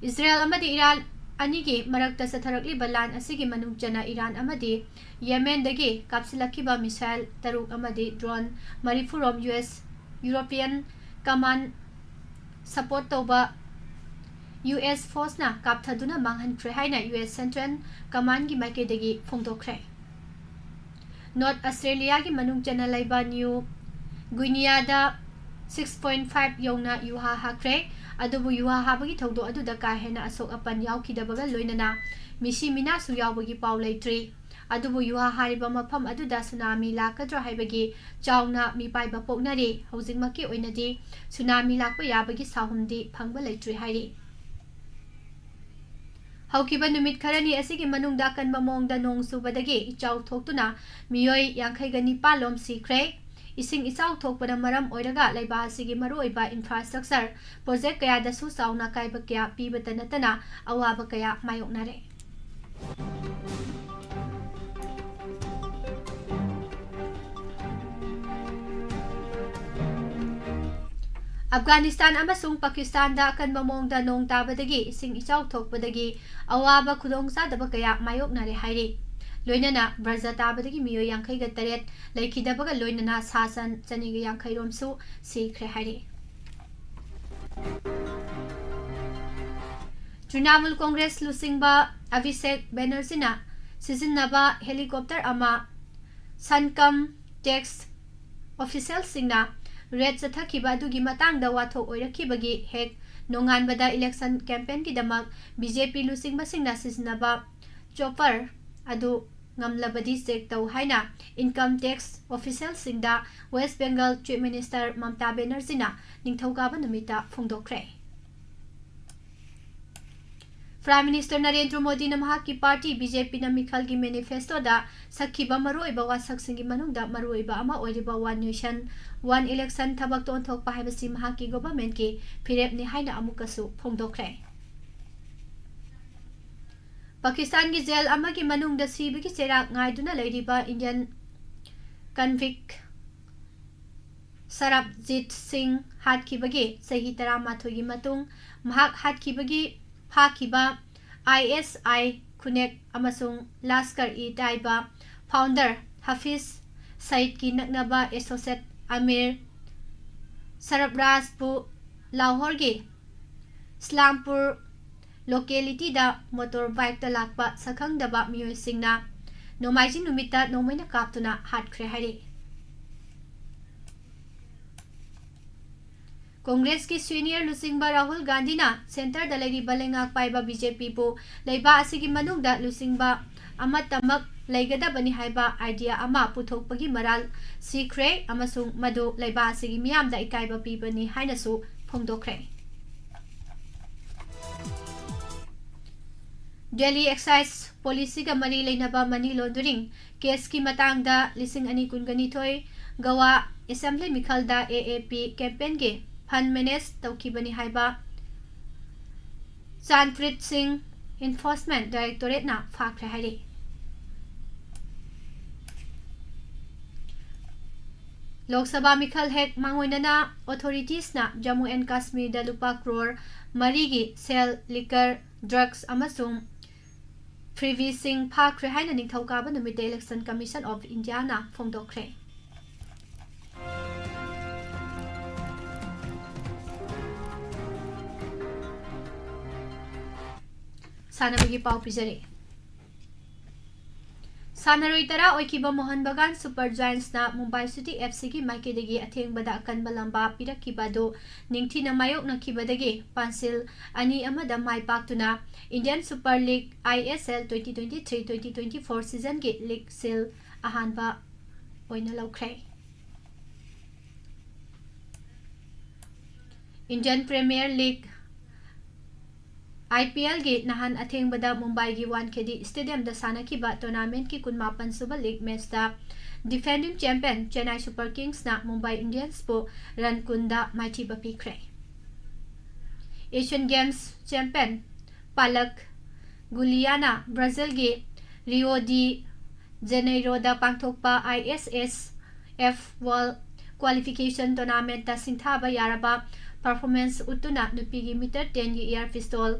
ꯏꯁꯔꯥꯌꯦꯜ ꯑꯃꯗꯤ ꯏꯔꯥꯟ ꯑꯅꯤꯒꯤ ꯃꯔꯛꯇ ꯆꯠꯊꯔꯛꯂꯤꯕ ꯂꯥꯟ ꯑꯁꯤꯒꯤ ꯃꯅꯨꯡ ꯆꯟꯅ ꯏꯔꯥꯟ ꯑꯃꯗꯤ ꯌꯦꯃꯦꯟꯗꯒꯤ ꯀꯥꯞꯁꯤꯜꯂꯛꯈꯤꯕ missile ꯇꯔꯨꯛ ꯑꯃꯗꯤ drone ꯃꯔꯤꯐꯨ ꯔꯣꯝ U S European Command support ꯇꯧꯕ ꯌꯨ ꯑꯦꯁ forceꯅ ꯀꯥꯞꯊꯗꯨꯅ ꯃꯥꯡꯍꯟꯈ꯭ꯔꯦ ꯍꯥꯏꯅ ꯌꯨ ꯑꯦꯁ Central Commandꯒꯤ ꯃꯥꯏꯀꯩꯗꯒꯤ ꯐꯣꯡꯗꯣꯛꯈ꯭ꯔꯦ꯫ ꯅꯣꯔꯠ ꯑꯁꯇ꯭ꯔꯦꯂꯤꯌꯥꯒꯤ ꯃꯅꯨꯡ ꯆꯟꯅ ꯂꯩꯕ ꯅ꯭ꯌꯨ ꯒꯨꯏꯅꯤꯌꯥꯗ six point five ꯌꯧꯅ ꯌꯨꯍꯥ ꯍꯥꯈ꯭ꯔꯦ꯫ ꯑꯗꯨꯕꯨ ꯌꯨꯍꯥ ꯍꯥꯕꯒꯤ ꯊꯧꯗꯣꯛ ꯑꯗꯨꯗ ꯀꯥ ꯍꯦꯟꯅ ꯑꯁꯣꯛ ꯑꯄꯟ ꯌꯥꯎꯈꯤꯗꯕꯒ ꯂꯣꯏꯅꯅ ꯃꯤꯁꯤ ꯃꯤꯅꯥꯁꯨ ꯌꯥꯎꯕꯒꯤ ꯄꯥꯎ ꯂꯩꯇ꯭ꯔꯤ꯫ ꯑꯗꯨꯕꯨ ꯌꯨꯍꯥ ꯍꯥꯔꯤꯕ ꯃꯐꯝ ꯑꯗꯨꯗ ꯁꯨꯅꯥꯃꯤ ꯂꯥꯛꯀꯗ꯭ꯔꯥ ꯍꯥꯏꯕꯒꯤ ꯆꯥꯎꯅ ꯃꯤꯄꯥꯏꯕ ꯄꯣꯛꯅꯔꯤ꯫ ꯍꯧꯖꯤꯛꯃꯛꯀꯤ ꯑꯣꯏꯅꯗꯤ ꯁꯨꯅꯥꯃꯤ ꯂꯥꯛꯄ ꯌꯥꯕꯒꯤ ꯁꯥꯍꯨꯝꯗꯤ ꯐꯪꯕ ꯂꯩꯇ꯭ꯔꯤ ꯍꯥꯏꯔꯤ꯫ ꯍꯧꯈꯤꯕ ꯅꯨꯃꯤꯠ ꯈꯔꯅꯤ ꯑꯁꯤꯒꯤ ꯃꯅꯨꯡꯗ ꯑꯀꯟꯕ ꯃꯑꯣꯡꯗ ꯅꯣꯡ ꯆꯨꯕꯗꯒꯤ ꯏꯆꯥꯎ ꯊꯣꯛꯇꯨꯅ ꯃꯤꯑꯣꯏ ꯌꯥꯡꯈꯩꯒ ꯅꯤꯄꯥꯜ ꯂꯣꯝ ꯁꯤꯈ꯭ꯔꯦ꯫ ꯏꯁꯤꯡ ꯏꯆꯥꯎ ꯊꯣꯛꯄꯅ ꯃꯔꯝ ꯑꯣꯏꯔꯒ ꯂꯩꯕꯥꯛ ꯑꯁꯤꯒꯤ ꯃꯔꯨꯑꯣꯏꯕ infrastructure project ꯀꯌꯥꯗꯁꯨ ꯆꯥꯎꯅ ꯑꯀꯥꯏꯕ ꯀꯌꯥ ꯄꯤꯕꯇ ꯅꯠꯇꯅ ꯑꯋꯥꯕ ꯀꯌꯥ ꯃꯥꯌꯣꯛꯅꯔꯦ꯫ ꯑꯐꯒꯥꯅꯤꯁꯇꯥꯟ ꯑꯃꯁꯨꯡ ꯄꯥꯀꯤꯁꯇꯥꯟꯗ ꯑꯀꯟꯕ ꯃꯑꯣꯡꯗ ꯅꯣꯡ ꯇꯥꯕꯗꯒꯤ ꯏꯁꯤꯡ ꯏꯆꯥꯎ ꯊꯣꯛꯄꯗꯒꯤ ꯑꯋꯥꯕ ꯈꯨꯗꯣꯡꯆꯥꯗꯕ ꯀꯌꯥ ꯃꯥꯌꯣꯛꯅꯔꯦ ꯍꯥꯏꯔꯤ꯫ ꯂꯣꯏꯅꯅ ꯕ꯭ꯔꯖ ꯇꯥꯕꯗꯒꯤ ꯃꯤꯑꯣꯏ ꯌꯥꯡꯈꯩꯒ ꯇꯔꯦꯠ ꯂꯩꯈꯤꯗꯕꯒ ꯂꯣꯏꯅꯅ ꯁꯥ ꯁꯟ ꯆꯅꯤꯒ ꯌꯥꯡꯈꯩ ꯔꯣꯝꯁꯨ ꯁꯤꯈ꯭ꯔꯦ ꯍꯥꯏꯔꯤ꯫ ꯇ꯭ꯔꯤꯅꯥꯃꯨꯜ ꯀꯣꯡꯒ꯭ꯔꯦꯁ ꯂꯨꯆꯤꯡꯕ ꯑꯚꯤꯁꯦꯛ ꯕꯦꯅꯔꯖꯤꯅ ꯁꯤꯖꯤꯟꯅꯕ helicopter ꯑꯃ ꯁꯟꯀꯝ ꯇꯦꯛꯁ officialꯁꯤꯡꯅ raid ꯆꯠꯊꯈꯤꯕ ꯑꯗꯨꯒꯤ ꯃꯇꯥꯡꯗ ꯋꯥꯊꯣꯛ ꯑꯣꯏꯔꯛꯈꯤꯕꯒꯤ ꯍꯦꯛ ꯅꯣꯡꯉꯥꯟꯕꯗ election campaignꯒꯤꯗꯃꯛ BJP ꯂꯨꯆꯤꯡꯕꯁꯤꯡꯅ ꯁꯤꯖꯤꯟꯅꯕ chopper ꯑꯗꯨ ꯉꯝꯂꯕꯗꯤ check ꯇꯧ ꯍꯥꯏꯅ income tax officialꯁꯤꯡꯗ West Bengal Chief Minister Mamta ꯕꯦꯅꯔꯖꯤꯅ ꯅꯤꯡꯊꯧꯀꯥꯕ ꯅꯨꯃꯤꯠꯇ ꯐꯣꯡꯗꯣꯛꯈ꯭ꯔꯦ꯫ Prime Minister ꯅꯔꯦꯟꯗ꯭ꯔ ꯃꯣꯗꯤꯅ ꯃꯍꯥꯛꯀꯤ party BJPꯅ ꯃꯤꯈꯜꯒꯤ manifestoꯗ ꯁꯛꯈꯤꯕ ꯃꯔꯨꯑꯣꯏꯕ ꯋꯥꯁꯛꯁꯤꯡꯒꯤ ꯃꯅꯨꯡꯗ ꯃꯔꯨꯑꯣꯏꯕ ꯑꯃ ꯑꯣꯏꯔꯤꯕ One Nation, One Election ꯊꯕꯛꯇ ꯑꯣꯟꯊꯣꯛꯄ ꯍꯥꯏꯕꯁꯤ ꯃꯍꯥꯛꯀꯤ governmentꯀꯤ ꯐꯤꯔꯦꯞꯅꯤ ꯍꯥꯏꯅ ꯑꯃꯨꯛꯀꯁꯨ ꯐꯣꯡꯗꯣꯛꯈ꯭ꯔꯦ꯫ ꯄꯥꯀꯤꯁꯇꯥꯟꯒꯤ ꯖꯦꯜ ꯑꯃꯒꯤ ꯃꯅꯨꯡꯗ ꯁꯤꯕꯒꯤ ꯆꯩꯔꯥꯛ ꯉꯥꯏꯗꯨꯅ ꯂꯩꯔꯤꯕ Indian convict ꯁꯔꯕꯖꯤꯠ ꯁꯤꯡ ꯍꯥꯠꯈꯤꯕꯒꯤ ꯆꯍꯤ ꯇꯔꯥꯃꯥꯊꯣꯏꯒꯤ ꯃꯇꯨꯡ ꯃꯍꯥꯛ ꯍꯥꯠꯈꯤꯕꯒꯤ ꯐꯥꯈꯤꯕ ISI ꯈꯨꯅꯦꯛ ꯑꯃꯁꯨꯡ ꯂꯁꯀꯔ-ꯏ-ꯇꯥꯏꯕꯥ founder ꯍꯥꯐꯤꯖ ꯁꯌꯤꯗꯀꯤ ꯅꯛꯅꯕ associate ꯑꯃꯤꯔ ꯁꯔꯕꯔꯥꯖꯄꯨ ꯂꯥꯍꯣꯔꯒꯤ ꯏꯁꯂꯥꯝꯄꯨꯔ localityꯗ motor bikeꯇ ꯂꯥꯛꯄ ꯁꯛꯈꯪꯗꯕ ꯃꯤꯑꯣꯏꯁꯤꯡꯅ ꯅꯣꯡꯃꯥꯏꯖꯤꯡ ꯅꯨꯃꯤꯠꯇ ꯅꯣꯡꯃꯩꯅ ꯀꯥꯞꯇꯨꯅ ꯍꯥꯠꯈ꯭ꯔꯦ ꯍꯥꯏꯔꯤ꯫ ꯀꯣꯡꯒ꯭ꯔꯦꯁꯀꯤ senior ꯂꯨꯆꯤꯡꯕ ꯔꯥꯍꯨꯜ ꯒꯥꯟꯙꯤꯅ centreꯗ ꯂꯩꯔꯤꯕ ꯂꯩꯉꯥꯛ ꯄꯥꯏꯕ BJPꯕꯨ ꯂꯩꯕꯥꯛ ꯑꯁꯤꯒꯤ ꯃꯅꯨꯡꯗ ꯂꯨꯆꯤꯡꯕ ꯑꯃꯠꯇꯃꯛ ꯂꯩꯒꯗꯕꯅꯤ ꯍꯥꯏꯕ idea ꯑꯃ ꯄꯨꯊꯣꯛꯄꯒꯤ ꯃꯔꯥꯜ ꯁꯤꯈ꯭ꯔꯦ ꯑꯃꯁꯨꯡ ꯃꯗꯨ ꯂꯩꯕꯥꯛ ꯑꯁꯤꯒꯤ ꯃꯤꯌꯥꯝꯗ ꯏꯀꯥꯏꯕ ꯄꯤꯕꯅꯤ ꯍꯥꯏꯅꯁꯨ ꯐꯣꯡꯗꯣꯛꯈ꯭ꯔꯦ꯫ Delhi excise policyꯒ ꯃꯔꯤ ꯂꯩꯅꯕ money laundering caseꯀꯤ ꯃꯇꯥꯡꯗ ꯂꯤꯁꯤꯡ ꯑꯅꯤ ꯀꯨꯟꯒ ꯅꯤꯊꯣꯏ Goa Assembly ꯃꯤꯈꯜꯗ AAP campaignꯒꯤ fund manage ꯇꯧꯈꯤꯕꯅꯤ ꯍꯥꯏꯕ ꯆꯥꯟꯄ꯭ꯔꯤꯠ ꯁꯤꯡ Enforcement Directorateꯅ ꯐꯥꯈ꯭ꯔꯦ ꯍꯥꯏꯔꯤ꯫ ꯂꯣꯛ ꯁꯚꯥ ꯃꯤꯈꯜ ꯍꯦꯛ ꯃꯥꯡꯑꯣꯏꯅꯅ authoritiesꯅ Jammu and Kashmirꯗ ꯂꯨꯄꯥ ꯀ꯭ꯔꯣꯔ ꯃꯔꯤꯒꯤ sale, liquor, drugs ꯑꯃꯁꯨꯡ freebiesꯁꯤꯡ ꯐꯥꯈ꯭ꯔꯦ ꯍꯥꯏꯅ ꯅꯤꯡꯊꯧꯀꯥꯕ ꯅꯨꯃꯤꯠꯇ Election Commission of Indiaꯅ ꯐꯣꯡꯗꯣꯛꯈ꯭ꯔꯦ꯫ ꯁꯥꯟꯅꯕꯒꯤ ꯄꯥꯎ ꯄꯤꯖꯔꯤ꯫ ꯁꯥꯟꯅꯔꯣꯏ ꯇꯔꯥ ꯑꯣꯏꯈꯤꯕ ꯃꯣꯍꯟ ꯕꯒꯥꯟ ꯁꯨꯄꯔ ꯖꯥꯏꯟꯁꯅ ꯃꯨꯝꯕꯥꯏ ꯁꯤꯇꯤ ꯑꯦꯐ ꯁꯤꯒꯤ ꯃꯥꯏꯀꯩꯗꯒꯤ ꯑꯊꯦꯡꯕꯗ ꯑꯀꯟꯕ ꯂꯝꯕꯥ ꯄꯤꯔꯛꯈꯤꯕ ꯑꯗꯨ ꯅꯤꯡꯊꯤꯅ ꯃꯥꯌꯣꯛꯅꯈꯤꯕꯗꯒꯤ ꯄꯥꯟꯁꯤꯜ ꯑꯅꯤ ꯑꯃꯗ ꯃꯥꯏ ꯄꯥꯛꯇꯨꯅ Indian Super League, I S L, twenty twenty-three twenty twenty-four seasonꯒꯤ ꯂꯤꯒ ꯁꯤꯜ ꯑꯍꯥꯟꯕ ꯑꯣꯏꯅ ꯂꯧꯈ꯭ꯔꯦ꯫ Indian Premier League, I P Lꯒꯤ ꯅꯍꯥꯟ ꯑꯊꯦꯡꯕꯗ ꯃꯨꯝꯕꯥꯏꯒꯤ ꯋꯥꯟꯈꯦꯗꯦ ꯁ꯭ꯇꯦꯗꯤꯌꯝꯗ ꯁꯥꯟꯅꯈꯤꯕ ꯇꯣꯔꯅꯥꯃꯦꯟꯠꯀꯤ ꯀꯨꯟꯃꯥꯄꯟ ꯁꯨꯕ ꯂꯤꯒ ꯃꯦꯆꯇ defending champion Chennai Super Kingsꯅ ꯃꯨꯝꯕꯥꯏ ꯏꯟꯗꯤꯌꯟꯁꯄꯨ ꯔꯟ ꯀꯨꯟꯗ ꯃꯥꯏꯊꯤꯕ ꯄꯤꯈ꯭ꯔꯦ꯫ Asian Games champion ꯄꯥꯂꯛ ꯒꯨꯂꯤꯌꯥꯅ ꯕ꯭ꯔꯥꯖꯤꯜꯒꯤ ꯔꯤꯑꯣ ꯗꯤ ꯖꯦꯅꯩꯔꯣꯗ ꯄꯥꯡꯊꯣꯛꯄ I S S F World Qualification Tournamentꯇ ꯁꯤꯡꯊꯥꯕ ꯌꯥꯔꯕ performance ꯎꯠꯇꯨꯅ ꯅꯨꯄꯤꯒꯤ meter tenꯒꯤ air pistol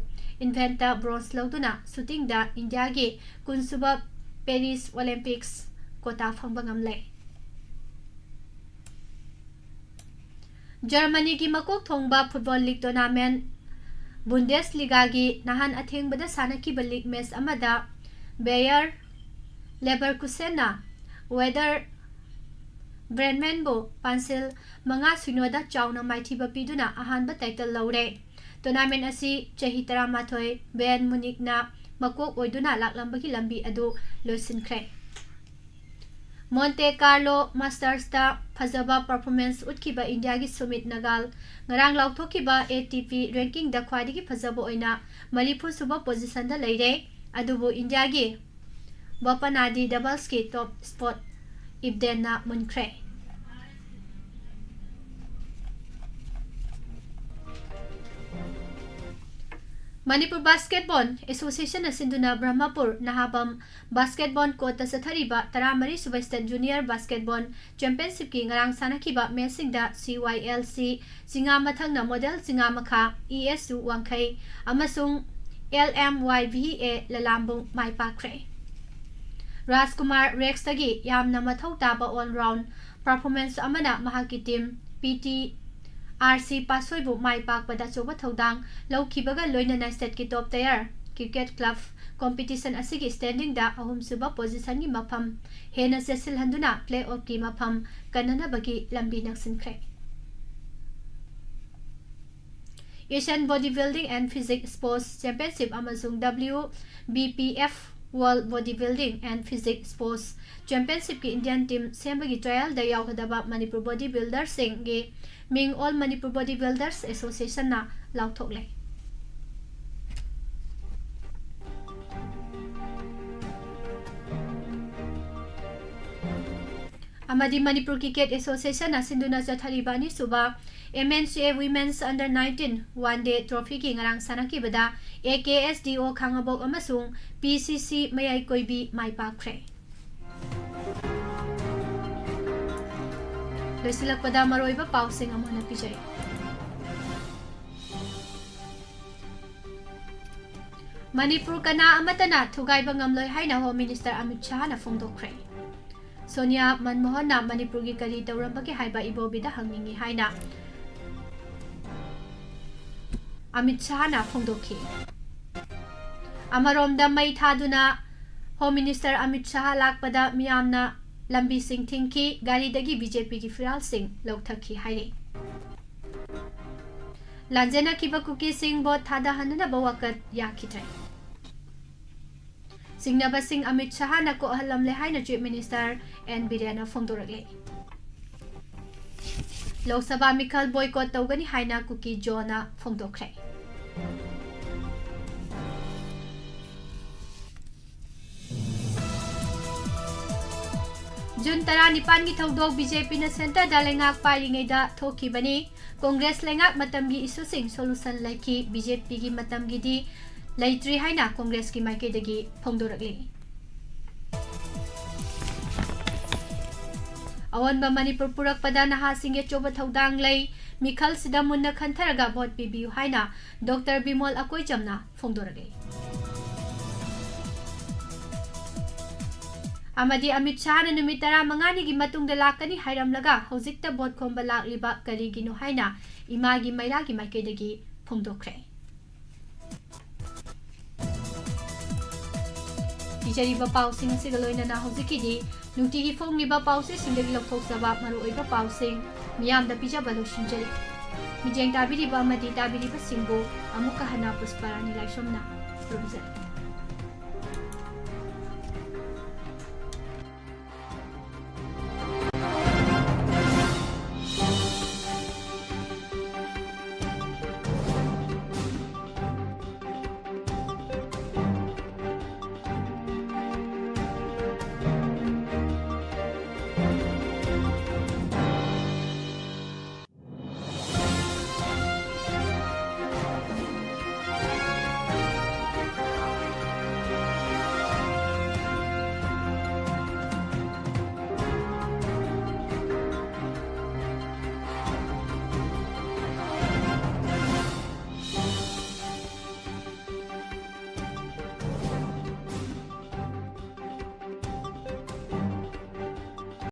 eventꯇ bronze ꯂꯧꯗꯨꯅ shootingꯗ ꯏꯟꯗꯤꯌꯥꯒꯤ ꯀꯨꯟꯁꯨꯕ Paris Olympics quota ꯐꯪꯕ ꯉꯝꯂꯦ꯫ ꯖꯔꯃꯅꯤꯒꯤ ꯃꯀꯣꯛ ꯊꯣꯡꯕ football league tournament Bundesligaꯒꯤ ꯅꯍꯥꯟ ꯑꯊꯦꯡꯕꯗ ꯁꯥꯟꯅꯈꯤꯕ ꯂꯤꯒ ꯃꯦꯆ ꯑꯃꯗ Bayer Leverkusenꯅ Werder Bremenꯕꯨ ꯄꯥꯟꯁꯤꯜ ꯃꯉꯥ ꯁꯤꯅꯣꯗ ꯆꯥꯎꯅ ꯃꯥꯏꯊꯤꯕ ꯄꯤꯗꯨꯅ ꯑꯍꯥꯟꯕ title ꯂꯧꯔꯦ꯫ Tournament ꯑꯁꯤ ꯆꯍꯤ ꯇꯔꯥꯃꯥꯊꯣꯏ Bayern Munichꯅ ꯃꯀꯣꯛ ꯑꯣꯏꯗꯨꯅ ꯂꯥꯛꯂꯝꯕꯒꯤ ꯂꯝꯕꯤ ꯑꯗꯨ ꯂꯣꯏꯁꯤꯟꯈ꯭ꯔꯦ꯫ Monte Carlo Mastersꯇ ꯐꯖꯕ performance ꯎꯠꯈꯤꯕ ꯏꯟꯗꯤꯌꯥꯒꯤ ꯁꯨꯃꯤꯠ ꯅꯒꯥꯜ ꯉꯔꯥꯡ ꯂꯥꯎꯊꯣꯛꯈꯤꯕ A T P rankingꯗ ꯈ꯭ꯋꯥꯏꯗꯒꯤ ꯐꯖꯕ ꯑꯣꯏꯅ ꯃꯔꯤꯐꯨ ꯁꯨꯕ positionꯗ ꯂꯩꯔꯦ꯫ ꯑꯗꯨꯕꯨ ꯏꯟꯗꯤꯌꯥꯒꯤ ꯕꯣꯄꯅꯥꯗꯤ doubleski top spot ꯏꯕꯗꯦꯟꯅ ꯃꯨꯟꯈ꯭ꯔꯦ꯫ Manipur Basketball Associationꯅ ꯁꯤꯟꯗꯨꯅ ꯕ꯭ꯔꯍꯃꯄꯨꯔ ꯅꯍꯥꯕꯝ basketball courtꯇ ꯆꯠꯊꯔꯤꯕ ꯇꯔꯥꯃꯔꯤ ꯁꯨꯕ State Junior Basketball Championshipꯀꯤ ꯉꯔꯥꯡ ꯁꯥꯟꯅꯈꯤꯕ ꯃꯦꯆꯁꯤꯡꯗ C Y L C ꯆꯤꯉꯥꯃꯊꯪꯅ Model ꯆꯤꯉꯥꯃꯈꯥ, E S U ꯋꯥꯡꯈꯩ ꯑꯃꯁꯨꯡ L M Y V A ꯂꯂꯥꯝꯕꯨꯡ ꯃꯥꯏ ꯄꯥꯛꯈ꯭ꯔꯦ꯫ ꯔꯥꯖꯀꯨꯃꯥꯔ Rexꯇꯒꯤ ꯌꯥꯝꯅ ꯃꯊꯧ ꯇꯥꯕ all round performance ꯑꯃꯅ ꯃꯍꯥꯛꯀꯤ team P T R C ꯄꯥꯠꯁꯣꯏꯕꯨ ꯃꯥꯏ ꯄꯥꯛꯄꯗ ꯑꯆꯧꯕ ꯊꯧꯗꯥꯡ ꯂꯧꯈꯤꯕꯒ ꯂꯣꯏꯅꯅ stateꯀꯤ top tier Cricket Club competition ꯑꯁꯤꯒꯤ standingꯗ ꯑꯍꯨꯝꯁꯨꯕ positionꯒꯤ ꯃꯐꯝ ꯍꯦꯟꯅ ꯆꯦꯠꯁꯤꯜꯍꯟꯗꯨꯅ play-offꯀꯤ ꯃꯐꯝ ꯀꯟꯅꯅꯕꯒꯤ ꯂꯝꯕꯤ ꯅꯛꯁꯤꯟꯈ꯭ꯔꯦ꯫ Asian Bodybuilding and Physique Sports Championship ꯑꯃꯁꯨꯡ W B P F World Bodybuilding and Physique Sports Championshipꯀꯤ Indian team ꯁꯦꯝꯕꯒꯤ trialꯗ ꯌꯥꯎꯒꯗꯕ ꯃꯅꯤꯄꯨꯔ bodybuilderꯁꯤꯡꯒꯤ ꯃꯤꯡ All Manipur Bodybuilders Associationꯅ ꯂꯥꯎꯊꯣꯛꯂꯦ꯫ ꯑꯃꯗꯤ ꯃꯅꯤꯄꯨꯔ Cricket Associationꯅ ꯁꯤꯟꯗꯨꯅ ꯆꯠꯊꯔꯤꯕ ꯑꯅꯤꯁꯨꯕ M N C A Women's Under nineteen One Day Trophyꯒꯤ ꯉꯔꯥꯡ ꯁꯥꯟꯅꯈꯤꯕꯗ A K S D O ꯈꯥꯉꯕꯣꯛ ꯑꯃꯁꯨꯡ P C C ꯃꯌꯥꯏ ꯀꯣꯏꯕꯤ ꯃꯥꯏ ꯄꯥꯛꯈ꯭ꯔꯦ꯫ ꯂꯣꯏꯁꯤꯜꯂꯛꯄꯗ ꯃꯔꯨꯑꯣꯏꯕ ꯄꯥꯎꯁꯤꯡ ꯑꯃꯨꯛ ꯍꯟꯅ ꯄꯤꯖꯔꯤ꯫ ꯃꯅꯤꯄꯨꯔ ꯀꯅꯥ ꯑꯃꯠꯇꯅ ꯊꯨꯒꯥꯏꯕ ꯉꯝꯂꯣꯏ ꯍꯥꯏꯅ Home Minister ꯑꯃꯤꯠ ꯁꯍꯥꯅ ꯐꯣꯡꯗꯣꯛꯈ꯭ꯔꯦ꯫ ꯁꯣꯅꯤꯌꯥ ꯃꯟꯃꯣꯍꯟꯅ ꯃꯅꯤꯄꯨꯔꯒꯤ ꯀꯔꯤ ꯇꯧꯔꯝꯕꯒꯦ ꯍꯥꯏꯕ ꯏꯕꯣꯕꯤꯗ ꯍꯪꯅꯤꯡꯏ ꯍꯥꯏꯅ ꯑꯃꯤꯠ ꯁꯍꯥꯅ ꯐꯣꯡꯗꯣꯛꯈꯤ꯫ ꯑꯃꯔꯣꯝꯗ ꯃꯩ ꯊꯥꯗꯨꯅ Home Minister ꯑꯃꯤꯠ ꯁꯍꯥ ꯂꯥꯛꯄꯗ ꯃꯤꯌꯥꯝꯅ ꯂꯝꯕꯤꯁꯤꯡ ꯊꯤꯡꯈꯤ, ꯒꯥꯔꯤꯗꯒꯤ B J Pꯒꯤ ꯐꯤꯔꯥꯜꯁꯤꯡ ꯂꯧꯊꯈꯤ ꯍꯥꯏꯔꯤ꯫ ꯂꯥꯟꯖꯦꯟꯅꯈꯤꯕ ꯀꯨꯀꯤꯁꯤꯡ ꯚꯣꯠ ꯊꯥꯗꯍꯟꯅꯅꯕ ꯋꯥꯀꯠ ꯌꯥꯈꯤꯗ꯭ꯔꯦ꯫ ꯆꯤꯡꯅꯕꯁꯤꯡ ꯑꯃꯤꯠ ꯁꯍꯥꯅ ꯀꯣꯛꯍꯜꯂꯝꯂꯦ ꯍꯥꯏꯅ Chief Minister N ꯕꯤꯔꯦꯟꯅ ꯐꯣꯡꯗꯣꯔꯛꯂꯤ꯫ Lok Sabha ꯃꯤꯈꯜ boycott ꯇꯧꯒꯅꯤ ꯍꯥꯏꯅ ꯀꯨꯀꯤ ꯖꯣꯅ ꯐꯣꯡꯗꯣꯛꯈ꯭ꯔꯦ꯫ ꯖꯨꯟ ꯇꯔꯥꯅꯤꯄꯥꯟꯒꯤ ꯊꯧꯗꯣꯛ B J Pꯅ centreꯗ ꯂꯩꯉꯥꯛ ꯄꯥꯏꯔꯤꯉꯩꯗ ꯊꯣꯛꯈꯤꯕꯅꯤ꯫ Congress ꯂꯩꯉꯥꯛ ꯃꯇꯝꯒꯤ issueꯁꯤꯡ solution ꯂꯩꯈꯤ, B J Pꯒꯤ ꯃꯇꯝꯒꯤꯗꯤ ꯂꯩꯇ꯭ꯔꯤ ꯍꯥꯏꯅ Congressꯀꯤ ꯃꯥꯏꯀꯩꯗꯒꯤ ꯐꯣꯡꯗꯣꯔꯛꯂꯤ꯫ ꯑꯑꯣꯟꯕ ꯃꯅꯤꯄꯨꯔ ꯄꯨꯔꯛꯄꯗ ꯅꯍꯥꯁꯤꯡꯒꯤ ꯑꯆꯧꯕ ꯊꯧꯗꯥꯡ ꯂꯩ꯫ ꯃꯤꯈꯜꯁꯤꯗ ꯃꯨꯟꯅ ꯈꯟꯊꯔꯒ ꯚꯣꯠ ꯄꯤꯕꯤꯌꯨ ꯍꯥꯏꯅ Doctor ꯕꯤꯃꯣꯜ ꯑꯀꯣꯏꯆꯝꯅ ꯐꯣꯡꯗꯣꯔꯛꯂꯤ꯫ ꯑꯃꯗꯤ ꯑꯃꯤꯠ ꯁꯍꯥꯅ ꯅꯨꯃꯤꯠ ꯇꯔꯥꯃꯉꯥꯅꯤꯒꯤ ꯃꯇꯨꯡꯗ ꯂꯥꯛꯀꯅꯤ ꯍꯥꯏꯔꯝꯂꯒ ꯍꯧꯖꯤꯛꯇ ꯚꯣꯠ ꯈꯣꯝꯕ ꯂꯥꯛꯂꯤꯕ ꯀꯔꯤꯒꯤꯅꯣ ꯍꯥꯏꯅ ꯏꯃꯥꯒꯤ ꯃꯩꯔꯥꯒꯤ ꯃꯥꯏꯀꯩꯗꯒꯤ ꯐꯣꯡꯗꯣꯛꯈ꯭ꯔꯦ꯫ ꯄꯤꯖꯔꯤꯕ ꯄꯥꯎꯁꯤꯡ ꯑꯁꯤꯒ ꯂꯣꯏꯅꯅ ꯍꯧꯖꯤꯛꯀꯤꯗꯤ ꯅꯨꯡꯇꯤꯒꯤ ꯐꯣꯡꯂꯤꯕ ꯄꯥꯎꯆꯦꯁꯤꯡꯗꯒꯤ ꯂꯧꯊꯣꯛꯆꯕ ꯃꯔꯨꯑꯣꯏꯕ ꯄꯥꯎꯁꯤꯡ ꯃꯤꯌꯥꯝꯗ ꯄꯤꯖꯕ ꯂꯣꯏꯁꯤꯟꯖꯔꯤ꯫ ꯃꯤꯠꯌꯦꯡ ꯇꯥꯕꯤꯔꯤꯕ ꯑꯃꯗꯤ ꯇꯥꯕꯤꯔꯤꯕꯁꯤꯡꯕꯨ ꯑꯃꯨꯛꯀ ꯍꯟꯅ ꯄꯨꯁꯄꯥꯔꯥꯅꯤ ꯂꯥꯏꯁ꯭ꯔꯝꯅ ꯈꯨꯔꯨꯝꯖꯔꯤ꯫